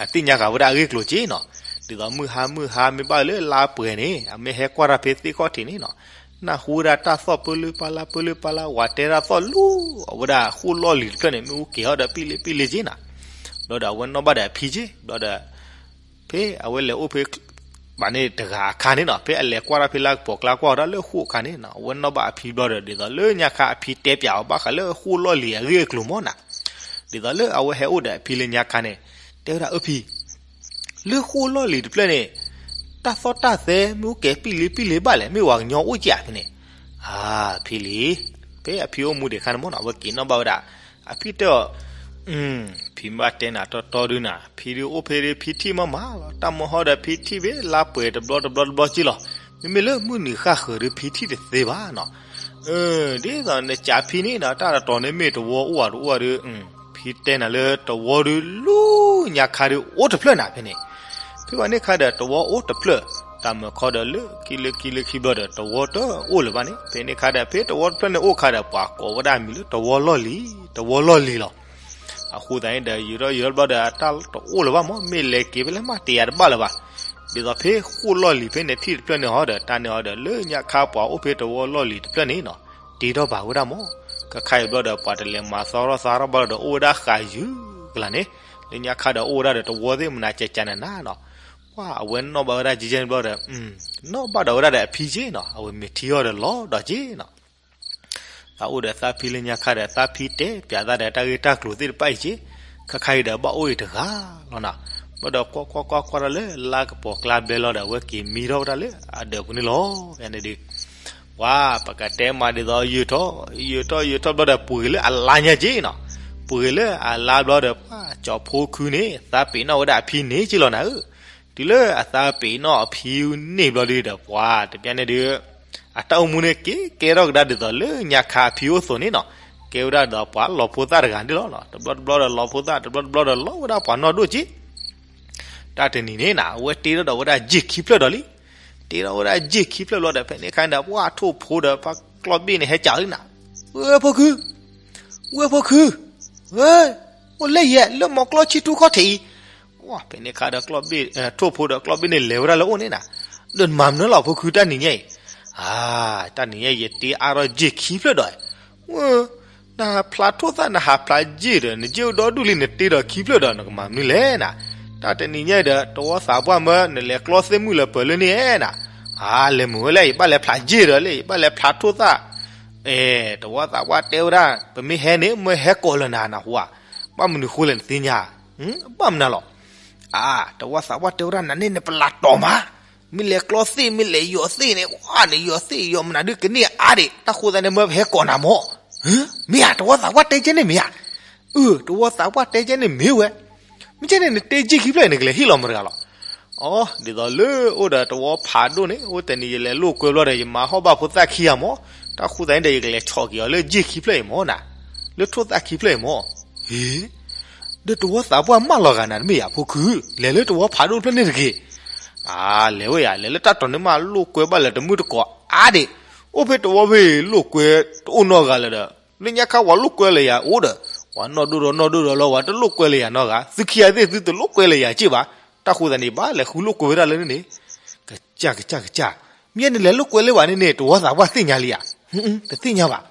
အသ့ၣ်ညါဃာ်ဝဲဒၣ်အဂ့ၢ်အကျိၤက့နီၤ, ဒ်သိးမုၢ်ဟါမုၢ်ဟါမ့ၢ်ဘၣ်လၢလါပှဲၤန့ၣ် အမ့ၢ်ဟဲကွၢ်တၢ်ဖဲသ့ၣ်ခီၣ်ထံးန့ၣ်နီၤ, နၢ်ဟူဝဲဒၣ်တၢ်သီၣ်ပၢလၢပၢ်လၢပၢလၢပၢ်လၢ ဝၤတဲတၢ်သီၣ်လူၤအဝဲဒၣ်ဃိၣ်လီၢ်လံၤတဖျၢၣ်န့ၣ် မ့ၣ်အူကဲၤအီၤဒီးပံၣ်လ့ပံၣ်လ့က့နီၤ. ဘျီဒီးအဝဲနီၣ်ဘၣ်ဒီးအဖံက့, ဘျီဒီး ဖဲအဝဲလဲၤအိၣ်ဖဲ ဘၣ်န့ၣ်တဂၤအခါန့ၣ်နီၤ, ဖဲအလဲၤကွၢ်တၢ်ဖဲလါကပီၤကျါကွၢ်အီၤဒၣ်လၢဃိၣ်အခါန့ၣ်နီၤ, အဝဲနီၣ်ဘၣ်အဖံဘျီဒီး ဒ်သိးလၢညါခါအဖံတဲပၠးအီၤဘၣ်ဃးလၢဃိၣ်လီၢ်လံၤအဂ့ၢ်အကျိၤမ့ၢ်နီၤ, ဒ်သိးလၢအဝဲဟဲအိၣ်ဒီးအဖံလၢညါခါန့ၣ်, တဲဝဲဒၣ်အၢဖံ လၢဃိၣ်လီၢ်လံၤတဖျၢၣ်န့ၣ် တၢ်သီၣ်တၢ်သဲမ့ၢ်အိၣ်ကဲၤပံၣ်လ့ပံၣ်လ့ဘၣ်လဲၣ်, မ့ၢ်ဝၤကညီအိၣ်က့ဧါဖဲန့ၣ်. အါ ဖံလံၤ, ဖဲအဖံအိၣ်မူဒံးခါန့ၣ်မ့ၢ်နီၤ, အဝဲက့ၤနီၣ်ဘၣ်ဝဲဒၣ် အဖံတဲအီၤ, ဖံမ့ၢ်တဲနၤတီတီဒုနီၤ, ဖံဒုအိၣ်ဖဲဒု ဖံထံၣ်မးမးလီၤ, တၢ်မဟီဒီးဖံထံၣ်ဖဲလါပှဲၤတဘျီတဘျီတဘျီက့လီၤ, မ့မ့ၢ်လၢမုၢ်နံၤဃၣ်ဃၢၤဒု ဖံထံၣ်တသ့ဘၣ်နီၤ. ဒ်သိးနကးဖံန့ၣ်ဒီး တၢ်တတီၤန့ၣ်မ့ၢ်တဝီအိၣ်ဧါတအိၣ်ဧါဒု, ဖံတဲနၤလၢတဝီဒု လူညါခါဒု အိၣ်တဖျၢၣ်နၤဖဲန့ၣ်, ဖဲဘၣ်န့ၣ်ခါဒီးတဝီအိၣ်တဖျၢၣ်, တၢ်မၢခီဒီးလၢခံလၢခံလၢခံဘျီဒီး တဝီတအိၣ်လၢၤဘၣ်န့ၣ်, ဖဲန့ၣ်ခါဒီး ဖဲတဝီတဖျၢၣ်န့ၣ်အိၣ်ခါဒီး ပှၤကိးဝဲဒၣ်မံၤလၢတဝီလီၢ်လံၤ, တဝီလီၢ်လံၤလီၤ. အဃိသတးန့ၣ်ဒီး ယူၤထီၣ်ယူၤထီၣ်ဘျီဒီး အတၢ်တအိၣ်လၢၤဘၣ်မး, မ့ၢ်လဲၤက့ၤဖဲလဲၣ်မး တ့ၢ်ယၤတဘၣ်လၢၤဘၣ်. ဒ်သိးဖဲဃိၣ်လီၢ်လံၤဖဲန့ၣ်ထံၣ်တဖျၢၣ်န့ၣ်ဟီဒီး တၢ်န့ၣ်ဟီဒီး လၢညါခါပှၤအိၣ်ဖဲတဝီလီၢ်လံၤတဖျၢၣ်န့ၣ်နီၤ, တ့ထီၣ်ဘၣ်ဝဲဒၣ်မး, ခဲခါအံၤဘျီဒီး ပှၤတလဲၤမၤသီထီၣ်သါထီၣ်ဘၣ်ဒီး အိၣ်ဝဲဒၣ်ဃာ်ယုၢ်ကလာ်န့ၣ်, လၢညါခါဒီးအိၣ်ဝဲဒၣ်ဒီးတဝီသ့ၣ်မနၤကကနနၤနီၤ. ပှၤအဝဲနီၣ်ဘၣ်ဝဲဒၣ်ကဲကဲန့ၣ်ဘျီဒီး နီၣ်ဘၣ်ဒီးဝဲဒၣ်ဒီးအဖံက့နီၤ, အဝဲမ့ၢ်ထံၣ်အီၤဒီးလီၤဒီးက့နီၤ. သးအိၣ်ဒီးသးဖံလၢညါခါဒီး သးဖံတဲပၠးသးဒီးတၢ်ဂ့ၢ်တၢ်ကျိၤသ့ၣ်တဖၣ်အံၤက့, ခဲခါအံၤဒီးဘၣ်အိၣ်အံၤတဂၤလီၤနီၤ. ဘျီဒီးကွၢ်ကွၢ်ကွၢ်ကွၢ်ဒီးလၢလါကပီၤကျါဘျဲလီၤဒီး အဝဲက့ၤမံထီၣ်ဝဲဒၣ်လၢအဒၢးပူၤန့ၣ်လီၤ. ဖဲန့ၣ်ဒီး ပှၤပကတဲမးဒ်သိး ယၢၤထီၣ် ယၢၤထီၣ်ယၢၤထီၣ်ဘျီဒီး ပှ့ၤလၢအလါညါက့နီၤ. ပှ့ၤလၢအလါဘျီဒီး ပှၤကၠီဖိခုန့ၣ် သးပ့ၤနီၣ်ဝဲဒၣ်အဖံန့ၣ်က့လီၤနၤဧၢ. တုၤလၢအသးပ့ၤနီၣ်အဖံန့ၣ်ဘျီဒီး ပှၤတပျၢ်န့ၣ်ဒီး အတၢ်အိၣ်မူန့ၣ်က့ ကဲထီၣ်ကဒါဒ်သိးလၢညါခါအဖံအိၣ်အသိးန့ၣ်နီၤ. ကဲဝဲဒၣ်ဒ်သိးပှၤလီၤဖိသၣ်တဂၤန့ၣ်လီၤ. တဘျီတဘျီဒီးလီၤဖိသၣ် တဘျီတဘျီဒီးလီၤဝဲဒၣ်ပှၤနီၢ်ဒိၣ်က့. တၢ်တနံၤန့ၣ်နီၤ အဝဲတ့ထီၣ်ဒီးဝဲဒၣ်ယဲၢ်ခံဖျၢၣ်ဒီးလံ. တ့ထီၣ်ဝဲဒၣ်ယဲၢ်ခံဖျၢၣ်ဘျီဒီး ဖဲန့ၣ်အခါန့ၣ်ဒီး ပှၤထိၣ်ဖိဒီးပှၤကျီၢ်ဘ့ၣ်န့ၣ် ဟဲကးလံနၤ. ဝဲၢ်ဖိခု, ဝဲၢ်ဖိခု, ဝဲၢ်, အိၣ်လၢယဲၢ် လၢမီၤကျီဆံထူခီၣ်ထံးအံၤ. ဝဲဖဲန့ၣ်ခါဒီး ထိၣ်ဖိဒီးကျီၢ်ဘ့ၣ်န့ၣ် လဲၤဝဲဒၣ်လၢအအိၣ်န့ၣ်နၤ, ဒီးနမၤမနုၤလီၤဖိခု တၢ်နံၤညါအံၤ. အါ, တၢ်နံၤညါအံၤ ယတ့အါထီၣ်ယ့ၢ်ခံဖျၢၣ်ဒီး, ဝဲၢ်, နဟးဖျါထိၣ်သၣ် နဟးဖျါယ့ၢ်ဒီး နယ့ၢ်အိၣ်ဒီဒူၣ်လံ နတ့ဒီးခံဖျၢၣ်ဒီး နကမၤမနုၤလဲၣ်နၤ. တၢ်တနံၤညါအံၤဒီး တဝီသးပှၢ်မၢ နလဲၤကျီသ့ၣ်မုၣ်လၢပၢၤလၢန့ၣ်နၤ. အါ, လဲၤမုာ်ဝဲလၢ ယဘၣ်လဲၤဖျါယ့ၢ်ဒီးလၢ ယဘၣ်လဲၤဖျါထိၣ်သၣ်. အဲ, တဝီသးပှၢ်တဲဝဲဒၣ် ပမ့ၢ်ဟဲန့ၣ် မ့ၢ်ဟဲကိးလၢနၤနဟူဧါ, ဘၣ်မနုၤဃိလဲၣ်နသ့ၣ်ညါ, ဘၣ်မနုၤလီၤ. အါ, တဝီသးပှၢ်တဲဝဲဒၣ် နန့ၣ်နပလးတီၤမး, မ့ၢ်လဲၤကျီသ့ၣ် မ့ၢ်လဲၤယီၤသ့ၣ်န့ၣ် ဝဲန့ၣ်ယီၤသ့ၣ်ယီၤမနုၤဒုးကန့ၢ်အါဒံး တၢ်ဃိသတးန့ၣ် မၢပဟဲကိးနၤမၢ်. မ့ၢ်ဧါ, တဝီသးပှၢ်တဲကဲန့ၣ်မ့ၢ်ဧါ. အၢ, တဝီသးပှၢ်တဲကဲန့ၣ်မ့ၢ်ဝဲ. မ့ၢ်ကဲန့ၣ် နတ့ယ့ၢ်ခံဖျၢၣ်အံၤ နကလဲၤဟ့ၣ်လီၤမတၤတဂၤလီၤ. အီ, ဒ်သိးလၢအိၣ်ဒီးတဝီဖးဒိၣ်န့ၣ် အိၣ်တနံၤယလဲၤလိာ်ကွဲဘျီဒီး ယမၤဟီၣ်ဘၣ်ဖိသၣ်ခံဂၤမၢ်, တၢ်ဃိသတးန့ၣ်ဒီး ယကလဲၤဆီၣ်က့ၤအီၤလၢယ့ၢ်ခံဖျၢၣ်အံၤမၢ်နၤ, လၢထိၣ်သၣ်ခံဖျၢၣ်အံၤမၢ်. ဟ့, ဒီးတဝီသးပှၢ်မၢလီၤဂာ်နၤတမ့ၢ်ဧါ ဖိခု, လဲၤလၢတဝီဖးဒိၣ်ဖျၢၣ်န့ၣ်တဂ့ၤ. အါ, လဲၤဝဲယၤ လဲၤလၢတၢ်တီၤန့ၣ်မး လိာ်ကွဲဘၣ်လၢတမုၢ်တကိးအါဒံး, အိၣ်ဖဲတဝီဖဲအံၤ လိာ်ကွဲတအိၣ်နီတဂၤလၢၤဒီး လၢညါခါပှၤလိာ်ကွဲလၢယၤအိၣ်ဒီး, ပှၤနီၢ်ဒိၣ်ဒီးနီၢ်ဒိၣ်ဒီးလီၤ ပှၤတလိာ်ကွဲလၢယၤနီတဂၤ, သုခံဂၤသ့ၣ်သုတလိာ်ကွဲလၢယၤက့ၢ်ဘၣ်, တၢ်ဃိသတးန့ၣ် ဘၣ်လဲၤဃုလိာ်ကွဲဝဲဒၣ်လၢန့ၣ်န့ၣ်, ကစၢ်ကစၢ်ကစၢ်, မ့ၢ်နလဲၤလိာ်ကွဲလၢပှၤန့ၣ်န့ၣ် တဝီသးပှၢ်သ့ၣ်ညါလံဧါ, တသ့ၣ်ညါဘၣ်.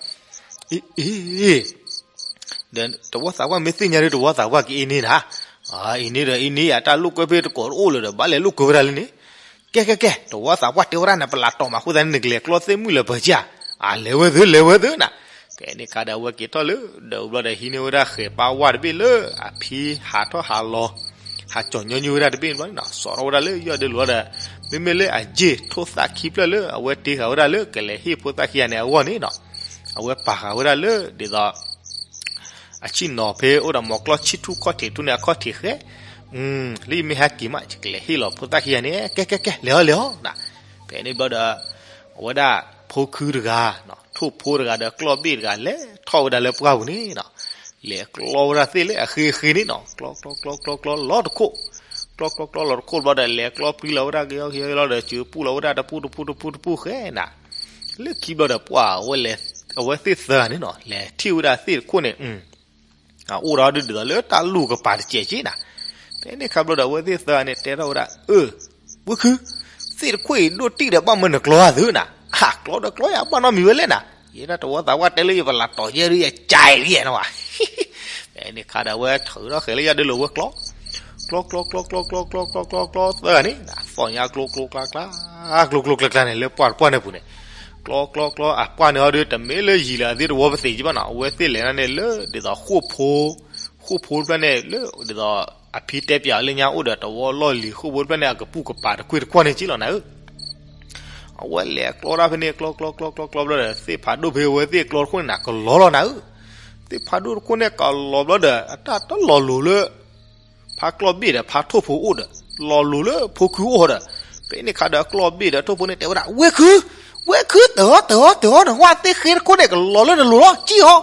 အ့, ဒီးတဝီသးပှၢ်မ့ၢ်သ့ၣ်ညါဒီး တဝီသးပှၢ်ကအ့န့ၢ်နၤ, အ့န့ၢ်ဒီးအ့န့ၢ်ယၤ တၢ်လိာ်ကွဲဖဲတကိးတအိၣ်လၢၤဒီး ဘၣ်လဲၤလိာ်ကွဲဝဲဒၣ်လၢန့ၣ်, ကဲကဲကဲ တဝီသးပှၢ်တဲဝဲဒၣ် နပလးတီၤမး အဃိသတးန့ၣ် နကလဲၤကျီသ့ၣ်မုၣ်လၢပၢၤကၢ်, အါ လဲၤဝဲသု လဲၤဝဲသုနၤ, ဖဲန့ၣ်ခါဒီး အဝဲက့ၤထီၣ်လၢဒၢးဘျီဒီး ဟံးန့ၢ်ဝဲဒၣ်ဃဲၤပၢ်ဝၢ်တဘ့ၣ်လၢ အဖံဟးထီၣ်ဟးလီၤ, ဟးကၠီၤညီနုၢ်ဝဲဒၣ်တဘ့ၣ်ဘျီန့ၣ်နီၤ, စိာ်ထီၣ်ဝဲဒၣ်လၢယီၢ်ဒၢလိၤဒီး, မ့မ့ၢ်လၢအယ့ၢ်ထိၣ်သၣ်ခံဖျၢၣ်လၢ အဝဲတ့ဃာ်ဝဲဒၣ်လၢ ကလဲၤဟ့ၣ်ဖိသၣ်ခံဂၤန့ၣ်အဂီၢ်န့ၣ်နီၤ, အဝဲပာ်ဃာ်ဝဲဒၣ်လၢ ဒ်သိး အဆ့ၣ်နီၤဖဲအိၣ်ဒီး မီၤကျီဆံၣ်ထူၣ်ခီၣ်ထံးထူၣ်န့ၣ် အခီၣ်ထံးဃဲ, လၢယမ့ၢ်ဟဲက့ၤမး ယကလဲၤဟ့ၣ်လီၤဖိသၣ်ခံဂၤန့ၣ်, ကဲကဲကဲ လဲၤအီၤလဲၤအီၤနၤ, ဖဲန့ၣ်ဘျီဒီး အဝဲဒၣ်ဖိခုတဂၤ, ထိၣ်ဖိတဂၤဒီးကျီၢ်ဘ့ၣ်တဂၤ လဲၤထီၣ်ဝဲဒၣ်လၢပှၢ်ပူၤန့ၣ်နီၤ, လဲၤကျီဝဲဒၣ်သ့ၣ်လၢအဃ့အဃ့န့ၣ်နီၤ, ကျီကျီကျီကျီကျီလီၤတခိၣ်, ကျီကျီကျီလီၤတခိၣ်ဘျီဒီး လဲၤကျီပျံၤလီၤဝဲဒၣ်ကယီကယီလီၤဒီး စၢၤပူၣ်လီၤဝဲဒၣ်တပူတပူတပူတပူဃဲနၤ, လၢခံဘျီဒီး ပှၢ် အဝဲသ့ၣ်သၢဂၤန့ၣ်နီၤ လဲၤထံၣ်ဝဲဒၣ်သ့ၣ်တခိၣ်န့ၣ် အအိၣ်ဒီးဒ်သိးလၢတၢ်လူၢ်ကပၤတစဲးက့နၤ, ဖဲန့ၣ်ခါဘျီဒီး အဝဲသ့ၣ်သၢဂၤန့ၣ် တဲထီၣ်ဝဲဒၣ်, အၢ, ဝဲခု, သ့ၣ်တခိၣ်အံၤဒိၣ်တံၢ်ဒီး ဘၣ်မၢနကျီသုနၤ, ဟးကျီဒီးကျီယၤ ဘၣ်နီတမံၤဝဲလဲၣ်နၤ, ယဲဒၣ်တဝီသးပှၢ်တဲလၢယပလးတီၤယဲဒၣ်ယကၢ်လံယဲနီၤဘၣ် ဖဲန့ၣ်ခါဒီး အဝဲထုးထီၣ်ဃဲၤလၢယီၢ်ဒၢလိၤဝဲကျီ, ကျီကျီကျီကျီကျီကျီကျီကျီကျီ သၢဂၤန့ၣ် သီၣ်ညါကျိကျိကျါကျါ, ကျိကျိကျါကျါန့ၣ် လၢပှၢ်တပှၢ်န့ၣ်ပူၤန့ၣ်, ကျီကျီကျီ အပှၢ်န့ၣ်အီၤဒီး တမ့ၢ်လၢယံာ်လၢအသ့တဝီပသ့ၣ်က့ဘၣ်နီၤ, အဝဲသ့ၣ်လဲၤဒၣ်န့ၣ်လၢ ဒ်သိးဃိၣ်ဖိ, ဃိၣ်ဖိတဖျၢၣ်န့ၣ် လၢဒ်သိး အဖံတဲပၠးအီၤလၢညါအိၣ်ဒီးတဝီလီၢ်လံၤဃိၣ်ဖိတဖျၢၣ်န့ၣ် အကပုၢ်ကပၤတကွ့ၢ်တကွီၢ်န့ၣ်က့လီၤနၤဧၢ အဝဲလဲၤကျီတၢ်ဖဲန့ၣ် ကျီကျီကျီကျီကျီဘျီဒီး သ့ၣ်ဖးဒိၣ်ဖဲအဝဲသ့ၣ်ကျီတခိၣ်န့ၣ်နၤ ကလီၤလီၤနၤဧၢ, သ့ၣ်ဖးဒိၣ်တခိၣ်န့ၣ်ကလီၤဘျီဒီး အတၢ်တလီၤလိၤလၢ ဖါကျီၢ်ဘ့ၣ်ဒီးဖါထိၣ်ဖိအိၣ်ဒီး လီၤလိၤလၢဖိခုအိၣ်ဒီး, ဖဲန့ၣ်ခါဒီးကျီၢ်ဘ့ၣ်ဒီးထိၣ်ဖိန့ၣ်တဲဝဲဒၣ် ဝဲခု, ဝဲခု တၢၤအီၤ တၢၤအီၤ တၢၤအီၤ နဟါသ့ၣ်ဃ့တခိၣ်န့ၣ် ကလီၤလၢနလိၤလီၤ ကံၣ်အီၤ,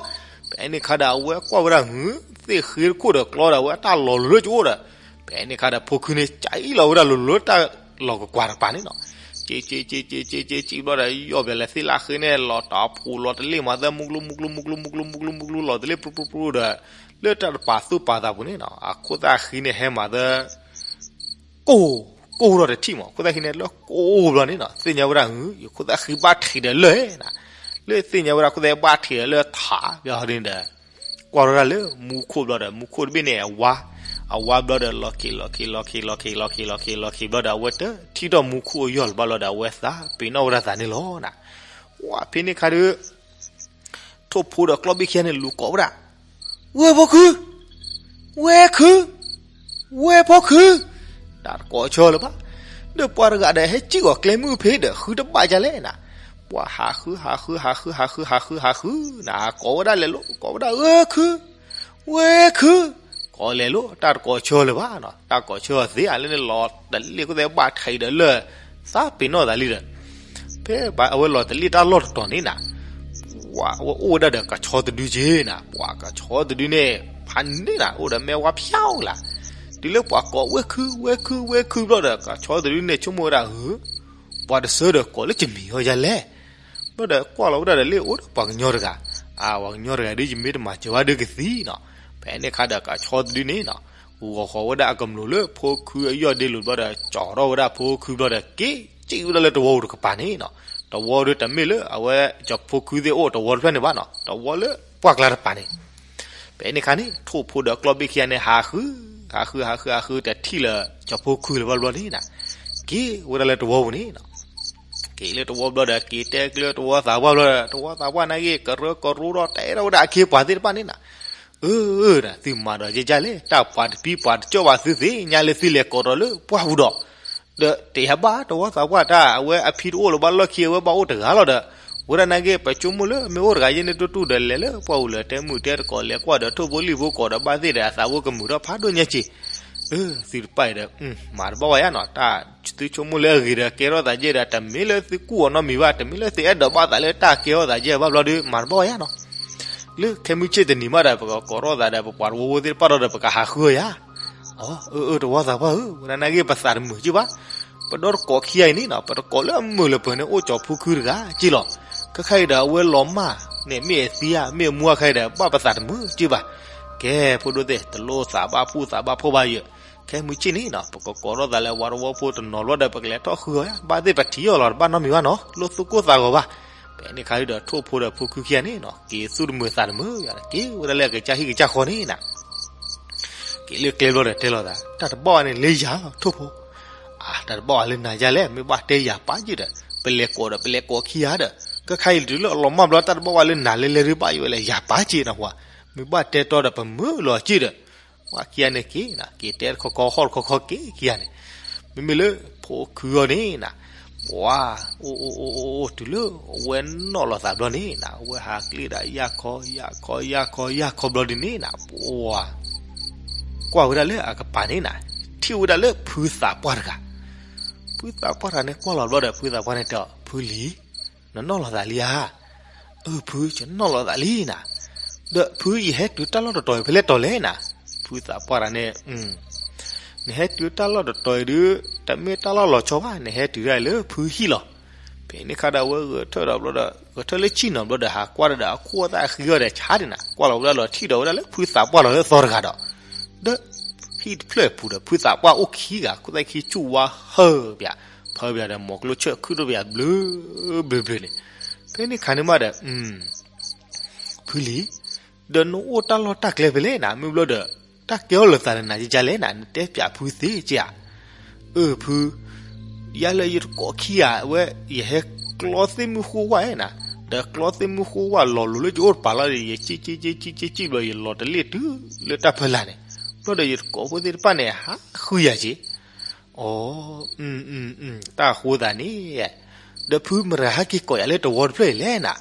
ဖဲန့ၣ်ခါဒီးအဝဲကွၢ်ဝဲဒၣ် ဟု, သ့ၣ်ဃ့တခိၣ်ဒီးကျီဒီး အဝဲအတၢ်လီၤလိၤလၢကအိၣ်ဒီး, ဖဲန့ၣ်ခါဒီးဖိခုန့ၣ် ကံၣ်လီၤဝဲဒၣ်လိၤလိၤလၢတၢ်လီၢ်ကကွၢ်တကပၤန့ၣ်နီၤ, ကံၣ် ကံၣ် ကံၣ် ကံၣ် ကံၣ် ကံၣ်ဘျီဒီး ယီၢ်ဘဲလဲၤသ့ၣ်လၢဃ့န့ၣ် လီၤတၢ်ဖှိၣ်လီၤတလ့ၣ်မၤသၢ မူကျူ မူကျူ မူကျူ မူကျူ မူကျူ လီၤတလ့ၣ် ပြူ ပြူ ပြူ ဒီး လၢတၢ်တပာ်သူၣ်ပာ်သးပူၤန့ၣ်နီၤ အခိၣ်သၣ်ဃံန့ၣ်ဟဲမၤသၢ ကိၢ်, ကိၢ်ထီၣ်တထံၣ်မး ခိၣ်သၣ်ဃံန့ၣ်လၢကိၢ်ဘျီန့ၣ်နီၤ သ့ၣ်ညါဝဲဒၣ် ဟု, ယခိၣ်သၣ်ဃံဘၣ်ထံးဒီးလၢၢ်နၤ, လၢသ့ၣ်ညါဝဲဒၣ်ခိၣ်သၣ်ဘၣ်ထံးဒီးလၢၢ်ထးဘျီန့ၣ်ဒီး ကွၢ်ထီၣ်ဒၣ်လၢမူခိၣ်ဘျီဒီး မူခိၣ်တဘ့ၣ်န့ၣ်အဝါ, အဝါဘျီဒီး လီၤက့ၤ လီၤက့ၤ လီၤက့ၤ လီၤက့ၤ လီၤက့ၤ လီၤက့ၤ လီၤက့ၤဘျီဒီး အဝဲတထံၣ်ထီၣ်မူခိၣ်အယီၢ်လၢၤဘၣ်လီၤဒီး အဝဲသးပ့ၤနီၣ်ဝဲဒၣ်သးန့ၣ်လီၤနၤ, ဝဲဖဲန့ၣ်ခါဒီး ထိၣ်ဖိဒီးကျီၢ်ဘ့ၣ်ခံဂၤန့ၣ် လူၤကိးဝဲဒၣ်, ဝဲၢ်ဖိခု, ဝဲၢ်ခု, ဝဲၢ်ဖိခု, တၢ်တကိးဆၢလၢၤဘၣ်, ဒီးပှၤတဂၤဒီးဟဲစံၣ်အီၤကျဲမုၢ်ဖဲဒီး ဃုတဘၣ်ဒ်လဲၣ်နၤ, ပှၤဟးဃု ဟးဃု ဟးဃု ဟးဃု ဟးဃု ဟးဃုနၤ ကိးဝဲဒၣ်လဲၤလိၤ ကိးဝဲဒၣ် ဝဲၢ်ခု ဝဲၢ်ခု, ကိးလဲၤလိၤ တၢ်တကိးဆၢလၢၤဘၣ်နီၤ တၢ်ကိးဆၢအီၤသ့ အလၢန့ၣ်လီၤတလ့ၣ်ခိၣ်သၣ်ဘၣ်ထံးဒီးလၢၢ် သးပ့ၤနီၣ်သးလံဒီး ဖဲအဝဲလီၤတလ့ၣ်တၢ်လီၢ်တတီၤန့ၣ်နၤ, ပှၤအဝဲအိၣ်ဝဲဒၣ်ဒီးကဆီတဒုက့နၤ ပှၤကဆီတဒုန့ၣ် ဖးန့ၢ်နၤ အိၣ်ဒီးမဲာ်ဝါဖျါလၢ်, တုၤလၢပှၤကိးဝဲၢ်ခု ဝဲၢ်ခု ဝဲၢ်ခုဘျီဒီး ကဆီတဒုန့ၣ်ဆိကမိၣ်ဝဲဒၣ်ဧၢ ပှၤတဆၢဒီးကိးလၢကမံၤအီၤယၤလဲၣ်, ဘျီဒီးကွၢ်လီၤဝဲဒၣ်ဒီးလၢအိၣ်ဒီးပှၤကညီတဂၤ, အဝဲကညီတဂၤဒ်ယမ့ၢ်တမၤစၢၤဘၣ်ဒုးကသံနီၤ. ဖဲန့ၣ်ခါဒီးကဆီတဒုန့ၣ်နီၤ, ဂီၤဃီၤဝဲဒၣ်အကမျိာ်လၢဖိခုအယီၢ်ဒ့လိၤဘျီဒီး ကၠီထီၣ်ဝဲဒၣ်ဖိခုဘျီဒီး က့ၤစံၣ်ဝဲဒၣ်လၢတဝီပူၤတကပၤန့ၣ်နီၤ. တဝီဒီးတမ့ၢ်လၢအဝဲကၠီဖိခုသ့ၣ်အိၣ်တဝီတဖျၢၣ်န့ၣ်ဘၣ်နီၤ, တဝီလၢပှၢ်ကျါတပၤန့ၣ်. ဖဲန့ၣ်ခါန့ၣ် ထိၣ်ဖိဒီးကျီၢ်ဘ့ၣ်ခံဂၤန့ၣ် ဟးဃု ဟးဃု ဟးဃု ဟးဃု တထံၣ်လၢကၠီဖိခုလၢၤဘၣ်ဘျီန့ၣ်နီၤ, က့ၤဝဲဒၣ်လၢတဝီပူၤန့ၣ်နီၤ. က့ၤလၢတဝီဘျီဒီး က့ၤတဲကျၢတဝီသးပှၢ်ဘျီဒီး တဝီသးပှၢ်နာ်က့ ကရၢကရိဒီး တအဲၣ်ဒိးဝဲဒၣ်အခ့အပှၤသ့ၣ်တဖၣ်န့ၣ်နီၤ. အၢ အၢ သုမၤဒီးယဲၢ်ယဲၢ်လဲၣ်, တၢ်ပှၤတပံပှၤတကၠီၣ်ဘၣ်သုသ့ၣ်ညါလၢသုလဲၤကိးထီၣ်လၢပှၢ်ပူၤဒီး, ဒီးတဟဲဘၣ်တဝီသးပှၢ်တၢ် အဝဲအဖံတအိၣ်လၢၤဘၣ်လီၢ်ခံ အဝဲဘၣ်အိၣ်တဂၤလီၤဒီး, ဝဲဒၣ်နာ်က့ ပဆိကမိၣ်လၢမ့ၢ်အိၣ်တဂၤယဲၢ်န့ၣ်တူၢ်တူၢ်ဒီး လဲၤလၢပှၢ်ပူၤလၢတဲမုာ်တဲတကိး လဲၤကွၢ်ဒီးထိၣ်ဖိလံၣ်ဖိကိးဒီး ဘၣ်သ့ၣ်ဒီးအသးအိၣ်ကမုာ်ထီၣ်ဖးဒိၣ်ညါက့ၤ. အၢ သုတပာ်အံၤဒီး မၤတဘၣ်ဝဲယါနီၤ, တၢ်သုဆိကမိၣ်လၢအဂ့ၤဒီး ကဲထီၣ်သးယဲၢ်ဒီး တမ့ၢ်လၢသုကူၣ်အီၤနီတမံၤဘၣ်, တမ့ၢ်လၢသုအဲၣ်ဒိးဘၣ်သးလၢတၢ်ကဲထီၣ်သးယဲၢ်ဘၣ်ဘျီဒီး မၤတဘၣ်ဝဲယါနီၤ. လၢခဲမုၢ်ဆ့ၣ်တနံၤမးဒီး ပကကိးထီၣ်သးဒီး ပပှၤတဝီဖိသ့ၣ်တဖၣ်ဒီး ပကဟးဃုအီၤယါ. အၢ အၢ တဝီသးပှၢ်ဧၢ, ဝဲဒၣ်နာ်က့ ပသးတမုာ်က့ၤဘၣ်. ပဒီတကိးခံဂၤအံၤန့ၣ်နီၤ, ပတကိးလၢအမုာ်လၢပှဲၤန့ၣ် အိၣ်ကၠီဖိခုတဂၤက့ၤလီၤ. ခဲခါအံၤဒီး အဝဲလီၤမၢ်န့ၣ် မ့ၢ်အသံဧါ မ့ၢ်အမူအခါအံၤဒီး ဘၣ်ပသးတမုာ်က့ၤဘၣ်. ကဲ ဖိဒိၣ်သ့ၣ် တလိၣ်သးဘၣ်ပူၣ်သးဘၣ်ဖှီၣ်ဘၣ်ယဲၢ်, ခဲမုၢ်ဆ့ၣ်န့ၣ်နီၤ ပကကိးထီၣ်သးလၢပှၤတဝီဖိတနီၤဘျီဒီး ပကလဲၤထီၣ်ဃုအီၤယါ, ဘၣ်သ့ၣ်ပထံၣ်အီၤလီၤ တဘၣ်နီတမံၤဘၣ်နီၤ, လိၣ်သူၣ်ကိၢ်သးဂီၤဘၣ်. ဖဲန့ၣ်ခါအံၤဒီးထိၣ်ဖိဒီးဖိခုခံဂၤန့ၣ်နီၤ က့ၤသူၣ်တမုာ်သးတမုာ်ယါဒီး က့ၤဝဲဒၣ်လၢအကစၢ်ဟံၣ်ကစၢ်ဃီန့ၣ်နီၤ က့ၤလၢကျဲဘျီဒီးတဲလိာ်သး, တၢ်တဘၣ်ဘၣ်န့ၣ်လၢယၤလီၤ ထိၣ်ဖိ. အၢ တၢ်တဘၣ်ဘၣ်လၢနၤယါလဲၣ်, မ့ၢ်ဘၣ်တဲယၤပာ်က့ၤဒီး, ပလဲၤကိးဒီး ပလဲၤကိးခံဂၤဒီး, ခဲခါအံၤတုၤလၢအလီၤမၢ်ဘျီ တၢ်တဘၣ်ဘၣ်လၢနၤလဲၤလဲၤဒုးဘၣ်ယိၣ်ဝဲလဲၣ် ယၤပာ်က့ၤနဟူဧါ, မ့ၢ်ဘၣ်တဲတီဒီးပမုာ်လီၤက့ၤဒီး, ပှၤခံဂၤန့ၣ်က့ၤနီၤ က့ၤတဲတခီခီဟီၣ်တခီခီက့ၤခံဂၤန့ၣ်, မ့မ့ၢ်လၢဖိခုအံၤန့ၣ်နီၤ ပှၤ အိၣ်အိၣ်အိၣ်အိၣ်အိၣ် တုၤလၢအဝဲနီၣ်လီၤသးဘျီန့ၣ်နီၤ အဝဲဟးကျ့ၣ်ဒၣ်ယၢ်ခီ ယၢ်ခီ ယၢ်ခီ ယၢ်ခီဘျီဒ်န့ၣ်နီၤ ပှၤ ကွၢ်ဝဲဒၣ်လၢအကပၤန့ၣ်နီၤ ထံၣ်ဝဲဒၣ်လၢဖုသးပှၢ်တဂၤ, ဖုသးပှၢ်တဂၤန့ၣ်ကွၢ်လီၤဘျီဒီး ဖုသးပှၢ်န့ၣ်တဲအီၤ ဖုလံၤ နနီၣ်လီၤသးလံဧါ. အၢ ဖု ယနီၣ်လီၤသးလံနီၤ. ဒီးဖု ယဟဲတုၤတၢ်လီၢ်တတီၤအံၤဖဲလဲၣ်တီၤလဲၣ်နီၤ. ဖုသးပှၢ်တဂၤန့ၣ် နဟဲတုၤတၢ်လီၢ်တတီၤအံၤဒုး တမ့ၢ်တၢ်လီၢ်လီၤဆီဘၣ် နဟဲတုၤဒၣ်လၢဖုဟံၣ်လီၤ. ဖဲန့ၣ်ခါဒီးအဝဲဂဲၤထၢၣ်ဒီးဘျီဒီး ဂဲၤထၢၣ်လၢဆံၣ်နီၤဘျီဒီး ဟးကွၢ်ဒီးအခိၣ်အသၣ်ဃံအီၤဒီးဆါဒံးနီၤ ကွၢ်လီၤဝဲဒၣ်လီၤထံၣ်ဒီးဝဲဒၣ်လၢဖုသးပှၢ်လီၤလၢအသီတဂၤဒီး ဒီးဟံၣ်တဖျၢၣ်အပူၤဒီး ဖုသးပှၢ်အိၣ်ခံဂၤ ခိၣ်သၣ်ခံဆူၣ်ဝါဟၢပၠး ဖၢပၠးဒီး မိၤကျိဆၢၣ်ခုၣ်ဒိၣ်ပၠးဘျုးဘျုးဘျုးန့ၣ်. ဖဲန့ၣ်ခါန့ၣ်မးဒီး ဖုလံၤ ဒီးနအိၣ်တၢ်လီၢ်တၢ်ကျဲဖဲလဲၣ်နၤ မ့ၢ်ဘျီဒီး တၢ်ကဲထီၣ်လၢသးဒီးနၤကကလဲၣ်နၤ နတဲပၠးဖုသ့ကဧါ. အၢ ဖု ယၤလၢယတကိးခံဂၤဝဲ ယဟဲကျီသ့ၣ်မုၢ်ဃိဝၣ်ဧါနၤ, ဒီးကျီသ့ၣ်မုၢ်ဃိဝၣ်လီၤလိၤလၢယအိၣ်တပၤလီၤဒီး ယစံၣ်စံၣ်စံၣ်စံၣ်စံၣ်စံၣ်ဘျီ ယလီၤတလ့ၣ်တုၤလၢတၢ်ဖီလာ်န့ၣ်, ဘျီဒီးယတကိးဖိသ့ၣ်တဖၣ်န့ၣ် ဟးဃုယၤက့ၤ. အိ တၢ်ဃိသးန့ၣ်, ဒီးဖုမတၤဂၤဟဲက့ၤကိးယၤလၢတဝီတဖျၢၣ်အံၤလဲၣ်နၤ,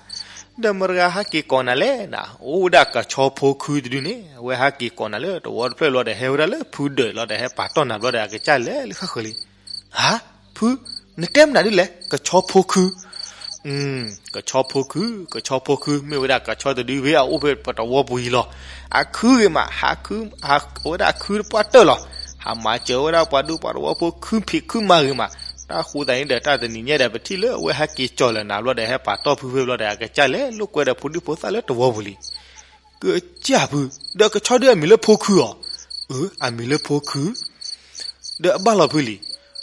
ဒီးမတၤဂၤဟဲက့ၤကိးနၤလဲၣ်နၤ, အိၣ်ဝဲဒၣ်ကဆီဖိခုတဒုန့ၣ် အဝဲဟဲက့ၤကိးနၤလၢတဝီတဖျၢၣ်လီၤဒီး ဟဲဝဲဒၣ်လၢဖုဒၢးလီၤဒီး ဟဲပာ်တီၢ်နၤဘျီဒီး အကစၢ်လဲၤလၢဃၣ်ဃၢၤလံ. ဟါ, ဖု, နတဲမနုၤဒ်လဲၣ်, ကဆီဖိခု ကဆီဖိခု, ကဆီဖိခု မ့ၢ်ဝဲဒၣ်ကဆီတဒုဖဲအအိၣ်ဖဲပတဝီပူၤအံၤလီၤ. အခုဂ့ၤမး, ဟးခု, ဟးဝဲဒၣ်ခုတပှၢ်တၢၢ်လီၤ. ဟးမၤစၢၤဝဲဒၣ်ပှၤဒူပှၤတဝီဖိခုဖံးခုမၤဂ့ၤမး. တၢ်ဃိသးန့ၣ်ဒီး တၢ်တနံၤညါဒီး ပထံၣ်လၢအဝဲဟဲက့ၤကၠီၤလၢနၤဘျီဒီး ဟဲပာ်တီၢ်ဖုဖဲဘျီဒီး အကစၢ်လဲၤလိာ်ကွဲဒီးဖိဒံဖိသၣ်လၢတဝီပူၤလံ. ကစၢ်ဖု, ဒီးကဆီဒုအမံၤလၢဖိခုအီၤ. အၢ, အမံၤလၢဖိခု ဒီးအဘၣ်လီၤဖုလံ.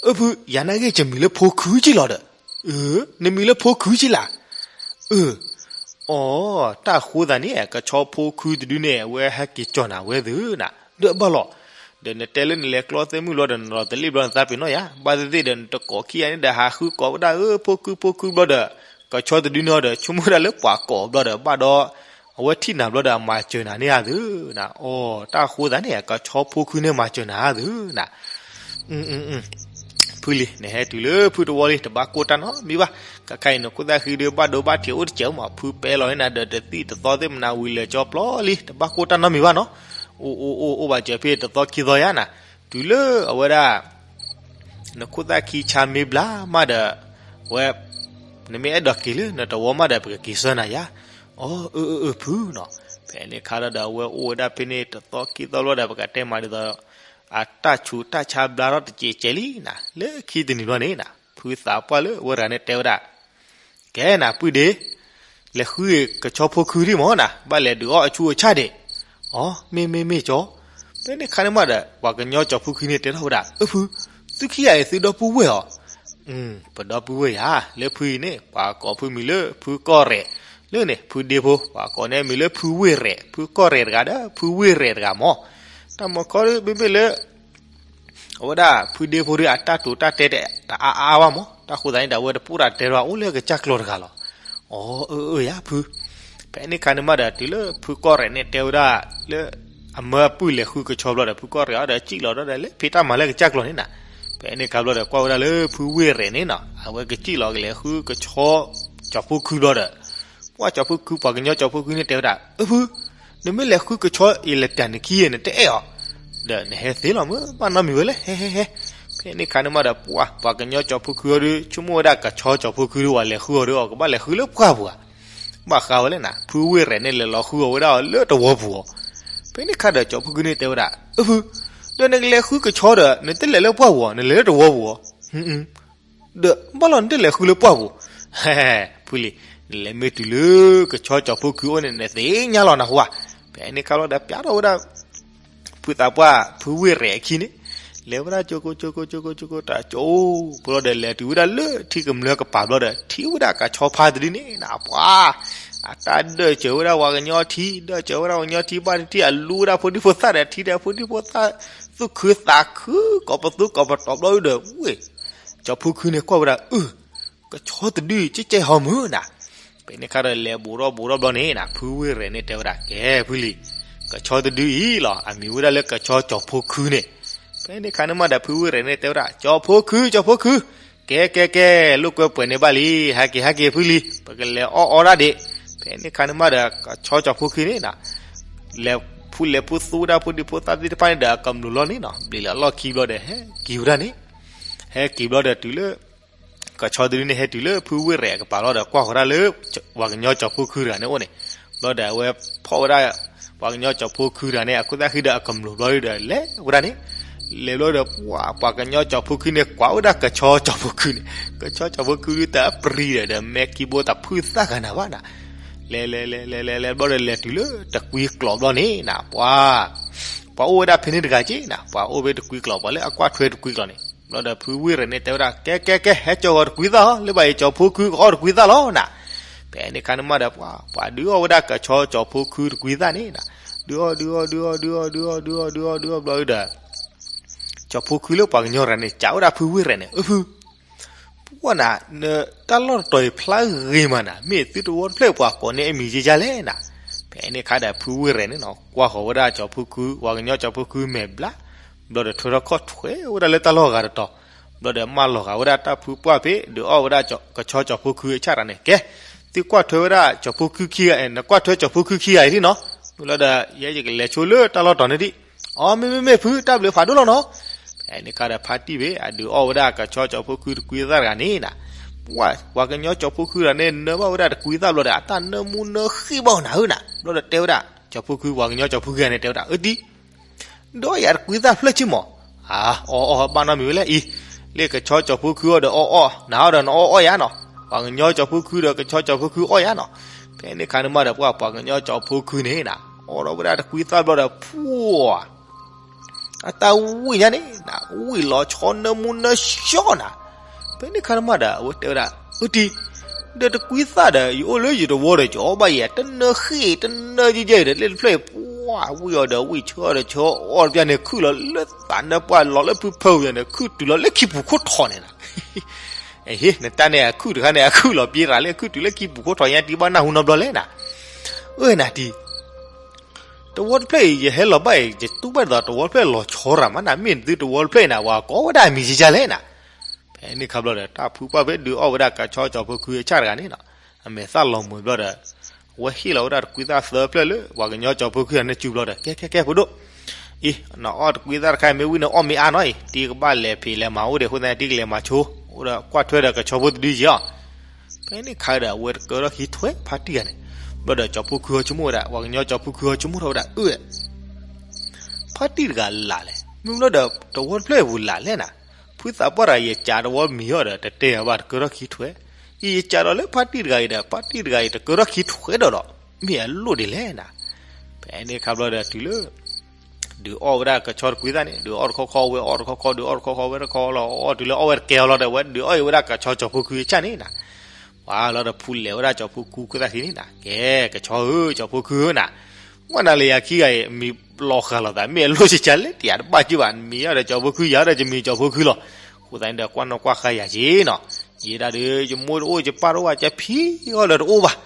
အၢ ဖု, ယၤနာ်ဂ့ၢ်ယမံၤလၢဖိခုက့လီၤဒီး. အၢ, နမံၤလၢဖိခုက့လၢ်. အၢ, အိ, တၢ်ဃိသးန့ၣ် ကဆီဖိခုတဒုန့ၣ် အဝဲဟဲက့ၤကၠီၤနၤဝဲသ့ၣ်နၤ, ဒီးအဘၣ်လီၤ. ဒီးနတဲလၢနလဲၤကျီသ့ၣ်မုၢ်လီၤဒီး နလီၤတလ့ၣ်ဘျီနသးပ့ၤနီၣ်ယၤ, ဘၣ်သ့ၣ်သ့ၣ်ဒီး နတကိးခံဂၤန့ၣ်ဒီး ဟးဃုကိးဝဲဒၣ် အၢ ဖိခုဖိခုဘျီဒီး ကဆီတဒုန့ၣ်ဒီး ဆိကမိၣ်ဒၣ်လၢပှၤကိးဘျီဒီး ဘၣ်ဒီး အဝဲထံၣ်နၤဘျီဒီး အမၤစၢၤနၤန့ၣ်ဧါသ့ၣ်နၤ. အိ, တၢ်ဃိသးန့ၣ် ကဆီဖိခုန့ၣ်မၤစၢၤနၤဧါသ့ၣ်နၤ. ဖုလံၤ နဟဲတုၤလၢဖုတဝီလံ တဘၣ်ကိၢ်တၢ်နီတမံၤဘၣ်. ခဲခါအံၤ နခိၣ်သၣ်ဃံဒုးဘၣ်ဒိဘၣ်ထံးအိၣ်တစဲးမး, ဖုပဲလီၤန့ၣ်နၤဒီး တသံၣ်တသီသ့ၣ်မနၤဝံၤလၢာ်ကၠီပျီလံ တဘၣ်ကိၢ်တၢ်နီတမံၤဘၣ်နီၤ. အိၣ်အိၣ်အိၣ်အိၣ်ဘၣ်စၢၤဖဲတသီခံသီယါနၤ, တုၤလၢအဝဲဒၣ် နခိၣ်သၣ်ခံဆါမ့ၢ်ဘျါမးဒီး ဝဲ နမ့ၢ်အဲၣ်ဒိးက့ၤလၢနတဝီမးဒီး ပကက့ၤဆှၢနၤယါ. အိ, အၢအၢအၢ ဖုနီၤ. ဖဲန့ၣ်ခါဒီး အဝဲအိၣ်ဝဲဒၣ်ဖဲန့ၣ် တသီခံသီဘျီဒီး ပကတဲမးဒ်သိး အတၢ်ဆူးတၢ်ဆါဘျါထီၣ်တစဲးစဲးလံနၤ, လၢခံတနံၤဘျီန့ၣ်နၤ ဖုသးပှၢ်လၢအဝဲတဂၤန့ၣ်တဲဝဲဒၣ်, ကဲနၤ ပုၢ်ဒ့ လဲၤဃုကဆီဖိခုဒံးမၢ်နၤ, ဘၣ်လဲၤဒုးအီၣ်အဆူၣ်အဆၣ်ဒံး. အိ မ့ၢ်မ့ၢ်မ့ၢ်ကၠီ, ဖဲန့ၣ်ခါန့ၣ်မးဒီး ပှၤကညီကၠီၤဖိခုန့ၣ်တဲထီၣ်ဝဲဒၣ်, အၢ ဖု, သုခံဂၤအံၤသုဒီပုၢ်ဝဲၢ်ဧါ. ပဒီပုၢ်ဝဲၢ်ယၤ, လၢဖုအံၤန့ၣ် ပှၤကိးဖုမံၤလၢဖုကီၢ်ရဲၣ်, လၢန့ၣ် ဖုဒ့ဖိ ပှၤကိးန့ၢ်မံၤလၢဖုဝ့ၢ်ရဲၣ်, ဖုကီၢ်ရဲၣ်တဂၤဒီး ဖုဝ့ၢ်ရဲၣ်တဂၤမၢ်. တၢ်မၤခီဒ်မ့မ့ၢ်လၢ အဝဲဒၣ်ဖုဒ့ဖိဒ်အတၢ်တိာ်တၢ်တဲတအါအါဘၣ်မၢ်, တၢ်ဃိသးန့ၣ်ဒီး အဝဲတပူၤတၢ်တဲထီၣ် အိၣ်လၢကစၢ်ကျီၤတဂၤလီၤ. အိ အၢ အၢ ယၤဖု. ဖဲန့ၣ်ခါန့ၣ်မးဒီး တုၤလၢဖုကီၢ်ရဲၣ်န့ၣ်တဲဝဲဒၣ်လၢ အမၢအပုၢ်လဲၤဃုကဆီဘျီဒီး ဖုကီၢ်ရဲၣ်အီၤဒီး စံၣ်လီၤဒီး လဲၤဖံးတၢ်မၤလၢကစၢ်ကျီၤန့ၣ်နၤ. ဖဲန့ၣ်ခါဘျီဒီး ကွၢ်ဝဲဒၣ်လၢဖုဝ့ၢ်ရဲၣ်န့ၣ်နၤ, အဝဲကစံၣ်လီၤကလဲၤဃုကဆီ ကၠီၤဖိခုဘျီဒီး ပှၤကၠီၤဖိခု ပှၤကညီကၠီၤဖိခုန့ၣ်တဲဝဲဒၣ်, အၢ ဖု, နမ့ၢ်လဲၤဃုကဆီအံၤ လဲၤပျၢ်နခံအံၤ နတအဲၣ်အီၤ ဒီးနဟဲသ့လီၤမၢ်, ဘၣ်နီတမံၤဝဲလဲၣ်, ဟဲ ဟဲ ဟဲ. ဖဲန့ၣ်ခါန့ၣ်မးဒီး ပှၤ ပှၤကညီကၠီၤဖိခုအီၤဒီး ဆိကမိၣ်ဝဲဒၣ်ကဆီကၠီၤဖိခုဒီး ပှၤလဲၤဃုအီၤဒီး အီၤကဘၣ်လဲၤဃုလၢပှၢ်ပူၤဧါ, ဘၣ်ဃးဝဲလဲၣ်နၤ, ဖုဝ့ၢ်ရဲၣ်န့ၣ် လဲၤလီၤဃုအီၤဝဲဒၣ်အီၤလၢတဝီပူၤအီၤ. ဖဲန့ၣ်ခါဒီး ကၠီၤဖိခုန့ၣ်တဲဝဲဒၣ်, အၢ ဖု, ဒီးနကလဲၤဃုကဆီဒီး နတလဲၤလၢပှၢ်ပူၤအီၤ, နလဲၤလၢတဝီပူၤအီၤ. ဒီးဘၣ်လီၤ နတလဲၤဃုလၢပှၢ်ပူၤ, ဖုလံၤ, နလဲၤမ့ၢ်တုၤလၢကဆီကၠီၤဖိခုအိၣ်န့ၣ် နသ့ၣ်ညါလီၤနဟူဧါ. ဖဲန့ၣ်ခါလီၤဒီး ပျးထီၣ်ဝဲဒၣ် ဖုသးပှၢ် ဖုဝ့ၢ်ရဲၣ်အခံန့ၣ်, လဲၤဝဲဒၣ်ကၠိကိ ကၠိကိ ကၠိကိ ကၠိကိ တၢ်ကၠိ, ဖဲလီၤဒီး လဲၤတုၤဝဲဒၣ်လၢထံကမျၢၢ်ကပၤဘျီဒီး ထံၣ်ဝဲဒၣ်ကဆီဖါတဒုန့ၣ်နၤ, ပှၤ အတၢ်ဒၢၣ်စၢၤဝဲဒၣ်ပှၤကညီထံ, ဒၢၣ်စၢၤဝဲဒၣ်ပှၤကညီထံ ဘၣ်တထံၣ် အလူဝဲဒၣ်ဖိဒံဖိသၣ်ဒီး ထံဒီးဖိဒံဖိသၣ် သူၣ်ခုသးခု ကိးပသူကိးပတီၤဘျီဒီး ဝ့ၢ် ကၠီၤဖိခုန့ၣ်ကွၢ်ဝဲဒၣ် အၢ ကဆီတဒုအံၤ ကဲကဲဟီမုၢ်နၤ. ဖဲန့ၣ်ခါဒီး လဲၤဘူးထီၣ်ဘူးထီၣ်ဘျီန့ၣ်နၤ, ဖုဝ့ၢ်ရဲၣ်န့ၣ်တဲဝဲဒၣ်, ကဲ ဖုလံၤ, ကဆီတဒုအံၤလီၤ အမံၤဝဲဒၣ်လၢကဆီကၠီၤဖိခုန့ၣ်. ဖဲန့ၣ်ခါန့ၣ်မးဒီး ဖုဝ့ၢ်ရဲၣ်န့ၣ်တဲဝဲဒၣ်, ကၠီၤဖိခု ကၠီၤဖိခု, ကဲ ကဲ ကဲ, လိာ်ကွဲပှဲၤန့ၣ်ဘၣ်လံ, ဟဲက့ၤ ဟဲက့ၤ ဖုလံၤ, ပကလဲၤအီၣ်အီဒၣ်ဒံး. ဖဲန့ၣ်ခါန့ၣ်မးဒီး ကဆီကၠီၤဖိခုန့ၣ်နၤ, လဲၤဖူလဲၤဖူသူဝဲဒၣ်ဖိဒံဖိသၣ်သ့ၣ်တဖၣ်န့ၣ်ဒီး အကမျူၤလီၤန့ၣ်နၤ, ဘျံးလီၤအလီၢ်ခံဘျီဒီး ဟဲက့ၤဝဲဒၣ်န့ၣ်. ဟဲက့ၤဘျီဒီးတုၤလၢ ကဆီတဒုန့ၣ် ဟဲတုၤလၢဖုဝ့ၢ်ရဲၣ်အကပၤလီၤဒီး ကွၢ်ဃီၤဒၣ်လၢ ပှၤကညီကၠီၤဖိခုတဂၤန့ၣ်အိၣ်န့ၣ်, ဘျီဒီးအဝဲဖီၣ်ဝဲဒၣ် ပှၤကညီကၠီၤဖိခုတဂၤန့ၣ် အခိၣ်သၣ်ဃံဒီးအကမျူၤဘျီဒီး လဲၤဝဲဒၣ်န့ၣ်. လဲၤဘျီဒီး ပှၤ ပှၤကညီကၠီၤဖိခုန့ၣ် ကွၢ်ဝဲဒၣ်ကဆီကၠီၤဖိခုန့ၣ်, ကဆီကၠီၤဖိခုဒုးတပျံၤဒီး ဒီးမဲာ်ကံဘိတဖုသၣ်ဂၤနၤဘၣ်နၤ. လဲၤလဲၤလဲၤလဲၤလဲၤလဲၤဘျီဒီး လဲၤတုၤလၢတကွံကျိာ်ဘျီန့ၣ်နၤ, ပှၤ ပှၤအိၣ်ဝဲဒၣ်ဖဲန့ၣ်တဂၤက့နၤ, ပှၤအိၣ်ဖဲတကွံကျိာ် ပှၤလၢအကွၢ်ထွဲတကွံကျိာ်န့ၣ်. ဘျီဒီးဖုဝ့ၢ်ရဲၣ်န့ၣ်တဲဝဲဒၣ်, ကဲ ကဲ ကဲ, ဟဲကၠီၤဂီၤတကွံသၣ်လီၤ, လၢဘၣ်အံၤကၠီၤဖိခုကအီၣ်တကွံသၣ်လီၤနၤ. ဖဲန့ၣ်ခါန့ၣ်မးဒီး ပှၤ ပှၤဒုးအီၣ်ဝဲဒၣ်ကဆီကၠီၤဖိခုတကွံသၣ်န့ၣ်နၤ, ဒုးအီၣ် ဒုးအီၣ် ဒုးအီၣ် ဒုးအီၣ် ဒုးအီၣ် ဒုးအီၣ် ဒုးအီၣ် ဒုးအီၣ်ဘျီဒီး ကၠီၤဖိခုလၢပှၤကညီတဂၤန့ၣ် စံးဝဲဒၣ်ဖုဝ့ၢ်ရဲၣ်န့ၣ်, အၢ ဖု ပှၢ်နၤ, တၢ်လီၢ်တတီၤအံၤဖျါဂ့ၤမးနၤ, မ့ၢ်သုတဝီတဖျၢၣ်ပှၤကိးန့ၢ်အမံၤယဲယဲလဲၣ်နၤ. ဖဲန့ၣ်ခါဒီးဖုဝ့ၢ်ရဲၣ်န့ၣ်နၤ ကွၢ်ဃီၤဝဲဒၣ်ကၠီၤဖိခု, ပှၤကညီကၠီၤဖိခုမဲာ်ဘျါ, ဘျီဒီးထွဲထီၣ်ခီၣ်ထွဲဝဲဒၣ်လၢတၢ်လီၢ်ဂၤတတီၤ, ဘျီဒီးမၢလီၤဂာ်ဝဲဒၣ်တၢ်ဖုပှၢ်ဖဲ ဒုးအီၣ်ဝဲဒၣ်ကဆီကၠီၤဖိခုအဆၣ်တဂၤန့ၣ်, ကဲ, သုကွၢ်ထွဲဝဲဒၣ်ကၠီၤဖိခုခံဂၤ, နကွၢ်ထွဲကၠီၤဖိခုခံဂၤအံၤဒံးနီၤ, မ့ၢ်လီၤဒီး ယဲယကလဲၤဆိလၢတၢ်လီၢ်တီၤန့ၣ်ဒံး. အိ မ့ၢ်မ့ၢ်မ့ၢ်ဖု, တၢ်ဘျုးဖးဒိၣ်လီၤနီၤ. ဖဲန့ၣ်ခါဒီးဖါတံၢ်ဖဲ အဒုးအီၣ်ဝဲဒၣ်ကဆီကၠီၤဖိခုတကွံသၣ်တဂၤန့ၣ်နၤ, ပှၤ ပှၤကညီကၠီၤဖိခုတဂၤန့ၣ် နၢဘၣ်ဝဲဒၣ်တကွံသၣ်ဘျီဒီး အတၢ်နၢမူနၢဃံဘၣ်နၤဧၢနၤ, ဘျီဒီးတဲဝဲဒၣ် ကၠီၤဖိခု ပှၤကညီကၠီၤဖိခုတဂၤန့ၣ်တဲဝဲဒၣ်, အၢ တံၢ် ဒုးအီၣ်ယၤတကွံသၣ်ဖျၢၣ်ဆ့မး. အါ အီၣ်အီၣ် ဘၣ်နီတမံၤဝဲလဲၣ်အံၤ, လၢကဆီကၠီၤဖိခုအီၣ်ဒီးအီၣ်အီၣ်, နၤအီၣ်ဒီးနအီၣ်အီၣ်ယၤနီၤ, ပှၤကညီကၠီၤဖိခုဒီးကဆီကၠီၤဖိခုအီၣ်ယၤနီၤ. ဖဲန့ၣ်ခါန့ၣ်မးဒီး ပှၤ ပှၤကညီကၠီၤဖိခုန့ၣ်နၤ အီၣ်ဒီးဝဲဒၣ်တကွံသၣ်ဘျီဒီး ဖှီၣ် အတၢ်ဝံၣ်ညါန့ၣ်နၤ ဝံၣ်လီၤဆီနၢမူနၢဆှီနၤ. ဖဲန့ၣ်ခါန့ၣ်မးဒီး အဝဲတဲဝဲဒၣ်, အၢ တံၢ် ဒီးတကွံသၣ်ဒီး ယအိၣ်လၢယတဝီဒီး ယအီၣ်ဘၣ်ယဲ တနၢဃံ တနၢယဲယဲဒီး လၢတဖျၢၣ်အံၤ ပှၤ ဝံၣ်အီၤဒီးဝံၣ် ဆှၢအီၤဒီးဆှၢ အီၣ်တပျၢ်န့ၣ် ခုၣ်လီၤလၢသးနၢပှၢ် လီၤလၢဖုဖၢပူၤယဲန့ၣ် ခုၣ်တုၤလီၤလၢခံပူၤခိၣ်ထီၣ်န့ၣ်နၤ. အဟ့ နတၢ်န့ၣ် အခုၣ်တခါန့ၣ် အခုၣ်လီၤပှဲၤရၤလၢ အခုၣ်တုၤလၢခံပူၤခိၣ်ထီၣ်ညါ တံၢ်ဘၣ်နၢ်ဟူနီတဘျီလဲၣ်နၤ. အၢ နၤတံၢ် တဝီတဖျၢၣ်အံၤ ယဟဲလီၤဘၣ်အံၤ ယတူၢ်ဘၣ်ဒ်သိးတဝီတဖျၢၣ်လီၤဆီရၤမးနၤ မ့ၢ်သုတဝီတဖျၢၣ်အံၤနၤ ပှၤကိးဝဲဒၣ်အမံၤယဲယဲလဲၣ်နၤ. ဖဲန့ၣ်ခါဘျီဒီး တၢ်ဖုပှၢ်ဖဲဒုးအီၣ်ဝဲဒၣ်ကဆီကၠီၤဖိခုအဆၣ်တဂၤန့ၣ်နၤ အမဲာ်သၣ်လီၤမှဲၤဘျီဒီး အဝဲဟ့ၣ်လီၤဝဲဒၣ်တကွံသၣ်သၢဖျၢၣ်လၢ ပှၤကညီကၠီၤဖိခုတဂၤန့ၣ်စုဘျီဒီး ကဲ ကဲ ကဲ ဖိဒိၣ် အံၤ နအီၣ်တကွံသၣ်တခါအံၤ မ့ၢ်ဝံၣ်န့ၣ်အီၣ်မ့ၢ်အါနီၤအံၤ တံၢ်ကဘၣ်လဲၤဖံးလဲၤမၤအိၣ်ဒံးအဃိသတးန့ၣ် တံၢ်ကလဲၤမၤဆိ အိၣ်ဒီးကွၢ်ထွဲဒီးကဆီဖိတဒုယံၤအီၤ. ဖဲန့ၣ်ခါဒီး အဝဲတကၢထီၣ်ခံထွဲဖါတံၢ်ဂၤန့ၣ် ဘျီဒီးကၠီၤဖိခုဟီဆိကမိၣ်ဝဲဒၣ် ပှၤကညီကၠီၤဖိခုဟီဆိကမိၣ်ထီၣ်ဝဲဒၣ် အၢ ဖါတံၢ်တဂၤလၢ်လဲၣ် မ့ၢ်ဘျီဒီး တဝီတဖျၢၣ်အပူၤလၢ်လဲၣ်နၤ. ဖုသးပှၢ်တဂၤ ယကးတဝီမံၤအီၤဒီး တတဲအီၤဘၣ် တကၢထီၣ်ခံထွဲ အံၤယစးထီၣ်လၢဖါတံၢ်တဂၤအံၤဒီး ဖါတံၢ်တဂၤအံၤတကၢထီၣ်ခံထွဲဒီးဒီး မ့ၢ်အလိၣ်ဒ်လဲၣ်နၤ. ဖဲန့ၣ်အခါဘျီဒီးတုၤလၢ ဒုးအီၣ်ဝဲဒၣ်ကဆီတကွံသၣ်န့ၣ် ဒုးအီၣ်တခီခီဝဲအီၣ်တခီခီ ဒုးအီၣ်တခီခီဝဲတခီလီၤ အီၣ်တုၤလၢအီၣ်ဝဲတကဲအီၤလီၤဒီး အဝဲဒုးအီၣ်အံၤဝဲဒၣ်ကဆီကၠီၤဖိခုအဆၣ်န့ၣ်နၤ. ပှၤလီၤဒီးဖုလဲၤဝဲဒၣ်ကၠီၤဖိခုခိၣ်သၣ်ခံန့ၣ်နၤ ကဲ ကဆီဧၢ ကၠီၤဖိခုဧၢနၤ, ကွၢ်နၤလၢယၤခံဂၤအံၤ မံၤလီၤဃာ်လိာ်သး မ့ၢ်အလိၣ်စံးကလဲၣ်တယၤတဘၣ်က့ဘၣ် မံၤယၤဒီးကၠီၤဖိခု ယၤဒီးယမံၤကၠီၤဖိခုလီၤ. အဃိသတးန့ၣ်ဒီး ကွၢ်နီၣ်ကွၢ်ဃာ်ယၤက့နီၤ, ယဲဒၣ်ဒီး ယမိၢ်တအိၣ် ယပၢ်တအိၣ် ကဖံးအီၣ်ဒီးတအိၣ်ဘၣ်.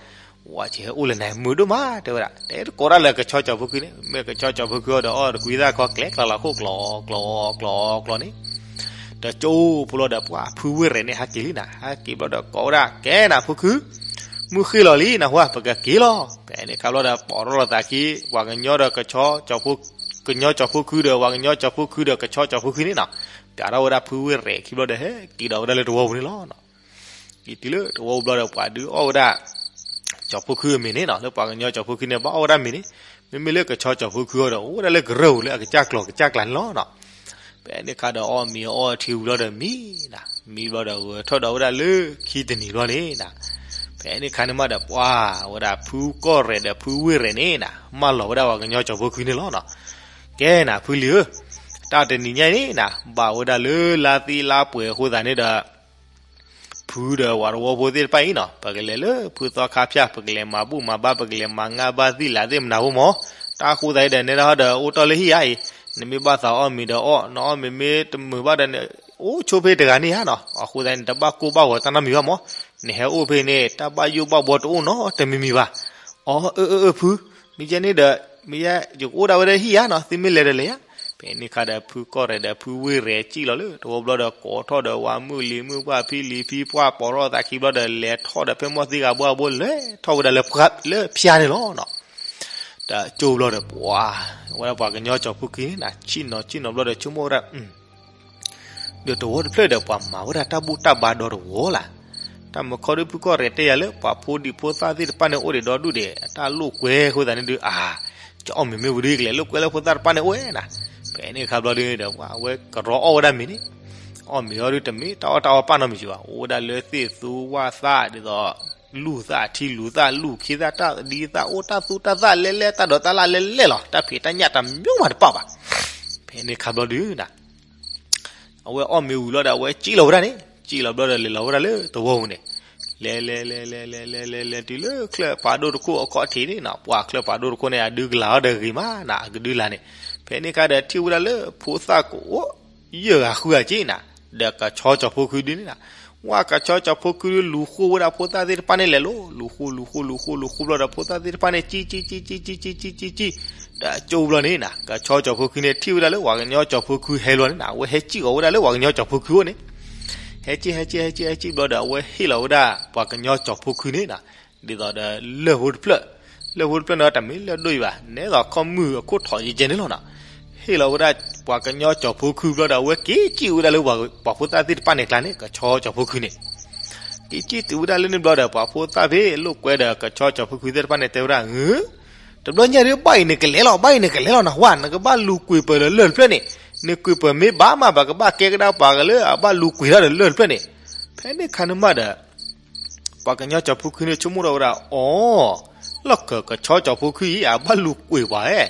ဝဲကဟဲအိၣ်လၢနၤမုာ်ဒိၣ်မး တဲဝဲဒၣ် တဲတကိးဒၣ်လၢကဆီကၠီၤဖိခုန့ၣ် မ့ၢ်ကဆီကၠီၤဖိခုအီၤဒီး အီၣ်တကွံသၣ်ခီကျဲကျီလီၤခိၣ်ကျီ ကျီ ကျီ ကျီန့ၣ် တကၠိဖိလီၤဒီး ပှၤဖုဝ့ၢ်ရဲၣ်န့ၣ် ဟးက့ၤလံနၤ ဟးက့ၤဘျီဒီးကိးဝဲဒၣ် ကဲနၤဖိခု မုၢ်ဃ့ၢ်လီၤလံနဟူဧါ ပကက့ၤလီၤ. ဖဲန့ၣ်အခါဘျီဒီး ပိာ်ထီၣ်လိာ်သးခံ ပှၤကညီဒီးကဆီ ကညီကၠီၤဖိခုဒီး ပှၤကညီကၠီၤဖိခုဒီး ကဆီကၠီၤဖိခုန့ၣ်နီၤ, ပျးထီၣ်ဝဲဒၣ်ဖုဝ့ၢ်ရဲၣ်ခံဘျီဒီး ဟဲက့ၤဒီးဝဲဒၣ်လၢတဝီပူၤန့ၣ်လီၤ. က့ၤတုၤလၢတဝီပူၤဘျီဒီး ပှၤဒုးအီၣ်ဝဲဒၣ် ကၠီၤဖိခုအမံၤန့ၣ်နီၤ, လၢပှၤကညီကၠီၤဖိခုန့ၣ် ဘၣ်အီၣ်ဝဲဒၣ်မံၤန့ၣ်, မ့မ့ၢ်လၢကဆီကၠီၤဖိခုအီၤဒီး အိၣ်ဝဲဒၣ်လၢကရၢၢ်ပူၤလၢအကစၢ်ကျီၤကစၢ်ကျါန့ၣ်လီၤနီၤ. ဖဲန့ၣ်အခါဒီးအီၣ်မံၤအီထံဝံၤဘျီဒီးမံနၤ, မံဘျီဒီးဂဲၤထီၣ်ဒီးဝဲဒၣ်လၢခံတနံၤဘျီန့ၣ်နၤ, ဖဲန့ၣ်အခါန့ၣ်မးဒီးပှၤ ဝဲဒၣ်ဖုကီၢ်ရဲၣ်ဒီးဖုဝ့ၢ်ရဲၣ်န့ၣ်နၤ မၢလီၤဝဲဒၣ်ပှၤကညီကၠီၤဖိခုန့ၣ်လီၤနီၤ. ကဲနၤဖုလံၤဧၢ, တၢ်တနံၤညါအံၤန့ၣ်နၤ ဘၣ်ဝဲဒၣ်လၢလါသ့လါပှဲၤအဃိသတးန့ၣ်ဒီး ဖုဒီးပှၤတဝီဖိသ့ၣ်တဖၣ်အံၤနီၤ ပကလဲၤလၢဖုသီခါဖၠၣ် ပကလဲၤမၤဘူၣ်မၤဘါ ပကလဲၤမၤငါဘါသံၣ်လးသ့ၣ်မနၤဖိမး, တၢ်ဃိသတးအံၤဒီး နဲဒၣ်ဟီဒီးအိၣ်တ့ၢ်လၢဟံၣ်ဧါအံၤ, နမ့ၢ်ဘၣ်သးအီၣ်မ့ၤဒီးအီၣ်, နအီၣ်မ့ၤမ့ၢ်တမုာ်ဘၣ်ဒီးန့ၣ် အိၣ်ဆိဖဲတဂၤန့ၣ်ဧါနီၤ, အဃိသတးန့ၣ် တဘၣ်ကိၢ်ဘၣ်ဂီၤတၢ်နီတမံၤဘၣ်မး, နဟဲအိၣ်ဖဲန့ၣ် တၢ်ဘၣ်ယိၣ်ဘၣ်ဘှီတအိၣ်နီတမံၤမံၤဘၣ်. အီ အၢ အၢ အၢ ဖု, မ့ၢ်ယဲန့ၣ်ဒီး မ့ၢ်ယဲ ယကအိၣ်ဒၣ်ဝဲဒၣ်ဟံၣ်ဧါနီၤ, သုမ့ၢ်လဲၤဒီးလဲၤဧါ. ဖဲန့ၣ်အခါဒီးဖုကီၢ်ရဲၣ်ဒီးဖုဝ့ၢ်ရဲၣ်စံၣ်လီၤလၢတဝီဘျီဒီး ကိးထီၣ်ဒီးဝၤမုၣ်လံၤမုၣ်ပှၢ်ဖံလံၤဖံပှၢ် ပိာ်ထီၣ်သးခံဘျီဒီး လဲၤထီၣ်ဒီးဖဲမီၢ်သံဂၤဘှီဘှီ လဲၤထီၣ်ဝဲဒၣ်လၢဖၠၣ်န့ၣ်လီၤနီၤ. တကၠိဘျီဒီးပှၤ ဝဲဒၣ်ပှၤကညီကၠီၤဖိခံန့ၣ်နၤ ဆံၣ်နီၤဆံၣ်နီၤဘျီဒီး ဆိကမိၣ်ဝဲဒၣ် ဒီးတဝီတဖျၢၣ်ဒီး ပှၤမၤဝဲဒၣ်တၢ်ဘူၣ်တၢ်ဘါဒီတဝီလၢ်. တၢ်မုၢ်ခီဒုး ဖုကီၢ်ရဲၣ်တဲယၤလၢ ပှၤဖိဒံဖိသၣ်သ့ၣ်တဖၣ်န့ၣ် အိၣ်ဒံးဒီဒူၣ်ဒံး တၢ်လိာ်ကွဲအဃိသတးန့ၣ်ဒုး အါ ကအီၣ်မ့ၤမ့ၢ်ဝံၤဒုး ကလဲၤလိာ်ကွဲလၢဖိသၣ်တဖၣ်န့ၣ်အိၣ်ဝဲနၤ. ဖဲန့ၣ်အခါဘျီဒုးဒီး ပှၤဝဲကရီအီၣ်ဝဲဒၣ်မ့ၤန့ၣ်, အီၣ်မ့ၤအီၤဒုး တမ့ၢ်တၢ်အီၣ်တၢ်အီပာ်နီတမံၤဘၣ်, အိၣ်ဝဲဒၣ်လၢသ့ၣ်သူဝၣ်သၣ်ဒ်သိး လူၢ်သၣ်ထံလူၢ်သၣ်လူၢ်ခ့သၣ် တၢ်ဒ်သၣ် အိၣ်တၢ်သူတၢ်သၣ်လဲလဲ တၢ်ဒိးတၢ်လၣ်လဲလဲလီၤ, တၢ်ဖံးတၢ်ညၣ်တမံၤမးတပာ်ဘၣ်. ဖဲန့ၣ်အခါဘျီဒုးနၤ အဝဲအီၣ်မ့ၤဝံၤလီၤဒီး အဝဲစံၣ်လီၤဝဲဒၣ်န့ၣ်, စံၣ်လီၤဘျီဒီး လဲၤလီၤဝဲဒၣ်လၢတဝီပူၤန့ၣ်, လဲၤလဲၤလဲၤလဲၤလဲၤလဲၤလဲၤလဲၤတုၤလၢချၢၣ်ဖးဒိၣ်တခိၣ်အခီၣ်ထံးန့ၣ်နီၤ, ပှၤချၢၣ်ဖးဒိၣ်တခိၣ်န့ၣ် အဒုကလၤအီၤဒီးဂ့ၤမးနၤ အကဒုလၢ်န့ၣ်. ဖဲန့ၣ်အခါဒီးထံၣ်ဝဲဒၣ်လၢဖိသၣ်ကအိၣ် ယဲၢ်ဂၤဃုဂၤက့နၤ, ဒီးကဆီကၠီၤဖိခုဒုန့ၣ်နၤ, ဝဲကဆီကၠီၤဖိခုဒုလူၤဃိဝဲဒၣ်ဖိသၣ်သ့ၣ်တဖၣ်န့ၣ်လဲၤလိၤ, လူၤဃိလူၤဃိလူၤဃိလူၤဃိဘျီဒီး ဖိသၣ်သ့ၣ်တဖၣ်န့ၣ် စံၣ်စံၣ်စံၣ်စံၣ်စံၣ်စံၣ်စံၣ်စံၣ်စံၣ် ဒီးကၠိဘျီန့ၣ်နၤ ကဆီကၠီၤဖိခုန့ၣ် ထံၣ်ဝဲဒၣ်လၢပှၤကညီကၠီၤဖိခုဟဲလီၤန့ၣ်နၤ, အဝဲဟဲစံၣ်အီၤဝဲဒၣ်လၢပှၤကညီကၠီၤဖိခုအိၣ်န့ၣ်, ဟဲစံၣ်ဟဲစံၣ်ဟဲစံၣ်ဟဲစံၣ်ဘျီဒီး အဝဲဟ့ၣ်လီၤဝဲဒၣ်ပှၤကညီကၠီၤဖိခုန့ၣ်နၤ, ဒ်သိးဒီးလၢၢ်ဖိတဖျၢၣ်, လၢၢ်ဖိတဖျၢၣ်န့ၣ် တမ့ၢ်လၢၢ်ဒိၣ်အံၤဘၣ်, နဲသိးခီမုၢ်အခိၣ်ထီးယဲကဲန့ၣ်လီၤနၤ. ဟ့ၣ်လီၤဝဲဒၣ်ပှၤကညီကၠီၤဖိခုဘျီဒီး အဝဲက့ၤစံၣ်ဝဲဒၣ်လၢပှၤဖိသၣ်သ့ၣ်တဖၣ်န့ၣ်ကျါန့ၣ် ကဆီကၠီၤဖိခုန့ၣ် က့ၤစံၣ်တုၤဝဲဒၣ်လၢန့ၣ်ဘျီဒီး ပှၤဖိသၣ်ဖဲလိာ်ကွဲဒီးကဆီကၠီၤဖိခုသ့ၣ်တဖၣ်န့ၣ် တဲဝဲဒၣ် ဧၢ, တဘျီညါဒုး ဘၣ်အံၤနကလဲၤလီၤ, ဘၣ်အံၤနကလဲၤလီၤနဟူဧါ, နကဘၣ်လူၤကွံာ်ပၢၢ်လၢလၢၢ်တဖျၢၣ်န့ၣ်, နကွံာ်ပၢၢ်မ့ၢ်ဘၣ်မး ပကဘၣ်ကဲကဒါပှၤကလၢအဘၣ်လူၤကွံာ်တၢ်ဒီးလၢၢ်တဖျၢၣ်န့ၣ်. ဖဲန့ၣ်အခါန့ၣ်မးဒီး ပှၤကညီကၠီၤဖိခုန့ၣ် ဆိကမိၣ်ထီၣ်ဝဲဒၣ် အီ လီၢ်ခၢၣ်ကဆီကၠီၤဖိခုအံၤ အဘၣ်လူၤကွံာ်ပှၤဧဲ,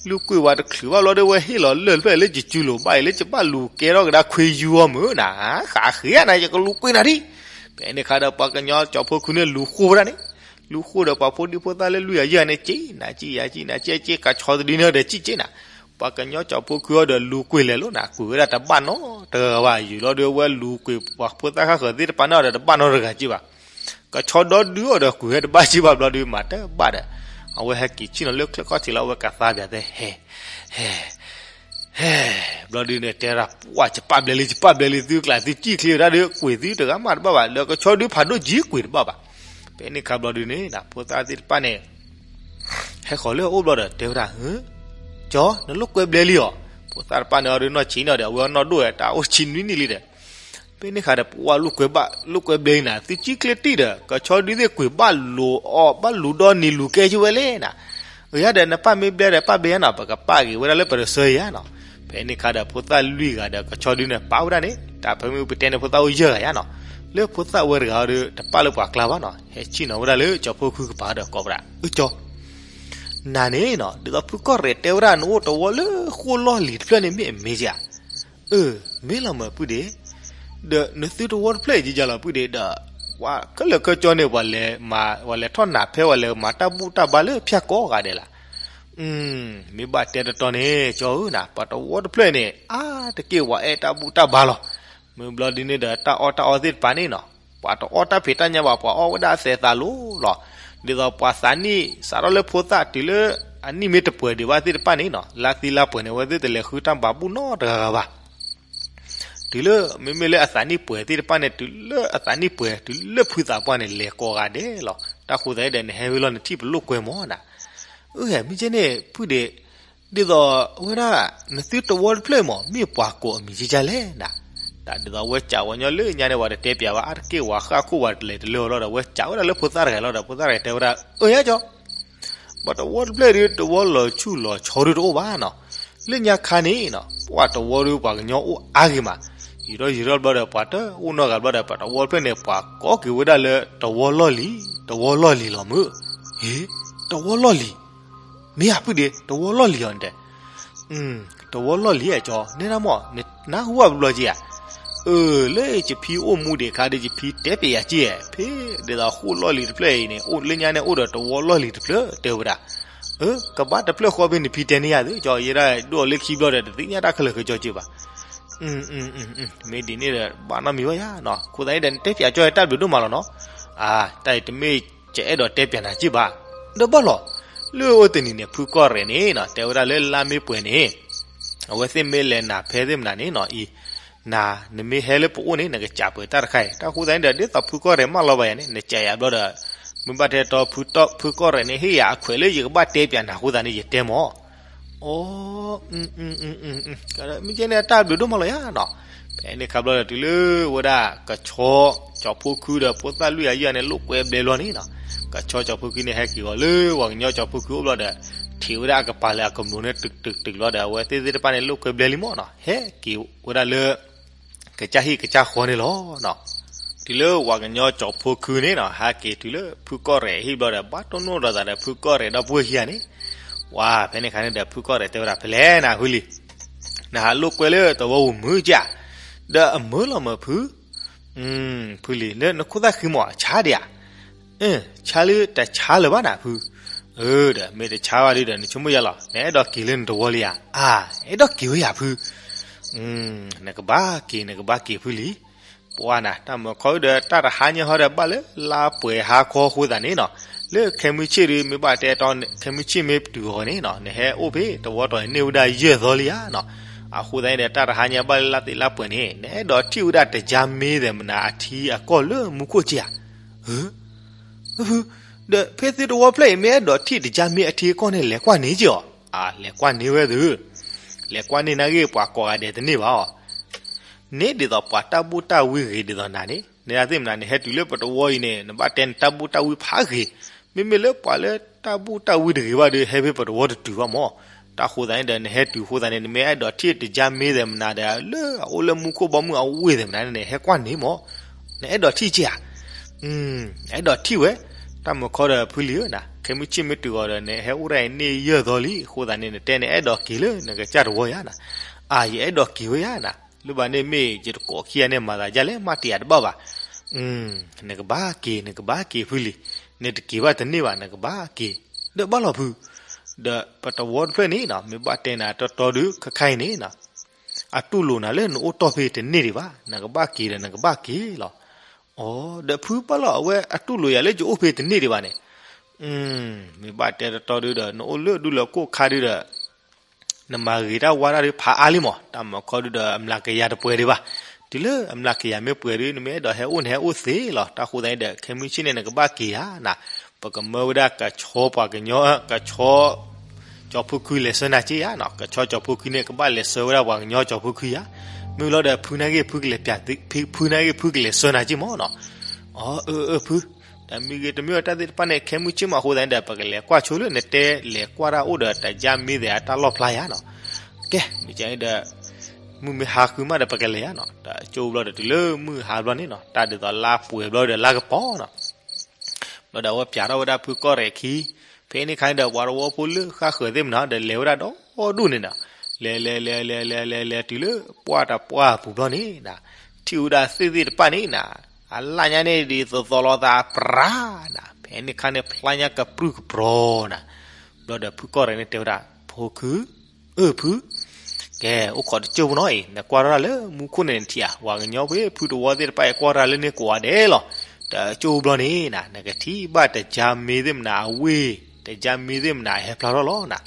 လူၤကွံာ်ပှၤတချုးဘၣ်ဘျီဒီး ဝဲဟ့ၣ်လီၤလၢၢ်တဖျၢၣ်လၢယစုလိၤဘၣ်အံၤ လၢယဘၣ်လူၤကဲထီၣ်ကဒါခွ့ယူအီၤမုၢ်နၤ, ဃးဃ့ဧါနၤ ယကလူၤကွံာ်နၤဒံး. ဖဲန့ၣ်အခါဒီး ပှၤကညီကၠီၤဖိခုန့ၣ် လူၤဃိဝဲဒၣ်န့ၣ်, လူၤဃိဒီးပှၤဖိဒံဖိသၣ်လၢလွံၢ်ဂၤယဲၢ်ဂၤန့ၣ် စံၣ်နၤစံၣ်ယၤစံၣ်နၤစံၣ်စံၣ် ကဆီတဒုန့ၣ်ဒီးစံၣ်က့နၤ. ပှၤကညီကၠီၤဖိခုအီၤဒီးလူၤကွံာ်လဲၤလိၤနၤ, ကွံာ်ဝဲဒၣ်တဘၣ်နီတဂၤဘၣ်, ယုာ်လီၤဒီးဝဲလူၤကွံာ်ပှၤဖိသၣ်ဃၣ်ဃၢၤသ့ၣ်တဖၣ်န့ၣ်ဒီးတဘၣ်နီတဂၤက့ဘၣ်. ကဆီဒီဒုအီၤဒီးကွံာ်ဝဲတဘၣ်က့ဘၣ်ဘျီဒီး မၤတဘၣ်ဒီး အဝဲဟဲက့ၤဆ့ၣ်နီၤလၢချၢၣ်ခီၣ်ထံးလီၤ အဝဲကသါပၠးသဲ ဟဲ ဟဲ ဟဲ ဘျီဒုန့ၣ် တဲဒၣ် ပှၢ် ယပာ်ဘျဲလံ ယပာ်ဘျဲလံ သုကျးသုစံၣ်ချ့ဝဲဒၣ်ဒီး ကွံာ်သုတဂၤမးတဘၣ်ဘၣ် ဒီးကဆီဒုဖးဒိၣ်ကံကွံာ်တဘၣ်ဘၣ်. ဖဲန့ၣ်အခါဘျီဒုန့ၣ် ဖိသၣ်သ့ၣ်တဖၣ်န့ၣ် ဟဲဃီၤလၢအအိၣ်ဘျီဒီး တဲဝဲဒၣ် ကၠီ နလိာ်ကွဲဘျဲလံအီၤ. ဖိသၣ်တဖၣ်န့ၣ်အီၤဒုးနီၢ်ဆံးန့ၣ်ဒီး အဝဲအနီၢ်ဒိၣ်ဝဲ တၢ်အိၣ်ဆံနွံနံၣ်လံဒီး ဖဲန့ၣ်အခါဒီး ပှၢ် လိာ်ကွဲဘၣ် လိာ်ကွဲဘျဲလံနၤ သုစံၣ်ချ့တံၢ်ဒီး ကဆီဒုသ့ၣ်ကွံာ်ဘၣ်လူၤအီၣ် ဘၣ်လူၤဒီနံၤလူၤကဲက့ဝဲလဲၣ်နၤ. အယၤဒီး နပာ်မ့ၢ်ဘျဲဒီး ပာ်ဘျဲယါနီၤ ပကပာ်က့ၤဝဲဒၣ်လၢပတဆၢယါနီၤ. ဖဲန့ၣ်အခါဒီး ဖိသၣ်လွံၢ်ဂၤဒီး ကဆီဒုန့ၣ် ပာ်ဝဲဒၣ်န့ၣ် တၢ်ဖဲမ့ၢ်ပတဲန့ၣ် ဖိသၣ်အိၣ်ယဲၢ်ဂၤယါနီၤ. လၢဖိသၣ်ဝဲတဂၤဒီး တပာ်လၢပှၤကျါဘၣ်နီၤ, ဟဲဆ့ၣ်နီၤဝဲဒၣ်လၢကၠီၤဖိခုကပၤဒီးကိးဝဲဒၣ်, အၢ ကၠီၤ, နၤန့ၣ်နီၤ ဒ်သိးဖုကီၢ်ရဲၣ်တဲဝဲဒၣ် နအိၣ်တဝီလၢဃိၣ်လီၢ်လံၤတဖျၢၣ်န့ၣ် မ့ၢ်အမ့ၢ်ဧါ. အၢ မ့ၢ်လီၤမၢ်ဖုဒ့ၣ်, ဒီးနသုတဝီတဖျၢၣ်အံၤကလီၤဖုဒ့ၣ်ဒီး, ပှၤခဲလၢာ်ခဲဆ့န့ၣ် ပှၤလဲၤမၤ ပှၤလဲၤထီၣ်နၢ်ဖဲ ပှၤလဲၤမၤတၢ်ဘူၣ်တၢ်ဘါလၢဖၠၣ်ကိးဂၤဒဲးလီၤ. မ့ၢ်ဘၣ်တဲတတီန့ၣ် ကၠီၤဧၢနၤ, ပှၤတဝီတဖျၢၣ်န့ၣ် အါတက့ၢ်ပှၤအဲၣ်တၢ်ဘူၣ်တၢ်ဘါလီၤ. မ့ၢ်ဘျီဒ်န့ၣ်ဒီး တၢ်အီၣ်တၢ်အီသ့ၣ်တဖၣ်န့ၣ်နီၤ, ပှၤတအီၣ်တၢ်ဖံးတၢ်ညၣ်ဘၣ်, ပှၤအီၣ်ဝဲဒၣ်အသဲးသးလိၤလီၤ. ဒ်သိးပှၤသးနံၣ်စးထီၣ်လၢဖိသၣ်တုၤလၢ အနံၣ်မ့ၢ်တပှဲၤဒံးဘၣ်သ့ၣ်တဖၣ်န့ၣ်နီၤ, လါသံလါပှဲၤန့ၣ် အဝဲသ့ၣ်တလဲၤဃုတၢ်ဘါဘူၣ်နီတဂၤဂၤဘၣ်. တုၤလၢမ့မ့ၢ်လၢအသးနံၣ်ပှဲၤသ့ၣ်တဖၣ်န့ၣ် တုၤလၢအသးနံၣ်ပှဲၤ တုၤလၢဖုသးပှၢ်န့ၣ် လဲၤကိးဂၤဒဲးလီၤ. တၢ်ဃိသတးဒီး နဟဲဝဲလီၤနထံၣ်ပလိာ်ကွဲမၢ်နၤ. အၢ မ့ၢ်ကဲန့ၣ် ဖုဒ့ၣ်, ဒ်သိးဝဲဒၣ် နသုတဝီတဖျၢၣ်မၢ် မ့ၢ်ပှၤကိးအမံၤကကလဲၣ်နၤ. တၢ်ဒ်သိးဝဲစံးဝဲညီလၢညါန့ၣ် ပှၤတတဲပၠးဘၣ် အါတက့ၢ်ပှၤဃၣ်ခိၣ်ပှၤတလဲၤတလၢအီၤလီၤဒီး ဝဲစံးဝဲဒၣ်လၢဖိသၣ်တဂၤလီၤဒီး ဖိသၣ်တဂၤတဲဝဲဒၣ် အၢ ယါကၠီၤ ပှၤတဝီတဖျၢၣ်ဒီး တဝီလီၤဆူၣ်လီၤဆီဒုတအိၣ်ဘၣ်နီၤ. လၢညါခါန့ၣ်နီၤ ပှၤတဝီဒီးပှၤကညီအိၣ်အါဂ့ၤမး, ယံာ်ထီၣ်ယံာ်ထီၣ်ဘျီဒီး ပှၤတအိၣ်နီတဂၤဘျီဒီး ပှၤတဝီတဖျၢၣ်န့ၣ် ပှၤကိးက့ၤဝဲဒၣ်လၢတဝီလီၢ်လံၤ, တဝီလီၢ်လံၤလီၤမၢ်. ဟ့, တဝီလီၢ်လံၤ, မ့ၢ်ဧါဖုဒ့ၣ်, တဝီလီၢ်လံၤအီၤနတဲ တဝီလီၢ်လံၤဧါကၠီၤ, နဲဒၣ်မၢ် နနၢ်ဟူဘၣ်ဘျီက့ၤဧါ. အၢ လၢယဖံအိၣ်မူဒံးအခါဒီး ယဖံတဲပၠးယၤက့ၤဧါ, ဖဲဒ်သိးဃိၣ်လီၢ်လံၤတဖျၢၣ်အံၤန့ၣ် အိၣ်လၢညါန့ၣ်အိၣ်ဒီးတဝီလီၢ်လံၤတဖျၢၣ် တဲဝဲဒၣ်. အၢ ကဘၣ်တဖျၢၣ်ဃီဖဲနဖံတဲန့ၢ်ယၤသု ကၠီၤ, ယဲဒၣ်ဒိၣ်အီၤလၢခံဘျီဒီး တသ့ၣ်ညါတၢ်ခဲလၢာ်ခဲဆ့က့ၤဘၣ်. မ့ၢ်ဒ်န့ၣ်ဒီး ဘၣ်နီတမံၤဘၣ်ယါနီၤ, အဃိသတးန့ၣ်ဒီး နတဲပၠးကၠီၤယၤတၢ်ဘျုးဒိၣ်မးလီၤနီၤ. အၢ တၢ်အံၤတမ့ၢ်ကအဲၣ်ဒိးတဲပၠးနၤက့ၤဘၣ်. ဒီးဘၣ်လီၤ, လၢအိၣ်တနံၤန့ၣ် ဖုကီၢ်ရဲၣ်န့ၣ်နီၤ တဲဝဲဒၣ်လၢလါမ့ၢ်ပှဲၤန့ၣ် အဝဲသ့ၣ်မ့ၢ်လဲၤနၢ်ဖဲသ့ၣ်မနၤန့ၣ်နီၤအံၤ, နၤ နမ့ၢ်ဟဲလၢပအိၣ်န့ၣ် နကစံးပၢၤတၢ်တခါအံၤ. တၢ်ဃိသတးန့ၣ်ဒီး ဒ်သိးဖုကီၢ်ရဲၣ်မၢလီၤဘၣ်ယၤန့ၣ် နစံးယၤဘျီဒီး မ့ၢ်ဘၣ်တဲတီ ဖုကီၢ်ရဲၣ်န့ၣ် ဟ့ၣ်ယၤအခွဲးလၢယကဘၣ်တဲပၠးနၤအဃိသတးန့ၣ် ယတဲမၢ်. အိ မ့ၢ်ကဲန့ၣ် တၢ်ဘျုးဒိၣ်မးလီၤယါနီၤ. ဖဲန့ၣ်ခါဘျီဒီး တုၤလၢဝဲဒၣ်ကဆီ ကၠီၤဖိခုဒီး ဖိသၣ်လွံၢ်ဂၤယဲၢ်ဂၤန့ၣ် လိာ်ကွဲဘျဲလီၤန့ၣ်နီၤ, ကဆီကၠီၤဖိခုန့ၣ် ဟဲက့ၤဂီၤလၢပှၤကညီကၠီၤဖိခုအိၣ်ဘျီဒီး ထံၣ်ဝဲဒၣ်အကပၤလၢအကမျူၤန့ၣ် တုၤတုၤတုၤလီၤဒီး အဝဲသ့ၣ်သ့ၣ်တဖၣ်န့ၣ် လိာ်ကွဲဘျဲလံမၢ်နီၤ, ဟဲက့ၤဝဲဒၣ်လၢ ကစၢ်ဟံၣ်ကစၢ်ဃီန့ၣ်လီၤ. တုၤလၢပှၤကညီကၠီၤဖိခုန့ၣ်နီၤ ဟဲက့ၤတုၤလၢဖုကီၢ်ရဲၣ်ဟံၣ်ဘျီဒီး ဘၣ်တိၢ်နီၣ်ဒီးသးဒီး ဖုကီၢ်ရဲၣ်ဒီပုၢ်ဝဲၢ်ခံဂၤန့ၣ်, ဝါ ဖဲန့ၣ်ခါန့ၣ်ဒီး ဖုကီၢ်ရဲၣ်တဲဝဲဒၣ် ဖဲလဲၣ်နၤဖုလံၤ, နဟးလိာ်ကွဲလၢတဝီပူၤမုာ်ကၠၢ်, ဒီးအမၢလီၤမၢ်ဖု ဖုလံၤ လၢနခိၣ်သၣ်ဃံမၢ် ဆါဒံးဧါ. အၢ ဆါလၢတဆါလၢၤဘၣ်နၤဖု. အၢ ဒီးမ့ၢ်တဆါဘၣ်ဒုဒီး နဆိကမိၣ်ယါလီၤ နအဲၣ်ဒိးက့ၤလၢနတဝီလံဧါ. အၢ အဲၣ်ဒိးက့ၤဝဲယါဖု. နကဘၣ်က့ၤ နကဘၣ်က့ၤဖုလံၤ. ပှၤနၤ တၢ်မၢခီဒီး တၢ်တဟါညါဟီဒီး ဘၣ်လၢလါပှဲၤဟါခီအဃိသတးန့ၣ်နီၤ, လၢခဲမုၢ်ဆ့ၣ်ဒီး မ့ၢ်ဘၣ်တဲတီ ခဲမုၢ်ဆ့ၣ်မ့ၢ်တုၤအီၤန့ၣ်နီၤ နဟဲအိၣ်ဖဲတဝီတီၤန့ၣ် န့ၢ်ဝဲဒၣ်ယဲၢ်သီလံဧါနီၤ. အဃိသတးန့ၣ်ဒီး တၢ်တဟါညါဘၣ်လၢလါသ့လါပှဲၤန့ၣ် နအဲၣ်ဒိးထံၣ်ဝဲဒၣ်တယါမ့ၢ်သဲးမနၤအထံအကီၢ်လၢမူခိၣ်က့ဧါ. ဖု, ဒီးဖဲသုတဝီဖျၢၣ်အံၤ မ့ၢ်အဲၣ်ဒိးထံၣ်တယါမ့ၢ်အထံအကီၢ်န့ၣ် လဲၤကွၢ်န့ၢ်က့ၤအီၤ. အၢ လဲၤကွၢ်န့ၢ်ဝဲသု, လဲၤကွၢ်န့ၢ်နာ်က့ ပှၤကိးဂၤဒဲးတန့ၢ်ဘၣ်အီၤ. န့ၣ်ဒ်သိးပှၤတၢ်ဘူၣ်တၢ်ဝံဂ့ၤဒ်သိးနၤန့ၣ်, နသ့ၣ်မနၤ နဟဲတုၤလၢပတဝီအံၤန့ၣ် နဘၣ်တဲနတၢ်ဘူၣ်တၢ်ဝံဖးဂ့ၤ, မ့မ့ၢ်လၢပှၤလၢတၢ်ဘူၣ်တၢ်ဝံတဂ့ၤဘၣ်ဒီး ဟဲဖဲပတဝီတတုၤဘၣ်မၢ်. တၢ်ဃိသတးန့ၣ်ဒီး နဟဲတုၤအဃိသတးန့ၣ် နမ့ၢ်အဲၣ်ဒိးထံၣ်တယါမ့ၢ်သဲးမနၤဒီး လၢအအိၣ်လၢမူခိၣ်ဘီမုၢ်အဝ့ၢ်သဲးမနၤန့ၣ် နဟဲကွၢ်န့ၢ်မၢ်. နအဲၣ်ဒိးထံၣ်က့ဧါ. အဲၣ်ဒိးထံၣ်ဝဲ, တၢ်မၢခီဒီးဖုလံၤဧၢနၤ, ခဲမုၢ်ဆ့ၣ်မ့ၢ်တုၤအီၤဒီး နဟဲအိၣ်တၢ်အံၤန့ၢ်ယဲၢ်သီလံ, အဃိသတးန့ၣ် နတဲနအဲၣ်ဒိးက့ၤလၢနကစၢ်တဝီယါနၤ. အၢ ယအဲၣ်ဒိးက့ၤဝဲယါနၤ, လၢဘၣ်န့ၣ်မ့ၢ်ယတကိးခံဂၤန့ၣ် မၤသးဒ်လဲၣ် မ့ၢ်တယာ်တဘၣ်ဘၣ်. နကဘၣ်က့ၤ နကဘၣ်က့ၤဖုလံၤ, နတက့ၤဘၣ်တန့ၢ်ဘၣ် နကဘၣ်က့ၤ, ဒီးဘၣ်လီၤဖု, ဒီးပတဝီတဖျၢၣ်န့ၣ်နီၤ မ့ၢ်ဘၣ်တဲနၤတီတီဒုးခါခါအံၤန့ၣ်နီၤ, အတူၢ်လိာ်နၤလၢနအိၣ်တီၢ်ဖဲတန့ၢ်ဒံးဘၣ်, နကဘၣ်က့ၤဒီးနကဘၣ်က့ၤလီၤ. အိ ဒီးဖုဘၣ်လီၤ အဝဲအတူၢ်လိာ်ယၤလၢယအိၣ်ဖဲတန့ၢ်ဒံးဘၣ်န့ၣ်, မ့ၢ်ဘၣ်တဲတီတီဒုးဒီး နအိၣ်လၢဒူလၢကိၢ်ခါဒုးဒီး နမၤဂ့ၤတၢ်ဝါတၢ်ဒုးဖးအါလံမး, တၢ်မၢခီဒုးဒီးအမျးကယၤတပှဲၤဒံးဘၣ်, တုၤလၢအမျးကယၤမ့ၢ်ပှဲၤဒုး နမ့ၢ်အဲၣ်ဒိးဟဲအိၣ်န့ၣ် ဟဲအိၣ်သ့လီၤ. တၢ်ဃိသတးန့ၣ်ဒီး ခဲမုၢ်ဆ့ၣ်န့ၣ် နကဘၣ်က့ၤဧါနၤ, ပကမၢဝဲဒၣ်ကဆီပှၤကညီ ကဆီ ကၠီၤဖိခုလဲၤဆၢနၤက့ဧါနီၤ, ကဆီကၠီၤဖိခုန့ၣ် ကဘၣ်လဲၤဆၢဝဲဒၣ်ပှၤကညီကၠီၤဖိခုဧါ, မ့ၢ်လီၤဒီး ဖုနာ်က့ ဖုကလဲၤပျး ဖုနာ်က့ ဖုကလဲၤဆၢနၤက့မးနီၤ. အိ အၢ အၢ ဖု, တၢ်မ့ၢ်ဂ့ၤတမ့ၢ်ဝဲတၢ်သ့ၣ်တဖၣ်န့ၣ် ခဲမုၢ်ဆ့ၣ်မးအဃိသတးန့ၣ်ဒီး ပကလဲၤကွၢ်ဆိလၢနတဲလဲၤကွၢ်တၢ်အိၣ်ဒီး တယါမ့ၢ်သဲးအတၢ်လီၣ်ဖျါယါနီၤ. ကဲ မ့ၢ်ကဲဒီး မုၢ်မ့ၢ်ဟါဃုမးဒီးပကလဲၤဧါနီၤ. တၢ်ကၠိဘျီဒီးတုၤလၢမုၢ်ဟါဘျီန့ၣ်နီၤ, တၢ်ဒ်သိးလါပှဲၤဘျီဒီးလါကပီၤနီၤ. ဘျီဒီးအဝဲပၠးထီၣ်ဝဲဒၣ်ဖုကီၢ်ရဲၣ်ခံ, ဖဲန့ၣ်ခါန့ၣ်ဒီးပှၤသဝီဖိလၢဃၣ်ဃၢၤသ့ၣ်မနုၤဒီးလဲၤဝဲဒၣ်ဒီဒူၣ်န့ၣ်နီၤ. လဲၤလဲၤလဲၤလဲၤလဲၤလဲၤလဲၤတုၤလၢပှၢ်တပှၢ်ပူၤဘျီန့ၣ်နီၤ, ထံၣ်ဝဲဒၣ်သ့ၣ်သ့ၣ်တဖၣ်န့ၣ်နီၤ, အလၢ်ညါန့ၣ်ဒ်သိးသိးလိာ်သးပြးနီၤ, ဖဲန့ၣ်ခါန့ၣ်ဖျါညါကပြုၢ်ကပြီၤနီၤ. ဘျီဒီးဖုကီၢ်ရဲၣ်န့ၣ်တဲဝဲဒၣ်, ဖိခု, အၢၣ်ဖု, ကဲ အိၣ်ခိးတကၠိပူၤနီၤအံၤ, နကွၢ်ထီၣ်တၢ်လၢမူခိၣ်န့ၣ်နထံၣ်ဧါ, ပှၤကညီဖုတဝီသ့ၣ်တဖၣ်အံၤကွၢ်တၢ်လၢန့ၣ်ကိးဂၤဒဲးလီၤ. တကၠိဘျီန့ၣ်နီၤ, နကထံၣ်ဘၣ်တကၠါမ့သ့ၣ်မနုၤအဝ့ၢ်, တကၠါမ့သ့ၣ်မနုၤအဟဲဖျါထီၣ်လီၤနီၤ.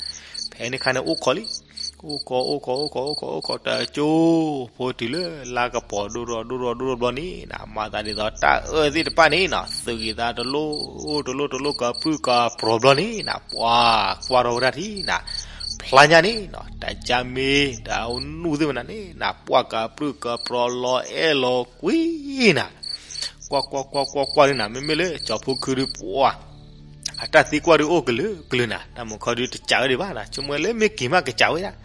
ဖဲန့ၣ်ခါန့ၣ်အိၣ်ခိးလံ, အိၣ်ခိး အိၣ်ခိး အိၣ်ခိး အိၣ်ခိး အိၣ်ခိး တကၠိဖိတုၤလၢလါကပီၤဒိၣ်ထီၣ်ဒိၣ်ထီၣ်ဒိၣ်ထီၣ်ဘျီန့ၣ်နီၤ, မၤသးဒ်သိးတၢ်အၢၣ်သ့ၣ်တဖၣ်န့ၣ်နီၤ, သုးဂ့ၤသးတလိၣ်တလိၣ်တလိၣ်ကပြုၢ်ကပြီၤဘျီန့ၣ်နီၤ, ပှၤကွၢ်ထီၣ်ဝဲဒၣ်ထံနီၤ. ဖျါညါန့ၣ်နီၤ, တကၠါမ့တၢ်အိၣ်နူၣ်သ့ၣ်မနုၤန့ၣ်နီၤ, ပှၤကပြုၢ်ကပြီၤလီၤအဲၣ်လီၤကွံနီၤ. ကွၢ်ကွၢ်ကွၢ်ကွၢ်ကွၢ်န့ၣ်နီၤ, မ့မ့ၢ်လၢကၠီၤဖိခုဒုးပှၤ အတၢ်သံကွၢ်ဒုးအိၣ်ကလုာ်ကလုာ်နီၤ, တၢ်မုာ်ခီဒုးတကးဝဲဒံးဘၣ်နီၤ, ဆိကမိၣ်လၢမ့ၢ်က့ၤမးကစးဝဲဒၣ်.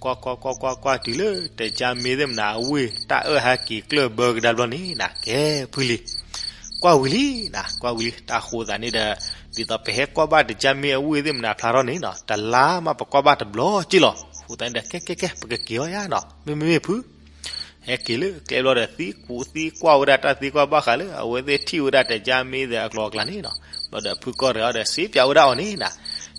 ကွၢ်ကွၢ်ကွၢ်ကွၢ်ကွၢ်တုၤလၢတကၠါမ့သ့ၣ်မနုၤအဝ့ၢ် တၢ်အၢၣ်ဟဲက့ၤကျၢၢ်ဘၢကဒါဘျီန့ၣ်နီၤ, ကဲဖုလံၤ, ကွၢ်ဝံၤလံနီၤ, ကွၢ်ဝံၤလံ. တၢ်ဃိသးန့ၣ်ဒီး ဒ်သိးပဟဲကွၢ်ဘၣ်တကၠါမ့အဝ့ၢ်သ့ၣ်မနုၤဖျါထီၣ်န့ၣ်နီၤ, တလါမးပကွၢ်ဘၣ်တဘျီက့လီၤ. ဃိသတးန့ၣ်ဒီး ကဲကဲကဲ ပကက့ၤအီၤယါနီၤ, မ့မ့ၢ်မ့ၢ်ဖု ဟဲက့ၤလၢကျဲဘျီဒီး သံကူးသံကွၢ်ဝဲဒၣ်တၢ်သံကွၢ်ဘၣ်ဃးလၢအဝဲသ့ၣ်ထံၣ်ဝဲဒၣ်တကၠါမ့သ့ၣ်အကျိၤအကျဲန့ၣ်နီၤ. ဘျီဒီးဖုကီၢ်ရဲၣ်အီၤဒီးစံးပၠးဝဲဒၣ်အီၤန့ၣ်နီၤ,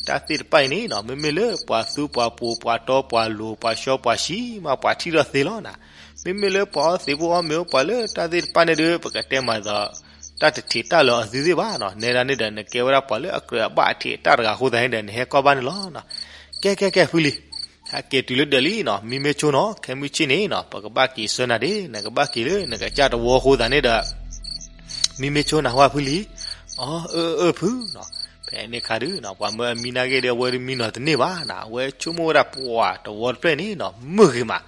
တၢ်သ့ၣ်တဖၣ်အံၤန့ၣ်နီၤ, မ့မ့ၢ်လၢပှၤသူပှၤပိာ်ပှၤတီပှၤလိၤပှၤဆှီပှၤဆံးမး ပှၤထံၣ်ထီၣ်သ့လီၤနီၤ. မ့မ့ၢ်လၢပှၤအီသံးဖိအီမ့ၤအိၣ်ပှၤလၢတၢ်သ့ၣ်တဖၣ်န့ၣ်ဒီး ပကတဲမးဒ်သိး တၢ်တထံးတၢ်လီၤအသုသ့ၣ်ဘၣ်နီၤ, နဲဒၣ်န့ၣ်ဒီး နကဲဝဲဒၣ်ပှၤလၢအကြၢးအဘၣ်အထံးအတၢ်တဂၤအဃိသတးန့ၣ်ဒီး နဟဲကွၢ်ဘၣ်န့ၣ်လီၤနီၤ. ကဲကဲကဲဖုလံၤ, ဟဲက့ၤတုၤလၢဒၢးလံနီၤ, မံမ့ၢ်ဆိနီၤ, ခဲမုၢ်ဆ့ၣ်န့ၣ်နီၤ, ပကဘၣ်က့ၤဆှၢနၤဒၣ်, နကဘၣ်က့ၤလၢနကစၢ်တဝီအဃိသတးန့ၣ်ဒီး မံမ့ၢ်ဆိနၤဟါဖုလံၤ. အၢ အၢ အၢ ဖုနီၤ. ဖဲန့ၣ်ခါဒုးနီၤ, ပှၤမၢအမံနာ်ဂ့ၢ်ဒီး အဝဲဒုးမံနီၤတန့ၢ်ဘၣ်နီၤ, အဝဲဆိကမိၣ်ဝဲဒၣ်ပှၤတဝီတဖျၢၣ်န့ၣ်နီၤ, မုာ်ဂ့ၤမး.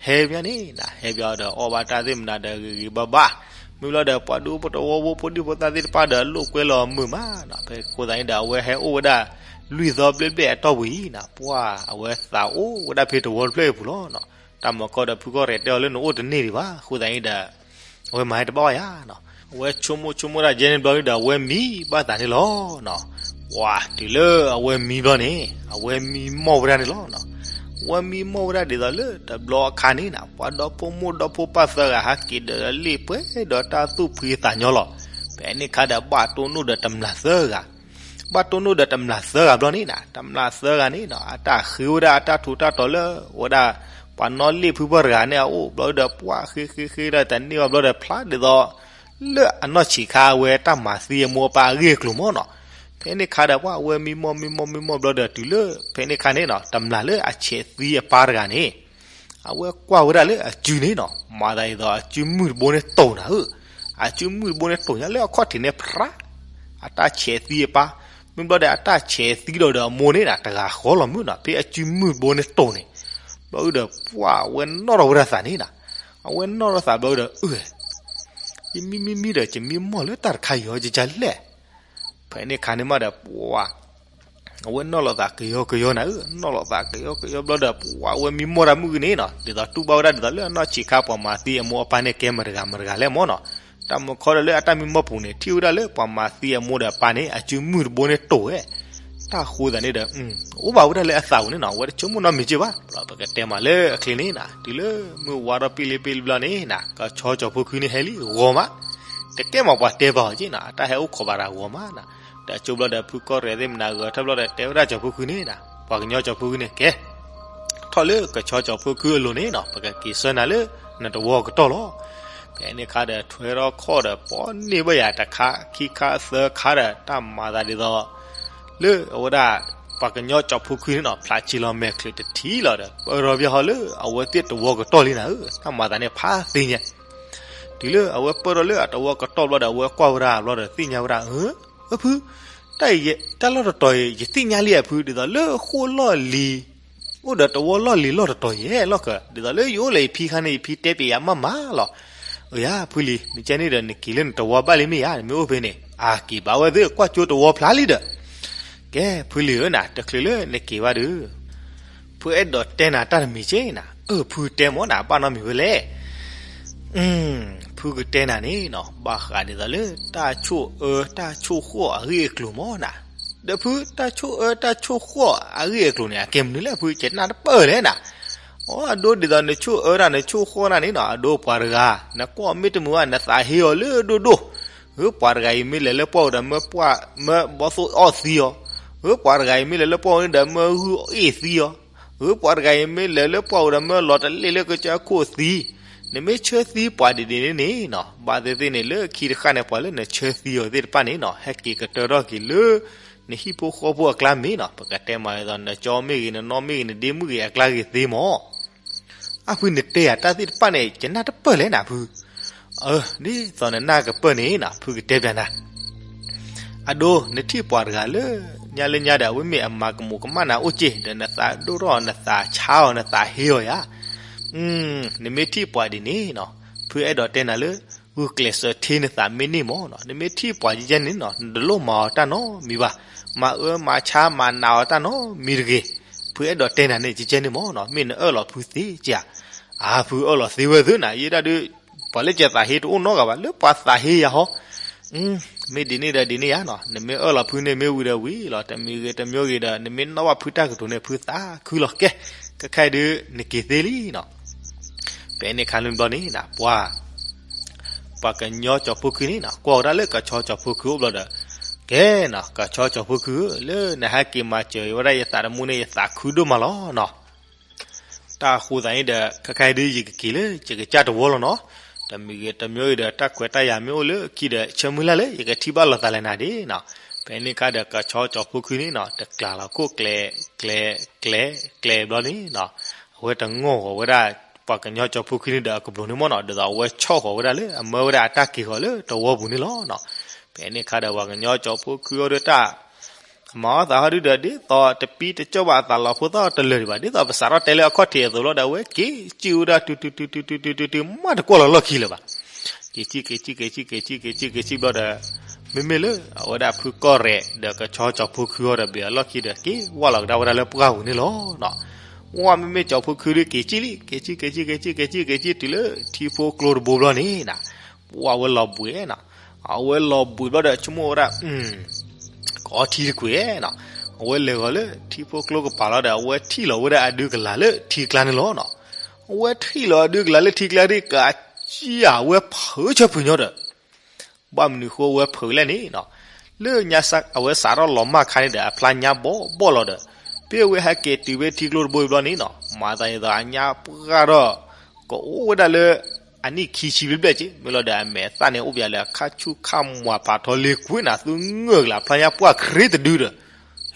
ဟဲဘၣ်န့ၣ်နီၤ, ဟဲဘၣ်ဒီးအီၣ်ဘၣ်တၢ်သ့ၣ်မနုၤဒီးဂ့ၤဂ့ၤဘၣ်ဘၣ်. မ့ၢ်ဘျီဒီးပှၤဒူဖိတဝီဖိဒံဖိသၣ်သ့ၣ်တဖၣ်ဒီးလိာ်ကွဲလီၤမုာ်မးနီၤ. ဖဲအဃိသတးန့ၣ်ဒီး အဝဲဟဲအိၣ်ဝဲဒၣ် လွံၢ်သီဘျဲၣ်ဘျဲၣ်အတီၢ်ပူၤအံၤနီၤ, ပှၤအဝဲသးအိၣ်ဝဲဒၣ်ဖဲတဝီတဖျၢၣ်အံၤပူၤလီၤနီၤ. တၢ်မၤကီၢ်ဒီးဖုကီၢ်ရဲၣ်တဲအီၤလၢနအိၣ်တန့ၢ်ဒံးဘၣ်, အဃိသတးန့ၣ်ဒီး အဝဲမၤဟဲတဘၣ်ဘၣ်ယါနီၤ. အဝဲဆိကမိၣ်ဆိကမိၣ်ဒၣ်ယဲန့ၣ်ဘျီဒီး အဝဲမံဘၣ်သးန့ၣ်လီၤနီၤ. ပှၤတုၤလၢအဝဲမံဘျီန့ၣ် အဝဲမံမီၢ်ဝဲဒၣ်န့ၣ်လီၤနီၤ. အဝဲမံမီၢ်ဝဲဒၣ်ဒ်သိးလၢတဘျီအခါန့ၣ်နီၤ, ပှၤဒီဖိမိၢ်ဒီဖိပၢ်သၢဂၤ ဟးက့ၤဒီးလ့ၣ်ပှဲၤဒီးတၢ်သူၣ်ဖှံသးညီလီၤ. ဖဲန့ၣ်ခါဒီးဘၣ်တိၢ်နီၣ်ဒီးတမျာ်သၢဂၤ ဘၣ်တိၢ်နီၣ်ဒီးတမျာ်သၢဂၤဘျီန့ၣ်နီၤ, တမျာ်သၢဂၤန့ၣ်နီၤ အတၢ်ဃ့ဝဲဒၣ်အတၢ်ထူးတၢ်တီၤလၢဝဲဒၣ် ပှၤနီၣ်လ့ၣ်ဖုပှၢ်တဂၤန့ၣ်အအိၣ်ဘျီဒီး ပှၤဃ့ဃ့ဃ့ဒီးတန့ၢ်ဘၣ်ဘျီဒီး ဖျါဒ်သိးလၢအနီၢ်ဆံးခါအဝဲတၢ်မၤသံအမိၢ်အပၢ်အဂ့ၢ်အကျိၤမီၢ်နီၤ. ဖဲန့ၣ်ခါဒီးပှၤအဝဲမံမီၢ်မံမီၢ်မံမီၢ်ဘျီဒီး တုၤလၢဖဲန့ၣ်ခါန့ၣ်နီၤ, တမျာ်လၢအဆဲးသံအပၢ်တဂၤန့ၣ် အဝဲကွၢ်ဝဲဒၣ်လၢအစုန့ၣ်နီၤ, မၤသးဒ်သိးအစုမုၢ်တဘိန့ၣ်တိာ်နၤဧၢ, အစုမုၢ်တဘိန့ၣ်တိာ်ညါလၢအခီၣ်ထံးန့ၣ်ဖြး, အတၢ်ဆဲးသံအပၢ်, မ့ၢ်ဘျီဒီးအတၢ်ဆဲးသံဒီးဒီးအမိၢ်န့ၣ်နီၤ တဂၤဃီလီၤမုၢ်နီၤ, ဖဲအစုမုၢ်တဘိန့ၣ်တိာ်န့ၣ်, ဘျီဒီးပှၤအဝဲနီၣ်ထီၣ်ဝဲဒၣ်သးန့ၣ်နီၤ, အဝဲနီၣ်ထီၣ်သးဘျီဒီး အၢ ယမံမံမံဒီး ယမံမီၢ်လၢတၢ်တခါအံၤအီၤ ယကလဲၣ် ဖဲန့ၣ်ခါန့ၣ်မးဒီး ပှၤ အဝဲနီၣ်လိာ်သးကယီကယီနၤဧၢ, နီၣ်လိာ်သးကယီကယီဘျီဒီး ပှၤအဝဲမံမီၢ်တၢ်မုၢ်ဂ့ၤန့ၣ်နီၤ, ဒ်သိးတူၢ်ဘၣ်ဝဲဒၣ်ဒ်သိးလၢအနီၢ်ဆံးခါပှၤမၤသံအမိၢ်အပၢ်န့ၣ် ကဲမတၤတဂၤမတၤတဂၤလဲၣ်မီၢ်နီၤ, တၢ်မုၢ်ခီဒီးလၢအတၢ်မံမီၢ်ပူၤန့ၣ် ထံၣ်ဝဲဒၣ်လၢပှၤမၤသံအမိၢ်ဒီးအပၢ်န့ၣ် အစုမုၢ်တဘိန့ၣ်တိာ်ဝဲ, တၢ်ဃိသးန့ၣ်ဒီး အိၣ်ဘၣ်ဝဲဒၣ်လၢအသးပူၤန့ၣ်နီၤ, အဝဲတဆိကမိၣ်နီတမံၤက့ဘၣ်, ပကတဲမးလၢအချ့န့ၣ်နီၤ, တုၤလၢမုၢ်ဝါထီၣ်ပ့ၣ်လံပ့ၣ်လံဘျီန့ၣ်နီၤ, ကဆီကၠီၤဖိခုန့ၣ်ဟဲလံဂီၤမး, တကဲမးပှၤတဲဘၣ်အီၤက့နီၤ, အတၢ်ဟဲအိၣ်ခိးဘၣ်တၢ်ဂီၤမးနီၤ, တၢ်ကၠိဘျီဒီးဖုကီၢ်ရဲၣ်သ့ၣ်မနၤဂဲၤထီၣ်ဘျီဒီး တဲဝဲဒၣ်ကၠီၤဖိခုန့ၣ်နီၤ, ပှၤကညီကၠီၤဖိခုန့ၣ် ကဲ ထီၣ်လၢကဆီကၠီၤဖိခုအလိၤန့ၣ်နီၤ, ပကက့ၤဆှၢနၤလၢနတဝီကတီၢ်လီၤ. ဖဲန့ၣ်ခါဒီးထွဲထီၣ်ခီၣ်ဒီး ပိာ်န့ၢ်ဘၣ်ယၤတခါခံခါသၢခါဒီး တၢ်မၤသးဒ်သိး လၢအဝဲဒၣ် ပှၤကညီကၠီၤဖိခုန့ၣ်နီၤ ဖျးဆံးလီၤမဲာ်ချံးတထံၣ်လီၤဒီး ပၢၢ်ထီၣ်ဘၣ်ဟီလၢအဝဲသ့ၣ်တဝီကတီၢ်လံနၤဧၢ, တၢ်မၤသးန့ၣ်ဖးသ့ညါ တုၤလၢအဝဲပၢၢ်ထီၣ်လၢအတဝီကတီၢ်ဘျီဒီး အဝဲကွၢ်ဝဲဒၣ်ဘျီဒီးသ့ၣ်ညါဝဲဒၣ်, အၢ အၢ ဖု, တၢ်အံၤ တၢ်လီၢ်တတီၤအံၤ ယသ့ၣ်ညါလံအဖု, ဒ်သိးလၢဃိၣ်လီၢ်လံၤ အိၣ်ဒီးတဝီလီၢ်လံၤလီၢ်တတီၤယဲၢ်လီၢ်က, ဒ်သိးလၢယအိၣ်လၢယဖံခါန့ၣ် ယဖံတဲပျးယၤမးမးလီၤ. အၢ ယၤ ဖုလံၤ မ့ၢ်ကဲန့ၣ်ဒီး နက့ၤလၢနတဝီဘၣ်လံမ့ၢ်ဧါ, နမ့ၢ်အိၣ်ဖဲန့ၣ် အက့ၤဘၣ်ဝဲသ့ၣ် ကွၢ်ကၠိတဝီဖျါလံဒီး, ကဲ ဖုလံၤဧၢနၤ တချုးလၢနက့ၤဘၣ်ဒီး ဖု ဖုအဲၣ်ဒိးတဲနၤတၢ်တမံၤက့နၤ, အၢ ဖုတဲမၢ်နၤ ဘၣ်နီတမံၤဝဲလဲၣ်. ဖုကတဲနၤန့ၣ်နီၤ ဘၣ်ဃးဒ်သိးလၢ တၢ်ဆိၣ်အၢ တၢ်ဆိၣ်ဃီၣ်အဂ့ၢ်အကျိၤမၢ်နၤ. ဒီးဖု တၢ်ဆိၣ်အၢ တၢ်ဆိၣ်ဃီၣ်အဂ့ၢ်အကျိၤန့ၣ် အကဲမနုၤလဲၣ် ဖုကနၣ်တပၢၢ်လဲၣ်နၤ. အိ အဒိဒ်သိးနဆိၣ်အၢတၢ် နဆိၣ်ဃီၣ်တၢ်န့ၣ်နီၤ အဒိပှၤတဂၤ နကွၢ်မ့ၢ်တမုာ်ဘၣ် နသးဟ့အီၤလၢဒိၣ်ဒိၣ်. ဧၢ ပှၤတဂၤအံၤမ့ၢ်လဲၤလၢပှၢ်ပူၤဒီး မၢပှၢ် မၢဘီသိၣ်အီၣ်သံအီၤ. ဧၢ ပှၤတဂၤအံၤမ့ၢ်လဲၤလၢပှၢ်ပူၤန့ၣ်ဒီး မၢဂုၢ်အီၣ်အ့ၣ်သံအီၤ. ဧၢ ပှၤတဂၤအံၤမ့ၢ်လဲၤလၢပှၢ်ပူၤဒီး မၢလီၤတလ့ၣ်လၢကစၢၢ်ခိၣ်သံ. နမ့ၢ်ဆၢသံပှၤဒ်န့ၣ်န့ၣ်နီၤ ဘၣ်သ့ၣ်သ့ၣ်န့ၣ် လၢခံတဃၣ်န့ၣ် ပှၤလၢနဆၢသံအီၤသ့ၣ်တဖၣ်န့ၣ်နီၤ ဟဲက့ၤကတၢၢ်ထီၣ်က့ၤလၢ နဟံၣ်ဖိဃီဖိအကျါမ့ၢ်နီၤ, ပကတဲမၤဒ်သိး နကၠီမ့ၢ်ဂ့ၤ နနီၢ်မ့ၢ်ဂ့ၤ နဒ့မုၣ်ဂ့ၤအကျါဂ့ၤသ့မၢ်. အဖုနတဲယၤတၢ်သ့ၣ်တဖၣ်န့ၣ် ကနၣ်တပၢၢ်လဲၣ်နၤဖု. အၢ ဒ်သိးနနၢ်ကပၢၢ်န့ၣ်နီၤ ဖုကတဲပျးနၤ. အဒိ နထံၣ်ပှၤတဂၤလၢ ညါလၢညါဒီး အဝဲမ့ၢ်အမၤကမူးကမၣ်နၤအိၣ်က့ၢ် ဒီးနသးဒိၣ်ထီၣ် နသးဆါအီၤ နသးဟ့အီၤယၤ. နမ့ၢ်ထံၣ်ပှၤဒ်န့ၣ်နီၤ ဖုအဲၣ်ဒိးတဲနၤလၢ ဂုာ်ကျဲးစၢးထ့နသးမ့ၢ်န့ၢ်မၢ်နီၤ. နမ့ၢ်ထံၣ်ပှၤကဲန့ၣ်နီၤ နတလိၣ်မၤအီၤတၢ်နီတမံၤဘၣ်. မၤအၢမၤဆါမၤနးအီၤတၢ်နီတမံၤတဂ့ၤ. ဖုအဲၣ်ဒိးတဲနၤန့ၣ် ကဲန့ၣ်မၢ်နီၤ မ့ၢ်နအၢၣ်လီၤဖုသ့ကဧါ. အါ ဖုအၢၣ်လီၤသ့ဝဲသ့နၤ ယဲဒၣ်ဒုး ပှၤလၢကသးဟ့တအိၣ်နီတဂၤဘၣ် လၢပှၤသးဟ့ယၤဟီ. မ့ၢ်ဒ်န့ၣ်ဒီးဒ်န့ၣ်ယါနီၤ နမ့ၢ်အၢၣ်လီၤဖုန့ၣ်မ့ၢ်ဝံၤဒီးဝံၤလီၤ တမံၤဂ့ၤတမံၤဂ့ၤဒီး နမ့ၢ်နီၣ်ဘၣ်ဖုတၢ်ကတိၤန့ၣ် ဖုသးခုလီၤကဲ, ခဲခါအံၤဒုး နက့ၤသ့လံနီၤ. ဖဲန့ၣ်ခါန့ၣ်ဘျီန့ၣ် ပှၤ ပှၤကညီကၠီၤဖိခုန့ၣ်နီၤ ကွၢ်ဝဲဒၣ်လၢကဆီကၠီၤဖိခုအိၣ်ဘျီဒီး ကဲနီၤ ကဆီကၠီၤဖိခုဧၢ လၢနဟဲက့ၤမၤစၢၤဝဲဒၣ်ယသးတမူန့ၣ် ယသးခုဒိၣ်မးလီၤနီၤ. တၢ်ဃိသးန့ၣ်ဒီး ခဲခါအံၤဒုး ယကက့ၤလၢယကစၢ်တဝီလီၤနီၤ. တမံၤဂ့ၤတမံၤဂ့ၤဒီး တၢ်ခွဲးတၢ်ယာ်မ့ၢ်အိၣ်လၢခံဒီး ဆၢမုၢ်လၢ်လၢ ယကထံၣ်ဘၣ်လိာ်သးလဲၣ်နၤဒ်နီၤ. ဖဲန့ၣ်ခါဒီး ကဆီကၠီၤဖိခုန့ၣ်နီၤ တကျးလီၤခိၣ်ကျဲ ကျဲ ကျဲ ကျဲဘျီန့ၣ်နီၤ အဝဲတငီၢ်ဃီၤဝဲဒၣ် ပှၤကညီကၠီၤဖိခုန့ၣ်ဒီးအကဘျိးန့ၣ်မၢ်နီၤ ဒ်သိးအဝဲဆီၣ်ဃီၤဝဲဒၣ်လၢအမၢဝဲဒၣ်အတၢ်က့ၤဃီၤလၢတဝီပူၤန့ၣ်လီၤနီၤ. ဖဲန့ၣ်ခါဒီး ပှၤကညီကၠီၤဖိခုအီၤဒီးတၢ် မၤအီၣ်သးဟီဒုဒီး ဒ်သိးတပံတကၠီၣ်ဘၣ်အသးလီၤဖိသၣ်တလၢာ်ဒံးဘၣ် ဒ်သိးပစးထီၣ်တဲလၢအခီၣ်ထံးအသိးလီၤဒီး အဝဲက့ၤစံၣ်ဝဲဒၣ်တုၤတုၤတုၤတုၤတုၤတုၤတုၤတုၤ မးတကွၢ်လီၤလီၢ်ခံလၢၤဘၣ်. က့ၤစံၣ်က့ၤစံၣ်က့ၤစံၣ်က့ၤစံၣ်က့ၤစံၣ်က့ၤစံၣ်ဘျီဒီး မ့မ့ၢ်လၢ အဝဲဒၣ်ဖုကီၢ်ရဲၣ်ဒီးကဆီကၠီၤဖိခုအီၤဒီး ဘၣ်အလီၢ်ခံဒီး က့ၤဝၢ်လီၤကဒါဝဲဒၣ်လၢပှၢ်ပူၤန့ၣ်လီၤ. ဝၢ်မ့မ့ၢ်ကၠီၤဖိခုဒုးက့ၤစံၣ်လံ က့ၤစံၣ်က့ၤစံၣ်က့ၤစံၣ်က့ၤစံၣ်က့ၤစံၣ်တုၤလၢထံဖိကျိတဘိဘျီန့ၣ် ဝၢ်ဝဲလီၤဘှံးနီၤ. အဝဲလီၤဘှံးဘျီဒီး ဆိကမိၣ်ဝဲဒၣ် ကအီထံတကွံာ်နီၤ. အဝဲလဲၤဃီၤလၢထံဖိကျိကပၤလီၤဒီး အဝဲထံၣ်လီၤဝဲဒၣ်အဒုကလၤလၢထံကျါန့ၣ်လီၤနီၤ. အဝဲထံၣ်လီၤအဒုကလၤလၢထံကျါဒ် ကးစံၣ်ဧါ အဝဲဖုးဆၢဖုးညီဒီး ဘၣ်မနုၤဃိအဝဲဖုးလဲၣ်န့ၣ်နီၤ. လၢညါအဝဲစးထီၣ်လီၤမၢ်ခါန့ၣ်ဒီး အဖျါညါဘီၣ်ဘီၣ်လီၤဒီး ဖဲအဝဲဟဲက့ၤတုၤဖဲထံကျိတဘိဘျီန့ၣ်နီၤ မၤသးဒ်သိးအညါပှၢ်ထီၣ် ကအိၣ်ဝဲဒၣ်လၢ အနံၣ်ခံဆံဘျဲၣ်ဘျဲၣ်က့ မ့ၢ်လီၤဒီးအမဲာ်သၣ်န့ၣ် အိၣ်ပယၤလၢအခါဆူၣ်ခါမွၤဖးထီလ့ကွံာ်နၤ သူငၢၢ်ကလၤ ဖျါညါပှၢ်ခရ့တဒုဒီး ဟ့ၣ်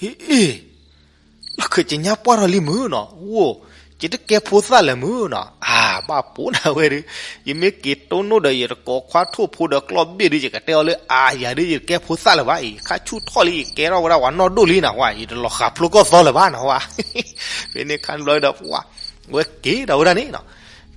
အ့ၣ် လီၢ်ခၢၣ်ကညါပှၢ်ထီၣ်လံမုၢ်နီၤ အိၣ် ယတကဲဖိသၣ်လၢၤမုၢ်နီၤ အါ ဘၣ်ပိာ်နၤဝဲဒီး ယမ့ၢ်က့ၤတိၢ်နီၣ်ဒီး ယတကိးခွါထိၣ်ဖိဒီးကျီၢ်ဘ့ၣ်ဒုး ယကတဲအီၤလၢ အါ ယၤဒုး ယတကဲဖိသၣ်လၢၤဘၣ်အံၤ ခါဆူၣ်ထီၣ်လံ ယကဲထီၣ်ဝဲဒၣ်ဝဲနီၢ်ဒိၣ်လံနၤဝဲ ယတလီၤဃးဖျိကီၢ်သီလၢၤဘၣ်နၤဝဲ ဖဲန့ၣ်ခါန့ၣ်ဘျီဒီး ပှၢ် ဝဲက့ၤဒီးဝဲဒၣ်န့ၣ်နီၤ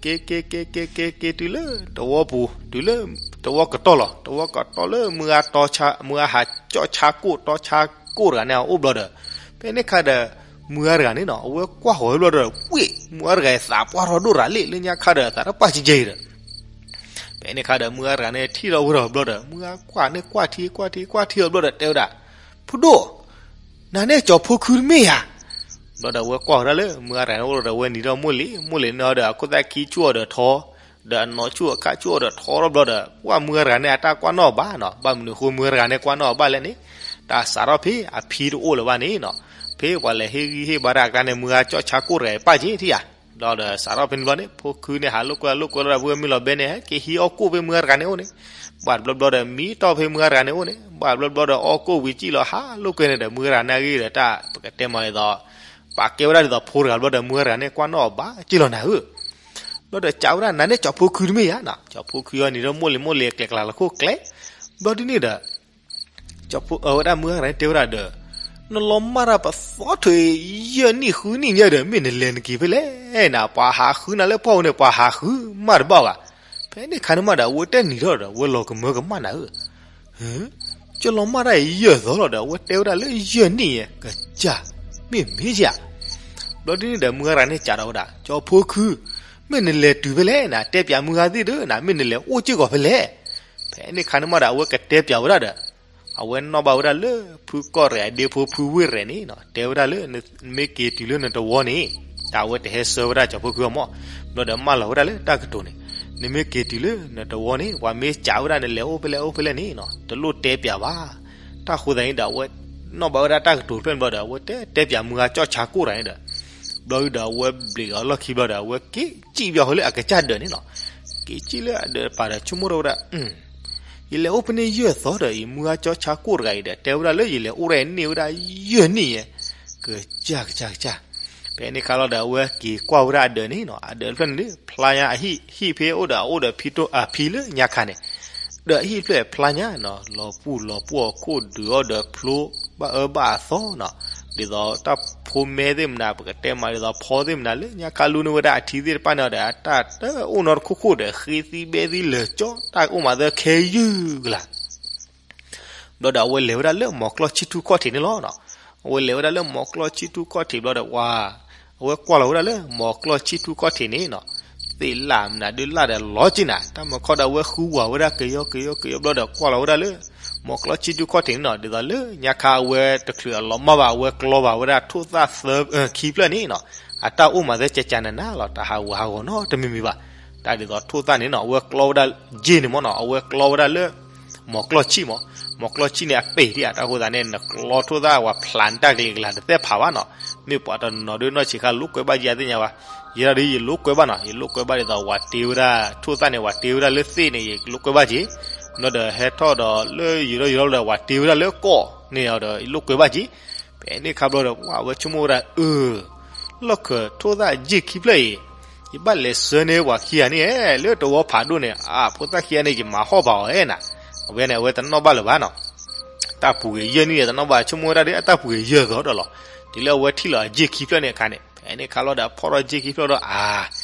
က့ၤက့ၤက့ၤက့ၤက့ၤက့ၤတုၤလၢ တဝီပူၤ တုၤလၢ တဝီကတီၢ်လီၤ တဝီကတီၢ်လၢ မုၢ်ဂၤတီ မုၢ်ဂၤဟးကၠီၣ်ဆါကိၣ် တီဆါကိၣ်တဂၤန့ၣ် အအိၣ်ဘျီဒီး ဖဲန့ၣ်ခါဒီး မုၢ်ဂၤတဂၤန့ၣ်နီၤ အဝဲကွၢ်ဃီၤဝဲဘျီဒီး ဝ့ၢ် မုၢ်ဂၤတဂၤအံၤသးပှၢ်ထီၣ်ဒိၣ်ရၤလံ လၢညါခါဒီး သးတပှၢ်ကကဲအံၤဒီး ဖဲန့ၣ်ခါဒီး မုၢ်ဂၤတဂၤန့ၣ် ထံၣ်ထီၣ်ဝဲဒီးဘျီဒီး မုၢ်ဂၤကွၢ်န့ၣ် ကွၢ်ထံ ကွၢ်ထံ ကွၢ်ထံအီၤဘျီဒီး တဲဝဲဒၣ် ဖိဒိၣ် နၤန့ၣ်ကၠီၤဖိခုတမ့ၢ်ဧါ. ဘျီဒီးအဝဲကွၢ်ဃီၤဒၣ်လၢ မုၢ်ဂၤတဂၤန့ၣ် အိၣ်ဒီးအဝဲနံၤဒီးမိၢ်လံၤ မိၢ်လံၤန့ၣ်ဒီး အခိၣ်သၣ်ခံဆူၣ်အီၤဒီးထီ ဒီးအနီၢ်ဆူၣ်အခါဆူၣ်အီၤဒီးထီထီၣ်ဘျီဒီး ပှၢ်မုၢ်ဂၤတဂၤန့ၣ် အတၢ်ကွၢ်နီၣ်အီၤဘၣ်နီၤ ဘၣ်မနုၤဃိမုၢ်ဂၤတဂၤန့ၣ် ကွၢ်နီၣ်အီၤဘၣ်လဲၣ်န့ၣ် တၢ်စးထီၣ်ဖဲအဖံတအိၣ်လၢၤဘၣ်န့ၣ်နီၤ ဖဲပှၤလဲၤဟ့ၣ်ဂံၢ်ဟ့ၣ်ဘါတၢ်အကျါန့ၣ် မုၢ်ဂၤကၠီၣ်ဆါကိၣ်တဂၤအံၤပၣ်က့ၤထံၣ်ဧါ ဘျီဒီးစးထီၣ်ဖဲန့ၣ်ဘျီန့ၣ် ဖိခုန့ၣ် ဟးလိာ်ကွဲလိာ်ကွဲလီၤဒီး ဖုမ့ၢ်လီၤဘဲန့ၣ် ဟဲက့ၤဟံးအီၣ်ကိၣ်ဖဲမုၢ်ဂၤတဂၤန့ၣ်အိၣ်န့ၣ် ဘၣ်တဘျီဘျီဒီး မံတီၢ်ဖဲမုၢ်ဂၤတဂၤန့ၣ်အိၣ်န့ၣ် ဘၣ်တဘျီဘျီဒီး အီၣ်ကိၣ်ဝံၤကံၣ်လီၤ ဟးလိာ်ကွဲန့ၣ်ဒီး မုၢ်ဂၤတဂၤန့ၣ်အဂ့ၢ်ဒီး တၢ်ပကတဲမးဒ်သိး ပာ်ကဲဝဲဒၣ်ဒ်သိးဖိတဂၤဘျီဒီး မုၢ်ဂၤတဂၤန့ၣ် ကွၢ်နီၣ်အီၤဘၣ်က့ၤလီၤနၤဧၢ ဘျီဒီး ကးဝဲဒၣ် နၤန့ၣ်ကၠီၤဖိခုတမ့ၢ်ဧါနီၤ ကၠီၤဖိခုအီၤနံၤဒီးမိၢ်လံၤမိၢ်လံၤအကျဲကျါလီၤခိၣ်ကျဲ ဘျီဒ်န့ၣ်ဒီး အဝဲဒၣ်မုၢ်ဂၤတဂၤန့ၣ်တဲဝဲဒၣ်ဒီး နလီၤမၢ်တၢ်ပသီထုးယဲၢ်နံၣ်ဃုနံၣ်ညါဒီး မ့ၢ်နလဲၤနက့ၤဖဲလဲၣ်နၤ ပှၤဟးဃုနၤလၢပှၢ်ပူၤန့ၣ် ပှၤဟးဃုမးတဘၣ်ဘၣ် ဖဲန့ၣ်ခါန့ၣ်မးဒီး အဝဲတဲနံၤထီၣ်ဒီး အဝဲလီၤကမၢကမၣ်နၤဧၢ ဟၢ ကလီၤမၢ်တၢ်အံၤယဲၢ်သီလီၤဒီး အဝဲတဲဝဲဒၣ်လၢယဲၢ်နံၣ်ယဲၢ် ကစၢ် မ့ၢ်မ့ၢ်ယၤ ဘျီဒ်န့ၣ်ဒီး မုၢ်ဂၤတဂၤန့ၣ်စံးထီၣ်ဝဲဒၣ်, ကၠီဖိခု, မ့ၢ်နလဲၤတုၤဖဲလဲၣ်နၤ, တဲပၠးမုၢ်ဂၤသ့ၣ်ဒီးနၤ, မ့ၢ်နလဲၤအိၣ်စ့ၢ်ကီးဖဲလဲၣ်. ဖဲန့ၣ်အခါန့ၣ်မးဒီး အဝဲကတဲပၠးဝဲဒၣ်ဒီး, အဝဲနီၣ်ဘၣ်ဝဲဒၣ်လၢ ဖုကီၢ်ရဲၣ်အဒ့ဖိ ဖုဝ့ၢ်ရဲၣ်န့ၣ်နီၤ, တဲဝဲဒၣ်လၢ နမ့ၢ်က့ၤတုၤလၢနတဝီန့ၣ်, တၢ်အဝဲတဟဲဆှၢဝဲဒၣ်ကၠီဖိခုအမး, ဘျီဒီးမၢလီၤဝဲဒၣ်လၢတၢ်ကတိၤန့ၣ်, နမ့ၢ်က့ၤတုၤလၢနတဝီန့ၣ် ပှၤမ့ၢ်စံးဝဲဒၣ်နလဲၤအိၣ်ဖဲလဲၣ်အိၣ်ဖဲလဲၣ်န့ၣ်နီၤ, တလိၣ်တဲပၠးဘၣ်. တၢ်ဃိသတးန့ၣ်ဒီး အဝဲနီၣ်ဘၣ်ဝဲဒၣ်တၢ်ကတိၤတဖျၢၣ်န့ၣ်ဘျီဒီး အဝဲတဲတဲပၠးမုၢ်ဂၤကၠီၣ်ဆါကိၣ်တဂၤန့ၣ်ဒီး, ဘျီဒုဒီး အဝဲဘျံးအီၤလီၢ်ခံဘျီဒီး အဝဲက့ၤစံၣ်ဘၣ်ဃီလၢအကစၢ်ဒၢးန့ၣ်နီၤ, က့ၤစံၣ်လၢအဒၢးတပၤဒီး ဆိကမိၣ်ထီၣ်ဝဲဒၣ်, ယလဲၤအိၣ်ဖဲန့ၣ်ယဲၢ်သီဒီး ယမုၢ်ဂၤကၠီၣ်ဆါကိၣ်တဂၤအံၤဒီး တဲဝဲဒၣ်လၢယလဲၤအိၣ်ဒၣ်အံၤန့ၢ်ဝဲဒၣ်ယဲၢ်နံၣ်ယဲၢ်, ကစၢ်ကစၢ်ကစၢ်. ဖဲန့ၣ်အခါလီၤဒီး အဝဲက့ၤကွၢ်ဝဲဒၣ်အဒၢးန့ၣ်နီၤ, အဒၢးတဖျၢၣ်န့ၣ်ဒီး ဖျါညါအဟံၣ်, ဟံၣ်ဖဲအိၣ်ဒီးအအိၣ်ဒီးဖံတိၢ်အဖံလၢညါခါန့ၣ်, ဒီးအဟံၣ်တဖျၢၣ်ဖျါညါနီၤ, လီၤပူၤလီၤပူၤအခိၣ်ဒုးအီၣ်ဒီးဖျိ ဘၣ်အၢဘၣ်အသီနီၤ, ဒ်သိးတၢ်ဖိမဲသ့ၣ်မနၤ ပကတဲမးဒ်သိးဖီသ့ၣ်မနၤ လၢညါခါလူန့ၢ်ဝဲဒၣ်အထံသ့ၣ်တဖၣ်န့ၣ်ဒီး အတၢ်တအိၣ်နီတခိၣ်ခိၣ်ဒီး ဃ့သံဘဲသံလၢာ်ကၠီ တၢ်အိၣ်မးသၢခဲယုၢ်ကလာ် ဘျီဒီးအဝဲလဲၤဝဲဒၣ်လၢမီၤကျီၢ်ဆံထူၣ်ခီၣ်ထံးန့ၣ်လီၤ. အဝဲလဲၤဝဲဒၣ်လၢမီၤကျီၢ်ဆံထူၣ်ခီၣ်ထံးဘျီဒီး ဝါ, အဝဲကွၢ်လီၤဝဲဒၣ်လၢမီၤကျီၢ်ဆံထူၣ်ခီၣ်ထံးန့ၣ်နီၤ, သ့ၣ်လၣ်မနုၤဒုးလၣ်ဒီးလီၤက့နၤ, တၢ်မၤခီဒီးအဝဲဃုဝၤဝဲဒၣ်ကယီကယီကယီဘျီဒီးကွၢ်လီၤဝဲဒၣ်လၢ မီၤကျီၢ်ဆံထူၣ်ခီၣ်ထံးန့ၣ်နီၤ, ဒ်သိးလၢညါခါအဝဲတချုးအလီၤမၢ်ဘၣ် အဝဲကျီဘၣ်ဝဲဒၣ်ထိၣ်သၣ်သၢခံဖျၢၣ်န့ၣ်နီၤ, အတၢ်အိၣ်မးသၢကကနၤနၤလီၤ, တၢ်ဟးဂူာ်ဟးဂီၤနီတမံၤမံၤဘၣ်. တၢ်ဒ်သိးထိၣ်သၣ်န့ၣ်နီၤ အဝဲကျီဝဲဒၣ်ယ့ၢ်န့ၣ်မ့ၢ်နီၤ, အဝဲကျီဝဲဒၣ်လၢ မီၤကျီၢ်ဆံၣ်မး, မီၤကျီၢ်ဆံၣ်န့ၣ်အပ့ၤဒံးဧါ, တၢ်ဃိသတးန့ၣ် နကျီထိၣ်သၣ်ဝဲဖျးန့ၢ်တၢ်ကလံၤကလၤတသ့ၣ်ဖးဘၣ်နီၤ, မ့ၢ်ပှၤတနီၤဒုးနီၢ်ဆံးခါလိာ်ကွဲဘၣ်ယဲသ့ၣ်ညါဘၣ်, ယဲဒၣ်ဒုးယလိာ်ကွဲဘၣ်နီၤ, ယလိာ်ကွဲဘၣ်ဒ်သိးဝၤတ့ဝဲဒၣ် ထိၣ်သၣ်န့ၣ် ဝၤတ့ဝဲဒၣ်လၢသ့ၣ်န့ၣ် ယလိာ်ကွဲဘၣ်က့ၤ, ဘျီဒီးဟဲထီၣ်ဒီးလၢယံာ်ထီၣ်ယံာ်ထီၣ်ဘျီဒီး ဝၤတ့ဝဲဒၣ်လၢကီၢ်န့ၣ်ဒီး ယလိာ်ကွဲဘၣ်က့ၤ. ဖဲန့ၣ်အခါဘျီဒီး ပှၤဝဲဆိကမိၣ်ဝဲဒၣ် အၢ လီၢ်ခၢၣ်ထိၣ်သၣ်ယ့ၢ်ခံဖျၢၣ်အံၤ, ယဘၣ်လဲၤဆှၢန့ၢ်ပှၤခံဂၤန့ၣ် လၢတဝီဖးဒိၣ်န့ၣ် အဖိသၣ်ခံဂၤန့ၣ် ယမၤဟီၣ်ဘၣ်အီၤဧါနၤ, အဝဲန့ၣ် အဝဲတနီၣ်ဘၣ်လၢၤဘၣ်နီၤ, တၢ်ပူၤကွံာ်ယဲၢ်နံၣ်န့ၣ် တနီၣ်ဘၣ် ဆိကမိၣ်ဝဲဒၣ်ဒီး အတၢ်ပူၤကွံာ်ယဲၢ်သီဒီးလီၤ, တုၤလၢအဝဲထံၣ်လီၤအယ့ၢ်ခံဖျၢၣ်န့ၣ်အခါန့ၣ်, ဖဲန့ၣ်အခါလီၤဒီး အဖီၣ်ထီၣ်ယ့ၢ်ခံဖျၢၣ်ဒီး အါ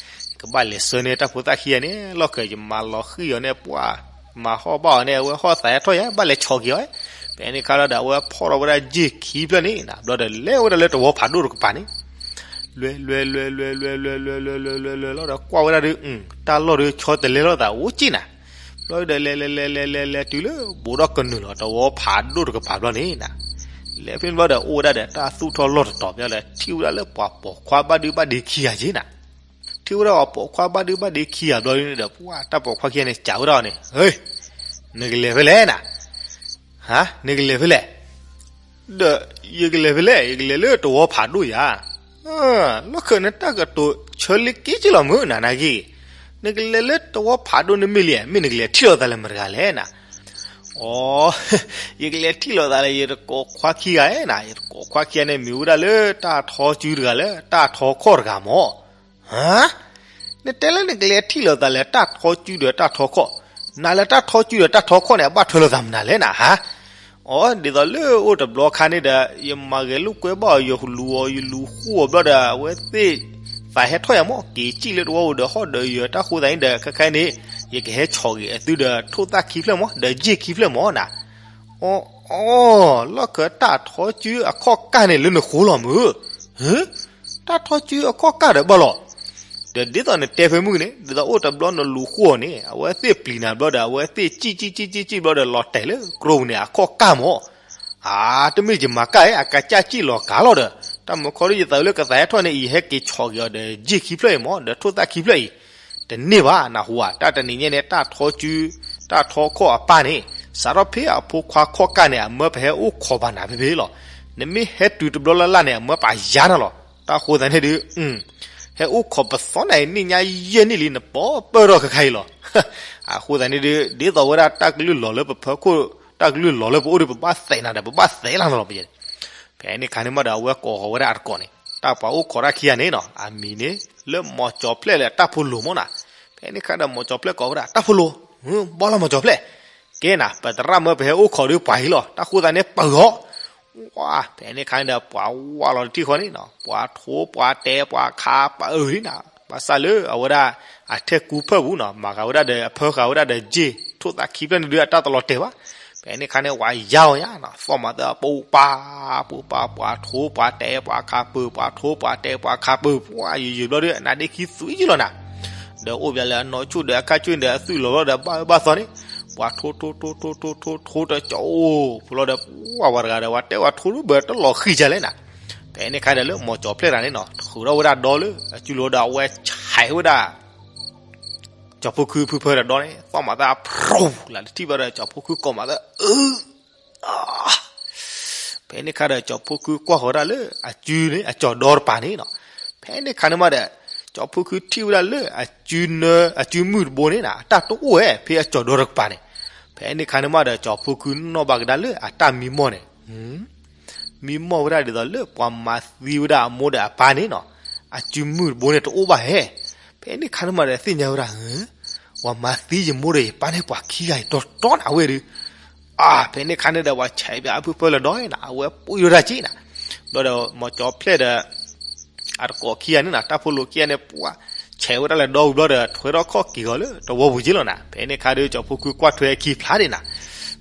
ကဘၣ်လဲၤဆှၢန့ၢ်တၢ်ဖိသၣ်ခံဂၤန့ၣ် လီၢ်ခၢၣ်ယမၤလီၤဃံၤအီၤန့ၣ် ပှၤ မၤဟီၣ်ဘၣ်အီၤန့ၣ် အဝဲဟီၣ်သးဟဲထီၣ်ယၤ ဘၣ်လဲၤဆီၣ်က့ၤအီၤ, ဖဲန့ၣ်အခါလီၤဒီး အဝဲဖီၣ်ထီၣ်ဝဲဒၣ်ယ့ၢ်ခံဖျၢၣ်န့ၣ် ဘျီဒီးလဲၤဝဲဒၣ်လၢတဝီဖးဒိၣ်တကပၤန့ၣ် လဲၤလဲၤလဲၤလဲၤလဲၤလဲၤလဲၤလဲၤလဲၤလဲၤလဲၤလဲၤလဲၤလီၤဒီး ကွၢ်ဝဲဒၣ်ဒီး တၢ်လီၢ်ဒီး ဆီတလဲလီၤသးအိၣ်က့နၤ, ဘျီဒီး လဲၤလဲၤလဲၤလဲၤလဲၤလဲၤတုၤလၢ ဘူးဒီးကနုာ်လီၤ တဝီဖးဒိၣ်တကပၤဘျီန့ၣ်နၤ, လဲၤဖဲန့ၣ်ဘျီဒီး အိၣ်ဝဲဒၣ်ဒီး တၢ်သူၣ်ထီၣ်လီၢ်တတီၤဘျီဒီး ထံၣ်ဝဲဒၣ်လၢပှၤပိာ်ခွါဘၣ်ဒုဘၣ်ဒ့ခံဂၤက့နၤ ထံၣ်ဝဲဒၣ်ပှၤပိာ်ခွါဘၣ်ဒုဘၣ်ဒ့ခံဂၤဘျီန့ၣ်ဒီး ပှၤတၢ်ပိာ်ခွါခံဂၤန့ၣ် စံးဝဲဒၣ်အီၤန့ၣ်, ဟ့, နကလဲၤဖဲလဲၣ်နၤ, ဟါ, နကလဲၤဖဲလဲၣ်, ဒီး ယကလဲၤဖဲလဲၣ်, ယကလဲၤလၢတဝီဖးဒိၣ်ယၤ, လီၢ်ခၢၣ်နတၢ်ကတိၤဆၢလံက့က့လီၤမုၢ်နၤနာ်က့, နကလဲၤလၢတဝီဖးဒိၣ်န့ၣ်မ့ၢ်လံ, မ့ၢ်နကလဲၤထံၣ်လိာ်သးလၢမတၤတဂၤလဲၣ်နၤ, အိ, ယကလဲၤထံၣ်လိာ်သးလၢယတကိးခွါခံဂၤဧါနၤ, ယတကိးခွါခံဂၤန့ၣ် မ့ၢ်ဝဲဒၣ်လၢတၢ်ထီကၠူတဂၤလၢတၢ်ထီခီၣ်တဂၤမး, ဟါ, နတဲလၢနကလဲၤထံၣ်လိာ်သးလၢတၢ်ထီကၠူဒီးတၢ်ထီခီၣ်, နၤလၢတၢ်ထီကၠူဒီးတၢ်ထီခီၣ်န့ၣ် အဘၣ်ထွဲလိာ်သးမနုၤလဲၣ်နၤ, ဟါ, အိ, ဒ်သိးလၢအိၣ်တဘျီခါန့ၣ်ဒီး ယမၤဂဲၤလိာ်ကွဲဘၣ်အီၤ ယလူၤအီၤ ယလူၤဃိအီၤဘျီဒီး အဝဲသ့ၣ်သးဟဲထီၣ်ယၤမး က့ၤစံၣ်လၢတဝီပူၤဒီးဟီၣ်ဒီးယၢၤတၢ်ဃိသတးန့ၣ်ဒီး ခဲခါန့ၣ် ယကဟဲဆီၣ်ဂ့ၤအသုဒီးထိၣ်သၣ်ခံဖျၢၣ်မး ဒီးယ့ၢ်ခံဖျၢၣ်မးနၤ, အိ, အိ, လီၢ်ခၢၣ်တၢ်ထီကၠူအခီၣ်ကၢ်န့ၣ်လၢနဃိလီၤမုၢ်, ဟ့, တၢ်ထီကၠူအခီၣ်ကၢ်ဒီးဘၣ်လီၤ, ဒီးဒ်သိးနတဲဖဲမုၢ်န့ၣ် ဒ်သိးအိၣ်တဘျီနလူၤဃိအီၤန့ၣ် အဝဲသ့ၣ်ပျံၤနၤဘျီဒီး အဝဲသ့ၣ်စံၣ်စံၣ်စံၣ်စံၣ်စံၣ်ဘျီဒီးလီၤတဲာ်လၢကျိပူၤန့ၣ် အခီၣ်ကၢ်မး, အါ တမ့ၢ်ယမၤကၢ်ဧါ အကစၢ်စံၣ်လီၤကၢ်လီၤဒီး တၢ်မုၢ်ခီဒီးယသးလၢကသးဟဲထီၣ်န့ၣ် အံၤဟဲက့ၤဆီၣ်ဂ့ၤအီၤဒီးယ့ၢ်ခံဖျၢၣ်အံၤမး ဒီးထိၣ်သၣ်ခံဖျၢၣ်အံၤ, တန့ၢ်ဘၣ် နၢ်ဟူဧါ တၢ်တနံၤညါန့ၣ် တၢ်ထီကၠူ တၢ်ထီခီၣ်အပၢ်န့ၣ် စးထီၣ်ဖဲအဖိခွါခီၣ်ကၢ်န့ၣ် အမၢပဟဲအိၣ်ခိးဘၣ်နၤဖဲဖဲလီၤ, နမ့ၢ်ဟဲတုၤတဘျီလၢ်လၢ်န့ၣ် အမၢပယါနၤလီၤ, တၢ်ဃိသတးန့ၣ်ဒုး ဟဲအိၣ်ခိးပသီနၤအံၤ နံၣ်ညါယဲၢ်နံၣ်လံ နပီၢ်ပၢၢ်ထီၣ်ခဲခါအံၤလီၤ, အဃိသတးန့ၣ်ဒုး ဒ်သိးဝဲဒၣ်တၢ်ကလုၢ်လီၤလၢပဖီခိၣ် တၢ်ကလုၢ်လီၤလၢပအိၣ်ဒီး ပဘၣ်သဲးနၤဒီး ပဘၣ်သဲးလၢနၤလီၤပယဲၢ်, ဖဲန့ၣ်ခါန့ၣ်မးဒီး အဝဲကိးဃီၤဝဲဒၣ်အတကိးန့ၣ် တၢ်ပှၤအိၣ်ခိးတၢ်ခံဂၤန့ၣ်နီၤ အမံၤန့ၣ် လၢမီၤကၠီၤဖျဲၣ်လၢတၢ်ဖိလိၤမးနၤ, ဖဲန့ၣ်ခါဒီးမီၤကၠီၤဖျဲၣ်ကိးဝဲဒၣ် တၢ်ဖိလိၤ, ဘီလီၤမီၤကၠီၤဖျဲၣ်, ကဲနၤ ပသရၣ်မၢပဟဲအိၣ်ခိးဒီးပှၤအံၤလီၤ တၢ်ဃိသတးန့ၣ်ပၢၢ်အီၤ ဝါ ဖဲန့ၣ်ခါန့ၣ်ဒီး ပှၤဝါလီၤတထံၣ်ဃီန့ၣ်နီၤ ပှၤထိပှၤတဲပှၤခးပၢၢ်လံနၤ, ဘၣ်ဆၣ်လၢအဝဲဒၣ် အထဲကူဖၢၣ်ပူၤနီၤ မၤဃာ်ဝဲဒၣ်ဒီး အဖၢဃာ်ဝဲဒၣ်ဒီး ယ့ၢ်ထိၣ်သၣ်ခံဖျၢၣ်န့ၣ်ဒုး အတၢ်တလီၤတဲာ်ဘၣ်, ဖဲန့ၣ်ခါန့ၣ် ဝဲယါအီၤညါနီၤ, သီၣ်မၤသၢအပိာ်ပာ်, ပိာ်ပာ် ပှၤထိပှၤတဲပှၤခးပၢၤ, ပှှၤထိပှၤတဲပှၤခးပၢၤ, ပှၤယံာ်ယံာ်ဘျီဒီး နါဒ့ခံသွံကလီၤနၤ. ဒီးအိၣ်ဘၣ်လၢအနီၢ်ဆိၣ်ဒီးအခါဆူၣ်ဒီးအသွံၣ်လီၤဘျီဒီး ဘၣ်အၢဘၣ်သီန့ၣ်, ပှၤထိထိထိထိထိထိထိတကၠီအိၣ်ဖဲလီၤဒီး ပှၤဝဲတဂၤဒီး ပှၤတဲပှၤထိဘၣ်တလီၤဃံၤဒ်လဲၣ်နၤ. ဖဲန့ၣ်ခါဒီးလၢမီၤကၠီၤဖျဲၣ်တဂၤန့ၣ်နီၤ ထုးထီၣ်ဝဲဒၣ်ဒီလၢအစုလိၤဒီး အဝဲဆဲးဝဲဒၣ် ကၠီၤဖိခုဖုဖၢဒီးဒီန့ၣ် သီၣ်မၤသၢအဖျိလၢတထံၣ်ဘၣ်ဒီး ကၠီၤဖိခုကိးမၤသၢ အၢ ဖဲန့ၣ်ခါဒီး ကၠီၤဖိခုကွၢ်ဃီၤဝဲဒၣ်လၢအစုန့ၣ် အကၠီၤဒီတပၤန့ၣ်နီၤ. ဖဲန့ၣ်ခါန့ၣ်မးဒီး ကၠီၤဖိခုထံၣ်ဝဲဒၣ်လၢ အစုမုၢ်တဘိန့ၣ်နီၤ အတၢ်တအိၣ်ဝဲ ဖဲအကၠီၤဒီတကပၤန့ၣ်. ဖဲန့ၣ်ခါန့ၣ်မးဒီး ကၠီၤဖိခုနီၣ်ဘၣ်ကဒါလၢအတၢ်မံမီၢ်န့ၣ် မံမီၢ်ဝဲဒၣ်ဒ်သိးလၢပှၤမၤသံဝဲဒၣ်အမိၢ်ဒီးအပၢ်န့ၣ်နီၤ, အစုမုၢ်တဘိန့ၣ်တအိၣ်ဘၣ်ဟဲ. ဖဲန့ၣ်ခါန့ၣ်မးဒီးသ့ၣ်ညါဝဲဒၣ် ပှၤမၤသံယမိၢ်ဒီးယပၢ်န့ၣ် ပှၤခံဂၤအံၤတီတီနၤဝဲဒုး. အါ ဖဲန့ၣ်ခါန့ၣ်ဒီး ပှၤဆဲးပၠးအဖုဖၢလၢဒီအံၤနၤ အဝဲပှံၢ်ဝဲဒၣ်က့နၤ. ဘျီဒီးမီၤကၠီၤဖျဲၣ်ဒီး အတကိးခံဂၤန့ၣ်နၤ တၢ်ဖိလိာ်ခံဂၤန့ၣ် ပှၤဆဲးဝဲဒၣ်လၢဒီဝံၤဘျီဒီး ထွဲထီၣ်ခီၣ်က့ၤဃီၤလၢတဝီပူၤက့လီၤနၤ. ဖဲန့ၣ်ခါဒီး ကၠီၤဖိခုကွၢ်ထွဲအခံဖျါဒံးနၤ.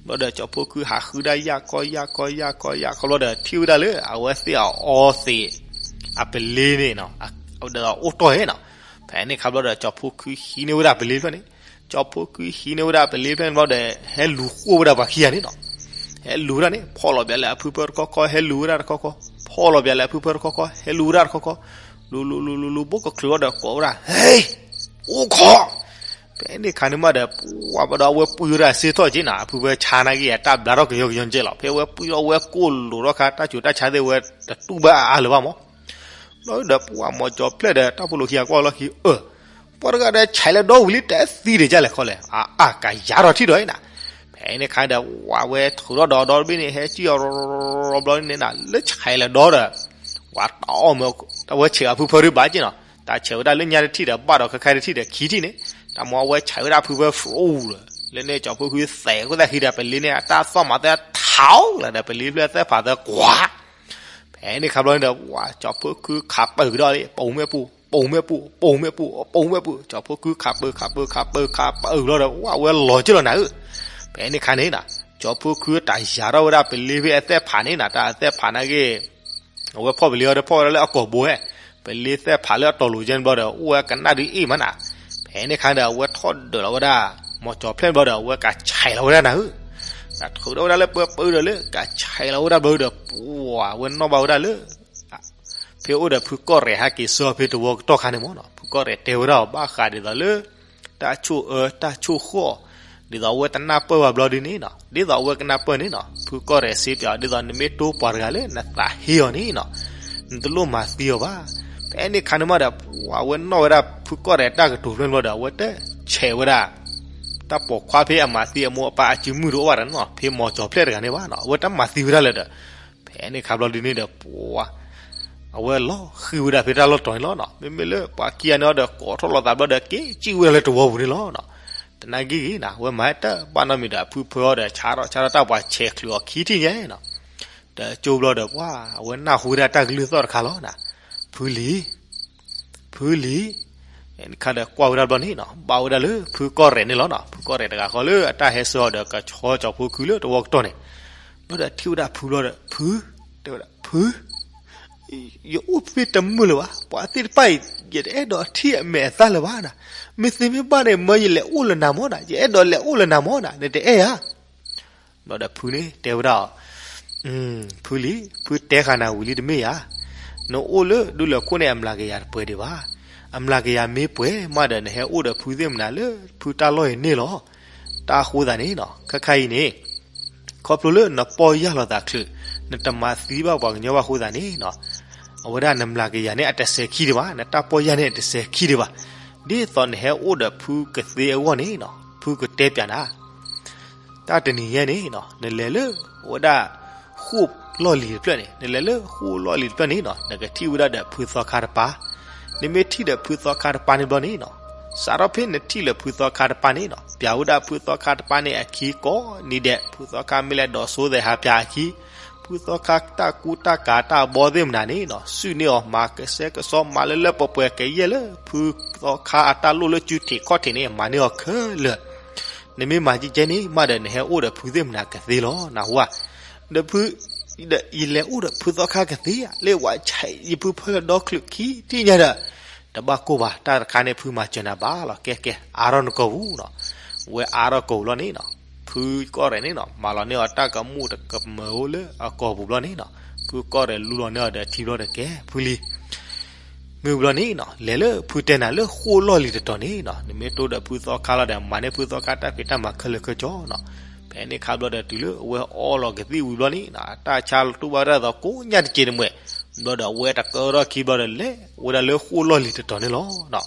ဘျီဒီးကၠီၤဖိခုဟးဃုဒၣ်ယၢ်ကီယၢ်ကီယၢ်ကီယၢ်ကီဘျီဒီး ထံၣ်ဝဲဒၣ်လၢ အဝဲသ့ၣ်အအီသံး အပလ့န့ၣ်နီၤ ဒီးအိၣ်တီၢ်ဟဲနီၤ. ဖဲန့ၣ်ခါဘျီဒီး ကၠီၤဖိခုဟံးန့ၢ်ဝဲဒၣ်ပလ့ဖျၢၣ်န့ၣ်, ကၠီၤဖိခုဟံးန့ၢ်ဝဲဒၣ်ပလ့ဖျၢၣ်န့ၣ်ဘျီဒီး ဟဲလူၤဃိၣ်ဝဲဒၣ်ပှၤခံဂၤန့ၣ်နီၤ. ဟဲလူၤဝဲဒၣ်န့ၣ် ဖီၣ်လီၤပၠးလၢအဖုဖၢတခီခီ ဟဲလူၤဝဲဒၣ်တခီခီ, ဖီၣ်လီၤပၠးလၢအဖုဖၢတခီခီ ဟဲလူၤဝဲဒၣ်တခီခီ, လူၤလူၤလူၤလူၤလူၤ ဘိၣ်ကချုးဘျီဒီးကိးဝဲဒၣ် ဟဲ အိၣ်ခိး. ဖဲန့ၣ်ခါန့ၣ်မးဒီး ပှၤဘၣ်ဒီးအဝဲပှံၢ်ဝဲဒၣ်စ့ထီၣ်က့နၤ အဖုဖၢဆါနာ်က့ အတၢ်ဘျါထီၣ်ကယီကယီကဲလီၤ. ဖဲအဝဲပှံၢ်ထီၣ်ဝဲကိၢ်လိာ်ထီၣ်ခါ တၢ်စူၤတၢ်ဆါသ့ၣ်ဝဲတတူၢ်ဘၣ်အါလၢၤဘၣ်မး. ဘျီဒီးပှၤမီၤကၠီၤဖျဲၣ်ဒီး တၢ်ဖိလိာ်ခံဂၤကွၢ်လီၢ်ခံ အၢ ပှၤတဂၤဒီးဆဲးလၢဒီဝံၤလံ တသံဒံးကလဲၣ်ခီလဲၣ် အါအါ ကယၤထီၣ်ထံၣ်ဒီးအံၤနၤ. ဖဲန့ၣ်ခါဒီး ဝဲထုးထီၣ်ဒီးဒီတဘ့ၣ်န့ၣ် ဟဲစံၣ်အီၤရီရီရီဘျီန့ၣ်နၤ လၢဆဲးလၢဒီဒီး ဝဲတအီၣ်မ့ၢ် တၢ်ဝဲဆဲးအဖုဖၢဒုးဘၣ်က့နီၤ တၢ်ဆဲးဝဲဒၣ်လၢညါတထံၣ်ဒီး ဘၣ်ဒီးခဲခါတထံၣ်ဒီးခံထံၣ်န့ၣ် တၢ်မ့ၢ်အဝဲဆဲးဝဲဒၣ်ဖုဖၢဖျိလၢ လၢန့ၣ်ကၠီၤဖိခုသဲးခိၣ်သဲးခံဒီး ပလ့န့ၣ် အတၢ်သီၣ်မၤသၢထီလၢဒီး ပလ့ဖျၢၣ်သဲဖးသၢကွၢ် ဖဲန့ၣ်ခါဘျီန့ၣ်ဒီး ဝဲကၠီၤဖိခုခးပၢၢ်ကဒီးလံ ပိာ်မ့ၣ်ပူၤ ပိာ်မ့ၣ်ပူၤ ပိာ်မ့ၣ်ပူၤ ပိာ်မ့ၣ်ပူၤ ကၠီၤဖိခုခးပၢၢ် ခးပၢၢ် ခးပၢၢ် ခးပၢၢ်ဘျီဒီး ဝဲဝဲလီၤက့လီၤနၤဧၢ. ဖဲန့ၣ်ခါန့ၣ် ကၠီၤဖိခုတၢ်ယၤထီၣ်ဝဲဒၣ်ပလ့ဖဲအသဲဖးန့ၣ်နၤ တၢ်အသဲဖးနာ်က့ အဝဲဖီၣ်ပလ့အီၤဒီးဖီၣ်ဝဲဒၣ်လၢအကိာ်ဘိဝဲ ပလ့သဲဖးလၢအတီၤလိၤကဲန့ၣ်ဘျီဒီး အိၣ်ဝဲကနၣ်ဒုးအ့ၣ်မးနၤ. ဖဲန့ၣ်ခါဒီး အဝဲထီၣ်ဒၢးလီၤဝဲဒၣ် မီၤကၠီၤဖျဲၣ်ဘျီဒီး အဝဲကဆဲးလီၤဝဲဒၣ်နၤဧၢ. တၢ်ထုးထီၣ်ဝဲဒၣ်လၢပၢပၢဒီးလၢ ကဆဲးလီၤဝဲဒၣ်ဘျီဒီး ပှၤဝဲနီၣ်ဘၣ်ဝဲဒၣ်လၢ ဖဲအိၣ်ဒီးဖုကီၢ်ရဲၣ်ဟဲက့ၤဆှၢဖဲတဝီကတီၢ်ခါန့ၣ်မးနီၤ ဖုကီၢ်ရဲၣ်တဲဝဲဒၣ်အီၤဘၣ်ဃးဒ်သိးလၢ တၢ်ဆိၣ်အၢတၢ်ဆိၣ်ဃီၣ် ဒ်သိးအဝဲတနၢ်ပၢၢ်ဘၣ်ဘျီဒ်န့ၣ်နီၤ ဒ်သိးအဝဲကနၢ်ပၢၢ်န့ၣ်နီၤ ဖုကီၢ်ရဲၣ်စ့ပၠးအီၤ ဒ်သိးနမ့ၢ်တိပှၤတဂၤလၢနသးဟ့အီၤန့ၣ်နီၤ နတလိၣ်မၤသံအီၤဘၣ်. ဖဲန့ၣ်ခါန့ၣ်မးဒီး ပှၤဝဲနီၣ်ဝဲဒၣ်ဖုကီၢ်ရဲၣ်တၢ်ကတိၤဖျၢၣ်ဘျီဒီး အဝဲတဆဲးဝဲဒၣ် တၢ်ပိာ်ခွါဖဲအမၤသံအမိၢ်အပၢ်အစုမုၢ်တအိၣ်ဘၣ်ဒီးနီၤ ဖဲမီၤကၠီၤဖျဲၣ်တဂၤန့ၣ်ဘၣ်နီၤ အဝဲတမၤသံဝဲဒၣ်လၢၤဒီး ဖဲန့ၣ်ခါဘျီဒ်န့ၣ်ဒီး ပှၤ အဝဲလီၤဃံၤဝဲဒၣ်ဖဲတၢ်လီၢ်တီၤန့ၣ်လီၤနီၤ. မ့မ့ၢ်လၢပှၤခံဂၤန့ၣ်ဒီး ကိးထီၣ်လိာ်သးဘျီဒီး က့ၤစံၣ်ဝဲဒၣ်လၢတဝီပူၤန့ၣ်လီၤနီၤ. တနာ်ဂ့ၤဂ့ၤနၤ အဝဲမၤတၢ်ဘၣ်နီတမံၤဒီး အဖုဖၢအီၤဒီး ဆါထီၣ်ဆါထီၣ်တၢ်ပှၤဆဲးချုးအီၤခံထံၣ်ညါနီၤ. ဒီးကၠိဘျီဒီး ပှၤ အဝဲနၢ်ဟူဝဲဒၣ်တၢ်ကလုၢ်သီၣ်တခါလီၤနၤ. ဖုလံၤ ဖုလံၤ ခါဒီးကွၢ်ဝဲဒၣ်ဘျီန့ၣ်နီၤ ဘၣ်ဝဲဒၣ်လၢဖုကီၢ်ရဲၣ်န့ၣ်လီၤနီၤ. ဖုကီၢ်ရဲၣ်တဂၤဃီလၢအတၢ်ဟဲဆှၢအီၤဒီးကဆီကၠီၤဖိခုလၢတဝီကတီၢ်န့ၣ် ဘျီဒီးထံၣ်ဝဲဒၣ်ဖုဘျီဒီး ဖု တဲဝဲဒၣ် ဖု ယအိၣ်ဖဲတမုာ်လၢၤဘၣ်. ပှၤသ့ၣ်တဖၣ်အံၤ ယတအဲၣ်ဒိးထံၣ်အမဲာ်အသၣ်လၢၤဘၣ်နၤ. မ့ၢ်သ့မ့ၢ်ဘၣ်န့ၣ် မၢယလဲၤအိၣ်လၢနၤမ့ၢ်နၤ. ယအဲၣ်ဒိးလဲၤအိၣ်လၢနၤမ့ၢ်နၤ နတအဲၣ်ဧါ. ဘျီဒီးဖုန့ၣ်တဲဝဲဒၣ်အီၤ, ဖုလံၤ ဖုတဲဃာ်နၤဝံၤလံတမ့ၢ်ဧါ. နအိၣ်လၢဒူလၢၢ်ခိၣ်န့ၣ် အမျးကယၤတပှဲၤဒံးဘၣ်. အမျးကယၤမ့ၢ်ပှဲၤမးဒီး နဟဲအိၣ်ဒီးဖုသ့ၣ်မနုၤလၢဖုတၢ်လီၢ်အံၤန့ၣ်လီၤ. တၢ်အဃိသတးန့ၣ်နီၤ ခဲခါအံၤန့ၣ် ခီဖျိလၢနပီၢ်ယၢ်လီၤသးချုး, နတမၤသံဘၣ်ပှၤကညီဘၣ်အဃိသတးန့ၣ်နီၤ, အဝဲဒၣ်နမျးကယၤန့ၣ်အတစဲၤခံဒံးဘၣ်, နတၢ်ပီၢ်ယၢ်န့ၣ်အတစဲၤခံဒံးဘၣ်. ဒ်သိးနဟဲအိၣ်ဒီးဖုကသ့အဂီၢ်န့ၣ်နီၤ, ဖုကတဲပၠးနၤ တၢ်တနံၤညါန့ၣ်နီၤ, နလဲၤလၢအဝဲဒၣ်ဃိၣ်လီၢ်လံၤတဖျၢၣ်န့ၣ်, နလဲၤလၢဃိၣ်လီၢ်လံၤတဖျၢၣ်န့ၣ်နီၤ, နကထံၣ်ဝဲဒၣ်ဒီးဖုသီခါတပၤ. နမ့ၢ်ထံၣ်ဒီးဖုသီခါတပၤန့ၣ်ဘျီန့ၣ်နီၤ, စးထီၣ်ဖဲနထံၣ်လၢဖုသီခါတပၤန့ၣ်နီၤ, ပၠးဝဲဒၣ်ဖုသီခါတပၤန့ၣ်အခံကိးနံၤဒဲး, ဖုသီခါမ့ၢ်လဲၤဒိးစိသဲးဟးပၠးအခံ, ဖုသီခါတၢ်ကူတၢ်ကၤတၢ်အဘီသ့ၣ်မနုၤန့ၣ်နီၤ, စုၣ်န့ၢ်အီၤမၤကဆှဲကဆှီ မၤလၢလၢပှဲၤပှဲၤ ကယဲၢ်လၢဖုသီခါအတၢ်လိၣ်လၢစုထံးခီၣ်ထံးန့ၣ် မၤန့ၢ်အီၤခဲလၢာ်. နမ့ၢ်မၤကဲကဲန့ၣ် မ့ၢ်ဒီးနဟဲအိၣ်ဒီးဖုသ့ၣ်မနၤကသ့လီၤ နၢ်ဟူဧါ. ဒီးဖု ဒီးယလဲၤအိၣ်ဒီးဖုသီခါကသ့ဧါ, လၢဝဲယပုၢ်ဖၢလၢဒီချၢခံထံၣ်ညါဒီး တဘၣ်ကိၢ်ဘၣ်, တၢ်တခါန့ၣ်ဖုမၤစၢၤနၤဘၣ်လီၤ. ကဲကဲ အါထီၣ်နကိာ်ပူၤနီၤ. ဝဲအါထီၣ်ကိာ်ပူၤလီၤန့ၣ်နီၤ, ဖုကီၢ်ရဲၣ်န့ၣ်နီၤ မၤလီၤန့ၢ်အီၤတၢ်ကမူၣ်တကမၢဧိၤလၢအကိာ်ပူၤဘျီန့ၣ်နီၤ, ဖုကီၢ်ရဲၣ်လူလီၤန့ၢ်အီၤဒီးထံဘျီဒီး ကဲဖုလံ မ့ၢ်ဘျီန့ၣ်နီၤ လဲၤလၢဖုတဲနၤလၢဃိၣ်လီၢ်လံၤတတီၤန့ၣ်နီၤ, နမ့ၢ်တိၢ်ဒီးဖုသီခါလီၤဒီး မၤန့ၢ်ဖုသီခါတၢ်ဖံးတၢ်မၤခဲလၢာ်ခဲဆ့နီၤ. ဖဲန့ၣ်ခါဘျီဒီး တုၤလၢအဝဲအီလီၤကသံၣ်ဝံၤဘျီန့ၣ်နီၤ, တၢ်ဆါလီၤတူၢ်ဘၣ်ဝဲဒၣ်သိးကိးညါတက့ၢ်တမှဲၤ, ဘျီဒီးအဝဲတကၢထီၣ်ခံဘျီဒီး လဲၤဝဲဒၣ်လၢဃိၣ်လီၢ်လံၤတတီၤန့ၣ်လီၤ.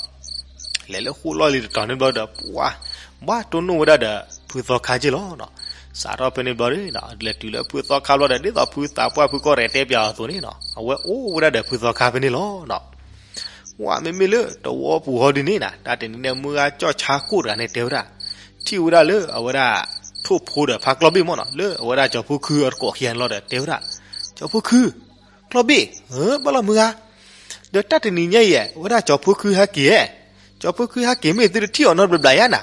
လဲၤလၢဃိၣ်လီၢ်လံၤတတီၤန့ၣ်ဘျီဒီး ပှၤ ဘၣ်တိၢ်နီၣ်ဝဲဒၣ်ဒီးဖုသီခါက့ၢ်လီၤနီၤ. စးထီၣ်ဖဲန့ၣ်ဘျီဒီး လဲၤတုၤလၢဖုသီခါဘျီဒီး ဒ်သိးဖုသးပှၢ်ဖုကီၢ်ရဲၣ်တဲပၠးအီၤအသိးန့ၣ်နီၤ, အဝဲအိၣ်ဝဲဒၣ်ဒီးဖုသီခါဖဲန့ၣ်လီၤနီၤ. ဝဲမ့မ့ၢ်လၢတဝီပူၤဟီဒုန့ၣ်နီၤ, တၢ်တနံၤန့ၣ် မုၢ်ဂၤကၠီၣ်ဆါကိၣ်တဂၤန့ၣ်တဲဝဲဒၣ်, ထံၣ်ဝဲဒၣ်လၢအဝဲဒၣ် ထိၣ်ဖိဒီးဖါကျီၢ်ဘ့ၣ်မ့ၢ်နီၤ, လၢအဝဲဒၣ်ကၠီၤဖိခုအတကိးခံဂၤန့ၣ်လီၤဒီး တဲဝဲဒၣ်, ကၠီၤဖိခု, ကျီၢ်ဘ့ၣ်, ဘၣ်လီၤမုၢ်ဂၤ, ဒီးတၢ်တနံၤညါအံၤ အဝဲဒၣ်ကၠီၤဖိခုဟဲက့ၤဧါ, ကၠီၤဖိခုဟဲက့ၤမ့ၢ်သုတထံၣ်အီၤနီတဘျီဘျီဧါနၤ,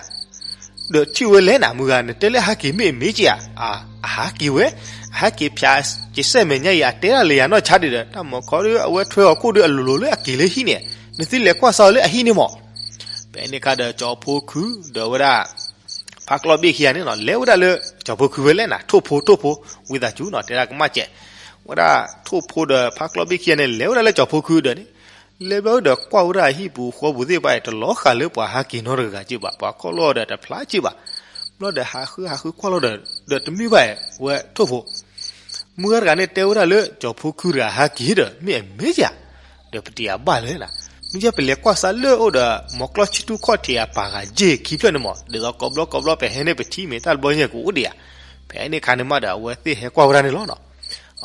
ဒီးထံၣ်ဝဲလဲၣ်နၤ မုၢ်ဂၤ နတဲလၢဟဲက့ၤမ့ၢ်အမ့ၢ်က့ဧါ, အဟဲက့ၤဝဲ, အဟဲက့ၤဖၠးကစဲၣ်မဲာ်ညါအံၤ အတဲဒၣ်လၢယၤနီၢ်ဆါဒံးဒီး တၢ်မၤခီဒီး အဝဲထွဲအီၤကိၣ်ဒီးအလိၤလိၤလၢအက့ၤလၢဟံၣ်န့ၣ်, နသုလဲၤကွၢ်စးအီၤလၢအဟံၣ်န့ၣ်မး. ဖဲန့ၣ်ခါဒီးကၠီၤဖိခုဒီးဝဲဒၣ် ဖါကျီၢ်ဘ့ၣ်ခံဂၤန့ၣ်နီၤ လဲၤဝဲဒၣ်လၢကၠီၤဖိခုဝဲလဲၣ်နၤ, ထိၣ်ဖိထိၣ်ဖိ, ဝံသးစူၤနီၤ တဲဒၣ်ကမၣ်စဲး, ဝဲဒၣ်ထိၣ်ဖိဒီးဖါကျီၢ်ဘ့ၣ်ခံဂၤန့ၣ် လဲၤဝဲဒၣ်လၢကၠီၤဖိခုဒီးန့ၣ်, လဲၤဘျီဒီးကွၢ်ဝဲဒၣ်ဟံၣ်ပူၤဃီပူၤသ့ၣ်တဖၣ်အံၤ တလီၤဃာ်လၢပှၤဟးက့ၤနီတဂၤက့ဘၣ်, ပှၤခီၣ်လီၢ်ဒီးတဖျါက့ဘၣ်, ဘျီဒီးဟးဃုဟးဃုကွၢ်လီၤဒီး ဒီးတမ့ၢ်ဘၣ်ဝဲထိၣ်ဖိ မုၢ်ဂၤတဂၤန့ၣ်တဲဝဲဒၣ်လၢ ကၠီၤဖိခုတဂၤဟဲက့ၤဒီး မ့ၢ်အမ့ၢ်ယၤ, ဒီးပတံၤအဘၣ်လဲၣ်နၤ, မ့ၢ်ယဲပလဲၤကွၢ်စးလၢအိၣ်ဒီး မီၤကျီၢ်ဆံတူၢ်ခီၣ်ထံးအပာ်ဂၤယ့ၢ်ခံဖျၢၣ်န့ၣ်မး, ဒ်သိးကိးဘျီကိးဘျီပဟဲန့ၢ်ပထံၣ်မ့ၢ်တၢ်တဘျီညါကအိၣ်ဒံးဧါ. ဖဲန့ၣ်ခါန့ၣ်မးဒီး အဝဲသ့ၣ်ဟဲကွၢ်ဝဲဒၣ်န့ၣ်လီၤနီၤ.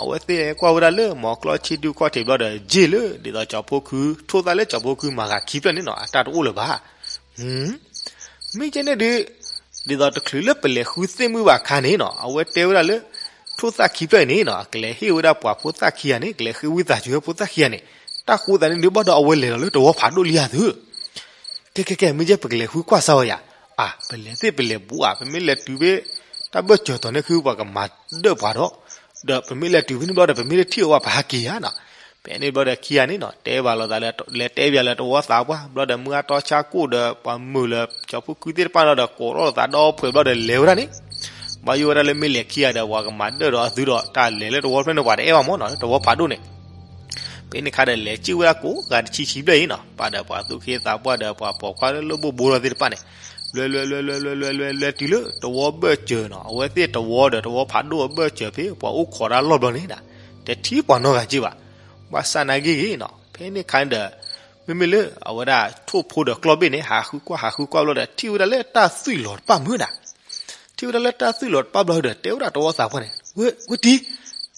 အဝဲသ့ၣ်ဟဲကွၢ်ဝဲဒၣ်လၢမီၤကျီၢ်ဆံတူၢ်ခီၣ်ထံးဘျီဒီး ယ့ၢ်လၢ ဒ်သိးကၠီၤဖိခု ထိၣ်သၣ်လၢကၠီၤဖိခုမၤဂၤခံဖျၢၣ်န့ၣ်နီၤ အတၢ်တအိၣ်လၢၤဘၣ်. မ့ၢ်ကဲန့ၣ်ဒီး ဒ်သိးတချုးလၢပလဲၤဃုသ့ၣ်မုၢ်ဘၣ်အခါန့ၣ်နီၤ အဝဲတဲဝဲဒၣ်လၢ ထိၣ်သၣ်ခံဖျၢၣ်အံၤန့ၣ်နီၤ ကလဲၤဟ့ၣ်ဝဲဒၣ်ပှၤဖိသၣ်ခံဂၤန့ၣ် ကလဲၤဃ့ဝံသးစူၤဝဲဖိသၣ်ခံဂၤန့ၣ် တၢ်ဃိသးန့ၣ်ဒုးဘၣ်ဒီးအဝဲလဲၤလီၤလၢတဝီဖးဒိၣ်လံဧါသု. ကဲကဲကဲ မ့ၢ်ယဲပကလဲၤဃုကွၢ်စၢ်ဝဲယၤ. အါ ပလဲၤသ့ၣ်ပလဲၤဘူးဧါ ပမ့ၢ်လဲၤတုၤဖဲ တၢ်ဘၢၣ်စၢၤတီၤန့ၣ်ခု ပှၤကမၤဒၢၣ်ပှၤဒီး ဒီးပမ့ၢ်လဲၤတုၤဖဲန့ၣ်ဘျီဒီး ပမ့ၢ်တထံၣ်အီၤဘၣ် ပဟးက့ၤဧါနီၤ. ဖဲန့ၣ်ဘျီဒီးခံဂၤန့ၣ်နီၤ တဲဘၣ်လိာ်သးလၢ လဲၤတဲဘၣ်လၢတဝီသးပှၢ် ဘျီဒီးမုၢ်ဂၤတီဆါကိၣ်ဒီး ပှၤမုာ်လၢကၠီၤဖိခုသ့ၣ်တဖၣ်နီၤဒီး ကိးထီၣ်လိာ်သးဒီဖှဲးဘျီဒီးလဲၤဝဲဒၣ်န့ၣ် ဘၣ်ယိၣ်ဝဲဒၣ်လၢမ့ၢ်လဲၤခံဂၤဒီး ပှၤကမၤဒၢၣ်ဒီးအသုဒီး တၢ်လဲၤလၢတဝီဖျၢၣ်န့ၣ် ပှၤတအဲၣ်ဘၣ်မ့ၢ်နီၤ လၢတဝီဖးဒိၣ်န့ၣ် ဖဲန့ၣ်ခါဒီးလဲၤစံၣ်ဝဲဒၣ်ကိးဂၤတဆံဆံဘျဲၣ်အံၤနီၤ ပာ်ဒီးပှၤသူၣ်က့သးပှၢ်ဒီးပှၤပိာ်ခွါလၢလၢဘိဘိလီၤသ့ၣ်တဖၣ်န့ၣ် လဲၤလဲၤလဲၤလဲၤလဲၤလဲၤလဲၤတုၤလၢတဝီဘၢၣ်စၢၤနီၤ အဝဲသ့ၣ်တဝီဒီးတဝီဖးဒိၣ်အဘၢၣ်စၢၤဖဲ ပှၤအိၣ်ခိးတၢ်လီၢ်ဘျီန့ၣ်နီၤ တထံၣ်ပှၤနီတဂၤက့ဘၣ်. ဘၣ်ဆၣ်နာ်က့ဂ့ၤနီၤ ဖဲန့ၣ်ခါဒီး မ့မ့ၢ်လၢအဝဲဒၣ်ထိၣ်ဖိဒီးကျီၢ်ဘ့ၣ်န့ၣ် ဟးဃုကွၢ်ဟးဃုကွၢ်ဘျီဒီး ထံၣ်ဝဲဒၣ်လၢတၢ်သွံၣ်လီၤတပၣ်မုာ်နီၤ ထံၣ်ဝဲဒၣ်လၢတၢ်သွံၣ်လီၤတပၣ်ဘျီဒီး တဲဝဲဒၣ်တဝီသးပှၢ်န့ၣ် ဝဲ ဝဲတံၤ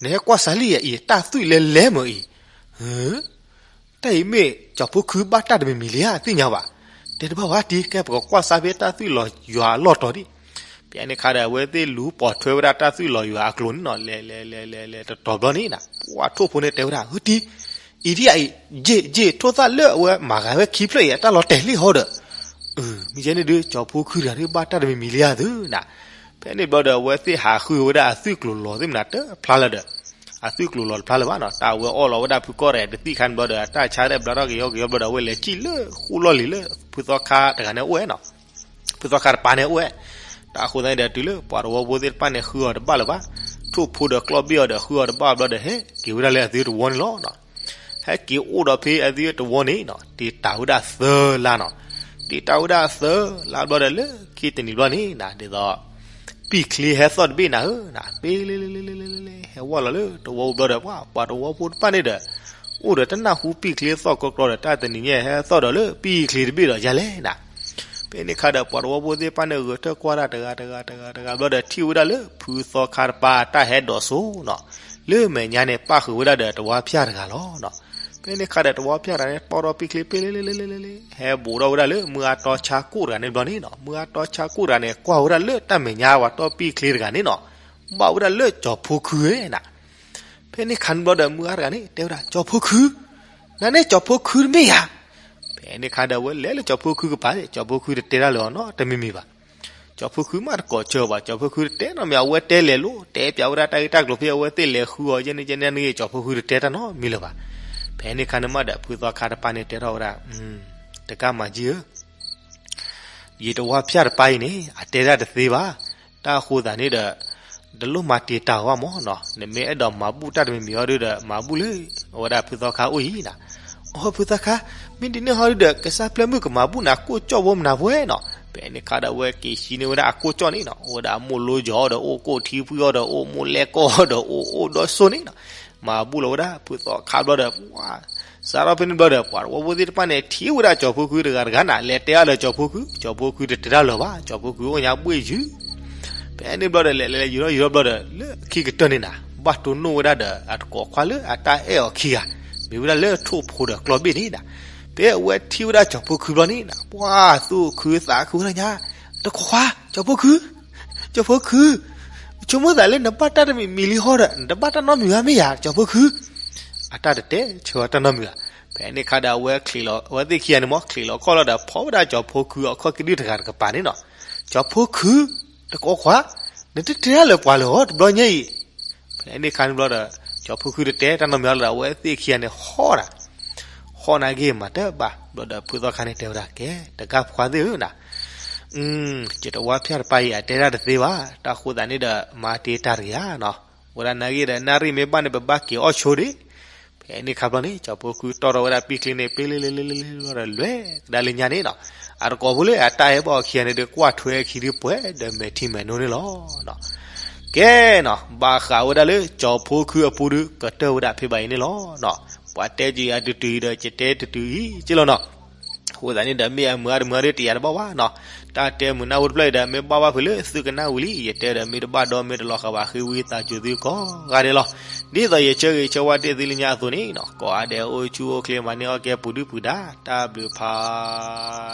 နဟဲကွၢ်စးလံယၤအံၤ တၢ်သွံၣ်လဲၤလဲၤမုာ်အံၤ တၢ်အံၤမ့ၢ်ကၠီၤဖိခုဘၣ်တၢ်တမံၤမံၤလံဧါ သ့ၣ်ညါဘၣ်. တဲတဘၣ်ဝဲတံၤ ကဲပကကွၢ်စးဖဲတၢ်သွံၣ်လီၤယွၤအလီၢ်တီၤဒံး. ဖဲန့ၣ်ခါဒီး အဝဲသ့ၣ်လူၤပိာ်ထွဲဝဲဒၣ်တၢ်သွံၣ်လီၤယွၤအကျိၤန့ၣ်နီၤ လဲၤလဲၤလဲၤလဲၤလဲၤတတီၤဘျီန့ၣ်နီၤ ပှၤထိၣ်ဖိန့ၣ်တဲဝဲဒၣ် ဝဲတံၤ အံၤဒ်အံၤ ယ့ၢ်ယ့ၢ် ထိၣ်သၣ်လၢအဝဲမၤဂၤဝဲခံဖျၢၣ်အံၤ အတၢ်လီၤတဲာ်လံဟီဒီး မ့ၢ်ယဲန့ၣ်ဒုး ကၠီၤဖိခုတဂၤဒုးဘၣ်တၢ်တမံၤမံၤလံဧါသုနီၤ. ဖဲန့ၣ်ဘျီဒီး အဝဲသ့ၣ်ဟးဃုဝဲဒၣ်အသွံၣ်ကျိၤလီၤသ့ၣ်မနၤတဖျါလၢၤဒီး အသွံၣ်ကျိၤလီၤတဖျါလၢၤဘၣ်နီၤ တၢ်အဝဲအီၣ်လီၤဝဲဒၣ်ဖုကီၢ်ရဲၣ်တသံၣ်ခါန့ၣ်ဘျီဒီး အတၢ်ဆါရဲၣ်ဘျါထီၣ်ကယီကယီဘျီဒီး အဝဲလဲၤစံၣ်လၢဃိၣ်လီၢ်လံၤလၢ ဖုသီခါတဂၤန့ၣ်အိၣ်ဝဲနီၤ ဖုသီခါတပၤန့ၣ်အိၣ်ဝဲ တၢ်အဃိသတးန့ၣ်ဒီး တုၤလၢပှၤတဝီဖိသ့ၣ်တဖၣ်န့ၣ် ဃုအီၤတဘၣ်လၢၤဘၣ်, ထိၣ်ဖိဒီးကျီၢ်ဘ့ၣ်အီၤဒီး ဃုအီၤတဘၣ်ဘျီဒီး ဟဲက့ၤဝဲဒၣ်လၢအသုတဝီန့ၣ်လီၤ. ဟဲက့ၤအိၣ်ဒီးဖဲအသုတဝီန့ၣ်နီၤ တ့ၢ်တၢ်ဝဲဒၣ်သၢလါနီၤ, တ့ၢ်တၢ်ဝဲဒၣ်သၢလါဘျီဒီး လၢခံတနံၤဘျီန့ၣ်နီၤ ဒ်သိး ပံၣ်ချ့ဟဲသီၣ်တဘ့ၣ်နၤဧၢနီၤ, ပ့လ့လ့လ့လ့လ့လ့ ဟဲဝဲလီၤလၢတဝီပူၤဘျီဒီး ပှၤ ပှၤတဝီဖိတဖၣ်န့ၣ်ဒီး အိၣ်ဒီးတနၢ်ဟူပံၣ်ချ့သီၣ်ကီကီဒီး တၢ်တနံၤညါဟဲသီၣ်ဒီးလၢပံၣ်ချ့တဘ့ၣ်ဒီးယၤလဲၣ်နီၤ. ဖဲန့ၣ်ခါဒီး ပှၤတဝီဖိသ့ၣ်တဖၣ်န့ၣ် ဂဲၤထၢၣ်ကွၢ်တၢ်တဂၤတဂၤတဂၤတဂၤဘျီဒီး ထံၣ်ဝဲဒၣ်လၢဖုသီခါတပၤတၢ်ဟဲဒိးစိနီၤ, လၢမဲာ်ညါန့ၣ် ပၣ်ဃုာ်ဝဲဒၣ်ဒီးတဝါဖၠၣ်တဂၤလီၤနီၤ. ဖဲန့ၣ်ခါဒီး တဝါဖၠၣ်တဂၤန့ၣ် တီၢ်ထီၣ်ပံၣ်ချ့ ပ့လ့လ့လ့လ့လ့လ့ ဟဲဘူးထီၣ်ဝဲဒၣ်လၢမုၢ်ဂၤတီဆါကိၣ်တဂၤန့ၣ်ဘျီန့ၣ်နီၤ, မုၢ်ဂၤတီဆါကိၣ်တဂၤန့ၣ် ကွၢ်ဝဲဒၣ်လၢတၢ်မဲာ်ညါပှၤတီၢ်ပံၣ်ချ့တဂၤန့ၣ်နီၤ, ဘၣ်ဝဲဒၣ်လၢကၠီၤဖိခုဝဲနီၤ. ဖဲန့ၣ်ခါန့ၣ်ဘျီဒီး မုၢ်ဂၤတဂၤန့ၣ် တဲဝဲဒၣ် ကၠီၤဖိခု, နန့ၣ်ကၠီၤဖိခုတမ့ၢ်ဧါ. ဖဲန့ၣ်ခါဒီး အဝဲလဲၤလၢကၠီၤဖိခုကပၤန့ၣ် ကၠီၤဖိခုတတဲတၢ်လၢၤအီၤနီတမံၤမံၤဘၣ်. ကၠီၤဖိဃုမ့ၢ်တကိးဆၢဘၣ်, ကၠီၤဖိဃုတတဲနီတမံၤ, အဝဲတဲလဲၤလိၤ တဲပၠးဝဲဒၣ်တၢ်ဂ့ၢ်တၢ်ကျိၤဖဲအဝဲသ့ၣ်လဲၤဃုအီၤယဲန့ၣ်ယဲန့ၣ်န့ၣ် ကၠီၤဖိဃုတတဲတၢ်နီတမံၤလၢၤဘၣ်. ဖဲန့ၣ်ခါန့ၣ်မးဒီး ဖုသီခါတပၤန့ၣ်တဲထီၣ်ဝဲဒၣ်, တကးမၤကၠံဧၢ ယတဝါဖၠၣ်တပၤအံၤန့ၣ် အတဲဒၣ်တသ့ဘၣ်. တၢ်အဃိသတးန့ၣ်ဒီး တလိၣ်မၤတံာ်တာ်အီၤဘၣ်မးနီၤ, နမ့ၢ်အဲၣ်ဒိးမၤဘူၣ်တၢ်တမံၤမံၤအီၤဒုဒီး မၤဘူၣ်လၢ အဝဲဒၣ်ဖုသီခါအိၣ်အံၤနီၤ. အိ ဖုသီခါ, မ့ၢ်ဒ်န့ၣ်ဟီဒုဒီး ကစၢ်ဖျၢၣ်မုၣ်ကမၤဘူၣ်နၤကိၣ်ကၠီၣ်ဘိမနုၤဝဲနီၤ. ဖဲန့ၣ်ခါဒီးအဝဲက့ၤဟံးန့ၢ်ဝဲဒၣ်အကိၣ်ကၠီၣ်န့ၣ်နီၤ, အိၣ်ဝဲဒၣ်အမိၢ်လိယီၤဒီးအိၣ်ကိၣ်ထံဖှံအီၤဒီးအိၣ်မိၢ်လဲၢ်ကီၢ်အီၤဒီးအိၣ်အိၣ်ဒီးစိန့ၣ်နီၤ. မၤဘူၣ်လီၤဝဲဒၣ်ဖုသီခါဘျီဒီး ပှၤ စးထီၣ်ဖဲန့ၣ်ဘျီဒီး ပှၤတဝီဖိသ့ၣ်တဖၣ်န့ၣ် ထံၣ်ဝဲဒၣ်ကၠီၤဖိဃုတဂၤတဂၤနၤ, လဲၤတဲအါလၢကၠီၤဖိဃု, ကၠီၤဖိဃုတတဲတၢ်လၢၤဘၣ်, ကၠီၤဖိဃုအိၣ်ညါဘှ့ၣ်ယုၢ်. ဖဲန့ၣ်ဘျီဒီး လဲၤလဲၤလဲၤယူၤထီၣ်ယူၤထီၣ်ဘျီဒီး လၢခံကတၢၢ်န့ၣ်နၤ ဘၣ်တိၢ်နီၣ်ဝဲဒၣ်ဒီး အတကိးခွါလၢအတၢ်အဲၣ်အီၤခံဂၤ, မ့ၢ်ဝဲဒၣ်လၢထိၣ်ဖိဒီးကျီဘ့ၣ်န့ၣ်နၤ. ဖဲအဝဲထံၣ်ဝဲဒၣ်ကၠီၤဖိဃုဘျီန့ၣ်နၤ ပှၤသူၣ်ခုသးခုဝဲဒၣ်ညါ, တကိးခွါ, ကၠီၤဖိဃု, ကၠီၤဖိဃု, ဆိကမိၣ်သးလၢနဘၣ်တၢ်တမံၤမံၤလံဟီဒီး နတဘၣ်တၢ်နီတမံၤဘၣ်မ့ၢ်ယၤ ကၠီၤဖိဃု. အတၢ်တတဲဆၢအီၤတၢ်နီတမံၤဘၣ်. ဖဲန့ၣ်ခါဒီးအဝဲချံးလီၤ အဝဲသ့ၣ်ခံဂၤန့ၣ်မ့ၢ် ချံးလီၤခီၣ်လီၤဒီး ဖီၣ်ဝဲဒၣ်ကၠီၤဖိဃုအခီၣ်ကဒုတဂၤတကပၤန့ၣ်နီၤ. ကၠီၤဖိဃု, တကိးခွါ, နတတဲတၢ်လၢပှၤလၢၤဟီ တဘျီညါအံၤ. ဖဲန့ၣ်ခါန့ၣ်ဘျီဒီး ကၠီၤဖိဃုတတဲတၢ်နီတမံၤလၢၤဒီး အဝဲသ့ၣ်ခံဂၤန့ၣ်ဟီၣ်နၤ, ဟီၣ်နၤဂ့ၤမၤတၢ်ဘၣ်. ဘျီဒီးဖုသီခါန့ၣ်တဲဝဲဒၣ် ကဲ တကးဖိခွါသ့ၣ်ဧၢနၤ, ယတဝါဖၠၣ်တပၤအံၤ အတဲဒၣ်တသ့ဘၣ်, တၢ်ဃိသးန့ၣ်ဒီး မၤတံာ်တာ်တဂ့ၤဧါနီၤ. ဝဲဒၣ်နၤဂ့ၤဒီး နၣ်ရံၣ်မ့ၢ်ဘၣ်န့ၣ် ပဘၣ်က့ၤအီၣ်ဆိဒံး. ဖဲန့ၣ်ခါဘျီန့ၣ် ကၠီၤဖိဃုတီၢ်ထီၣ်ဝဲဒၣ်ပံၣ်ချံန့ၣ် ပ့လ့လ့လ့လ့လ့လ့ဒီး လဲၤကဒါလၢညါန့ၣ်နီၤ. အတကိးဖိလၢအတၢ်အဲၣ်ဘၣ်အီၤခံဂၤန့ၣ်ဒီး ကွၢ်ထွဲအခံဒုးပှဲၤဒီးမဲာ်ထံမဲာ်နိန့ၣ်လီၤ. ကဲနီၤ ဘၣ်ဃးဝဲဒၣ်လၢကၠီၤဖိဃုအပူၤဒုး ကတၢၢ်ဝဲဒၣ်ဖဲဘၣ်အံၤန့ၣ်လီၤ. ပှၤတဲက့ၤယၤတတုၤအံၤဒီး ယတဲတတုၤအံၤက့လီၤနီၤ. အဃိသတးန့ၣ်ဒီး မ့ၢ်အမုာ်အါတမုာ်အါဒီး တယာ်တဘၣ်ဘၣ်နီၤ. တၢ်တဲမုာ်နၢ်ဟူတဖျၢၣ်အံၤဒီး မ့ၢ်ဘၣ်ဘၣ်ဖုးလၢသုကနၣ်ဝံၤလံ ယတဲဒီး မ့ၢ်တဘၣ်ဒီးမ့ၢ်တလီၤဃာ်ဘၣ် ဃ့ဝံသးစူၤသုကိးဂၤဒဲးလီၤ. ဒ်သိးယဆၢဂ့ၤဆၢဝါတ့ၢ်သုလၢညါအသိးန့ၣ်နီၤ ကိးဂၤဒဲးအိၣ်ဆူၣ်အိၣ်ချ့ မၤန့ၢ်အီၣ်ကဲပူၤဒုၣ်ပူၤဒါ တၢ်ဘျုးဖး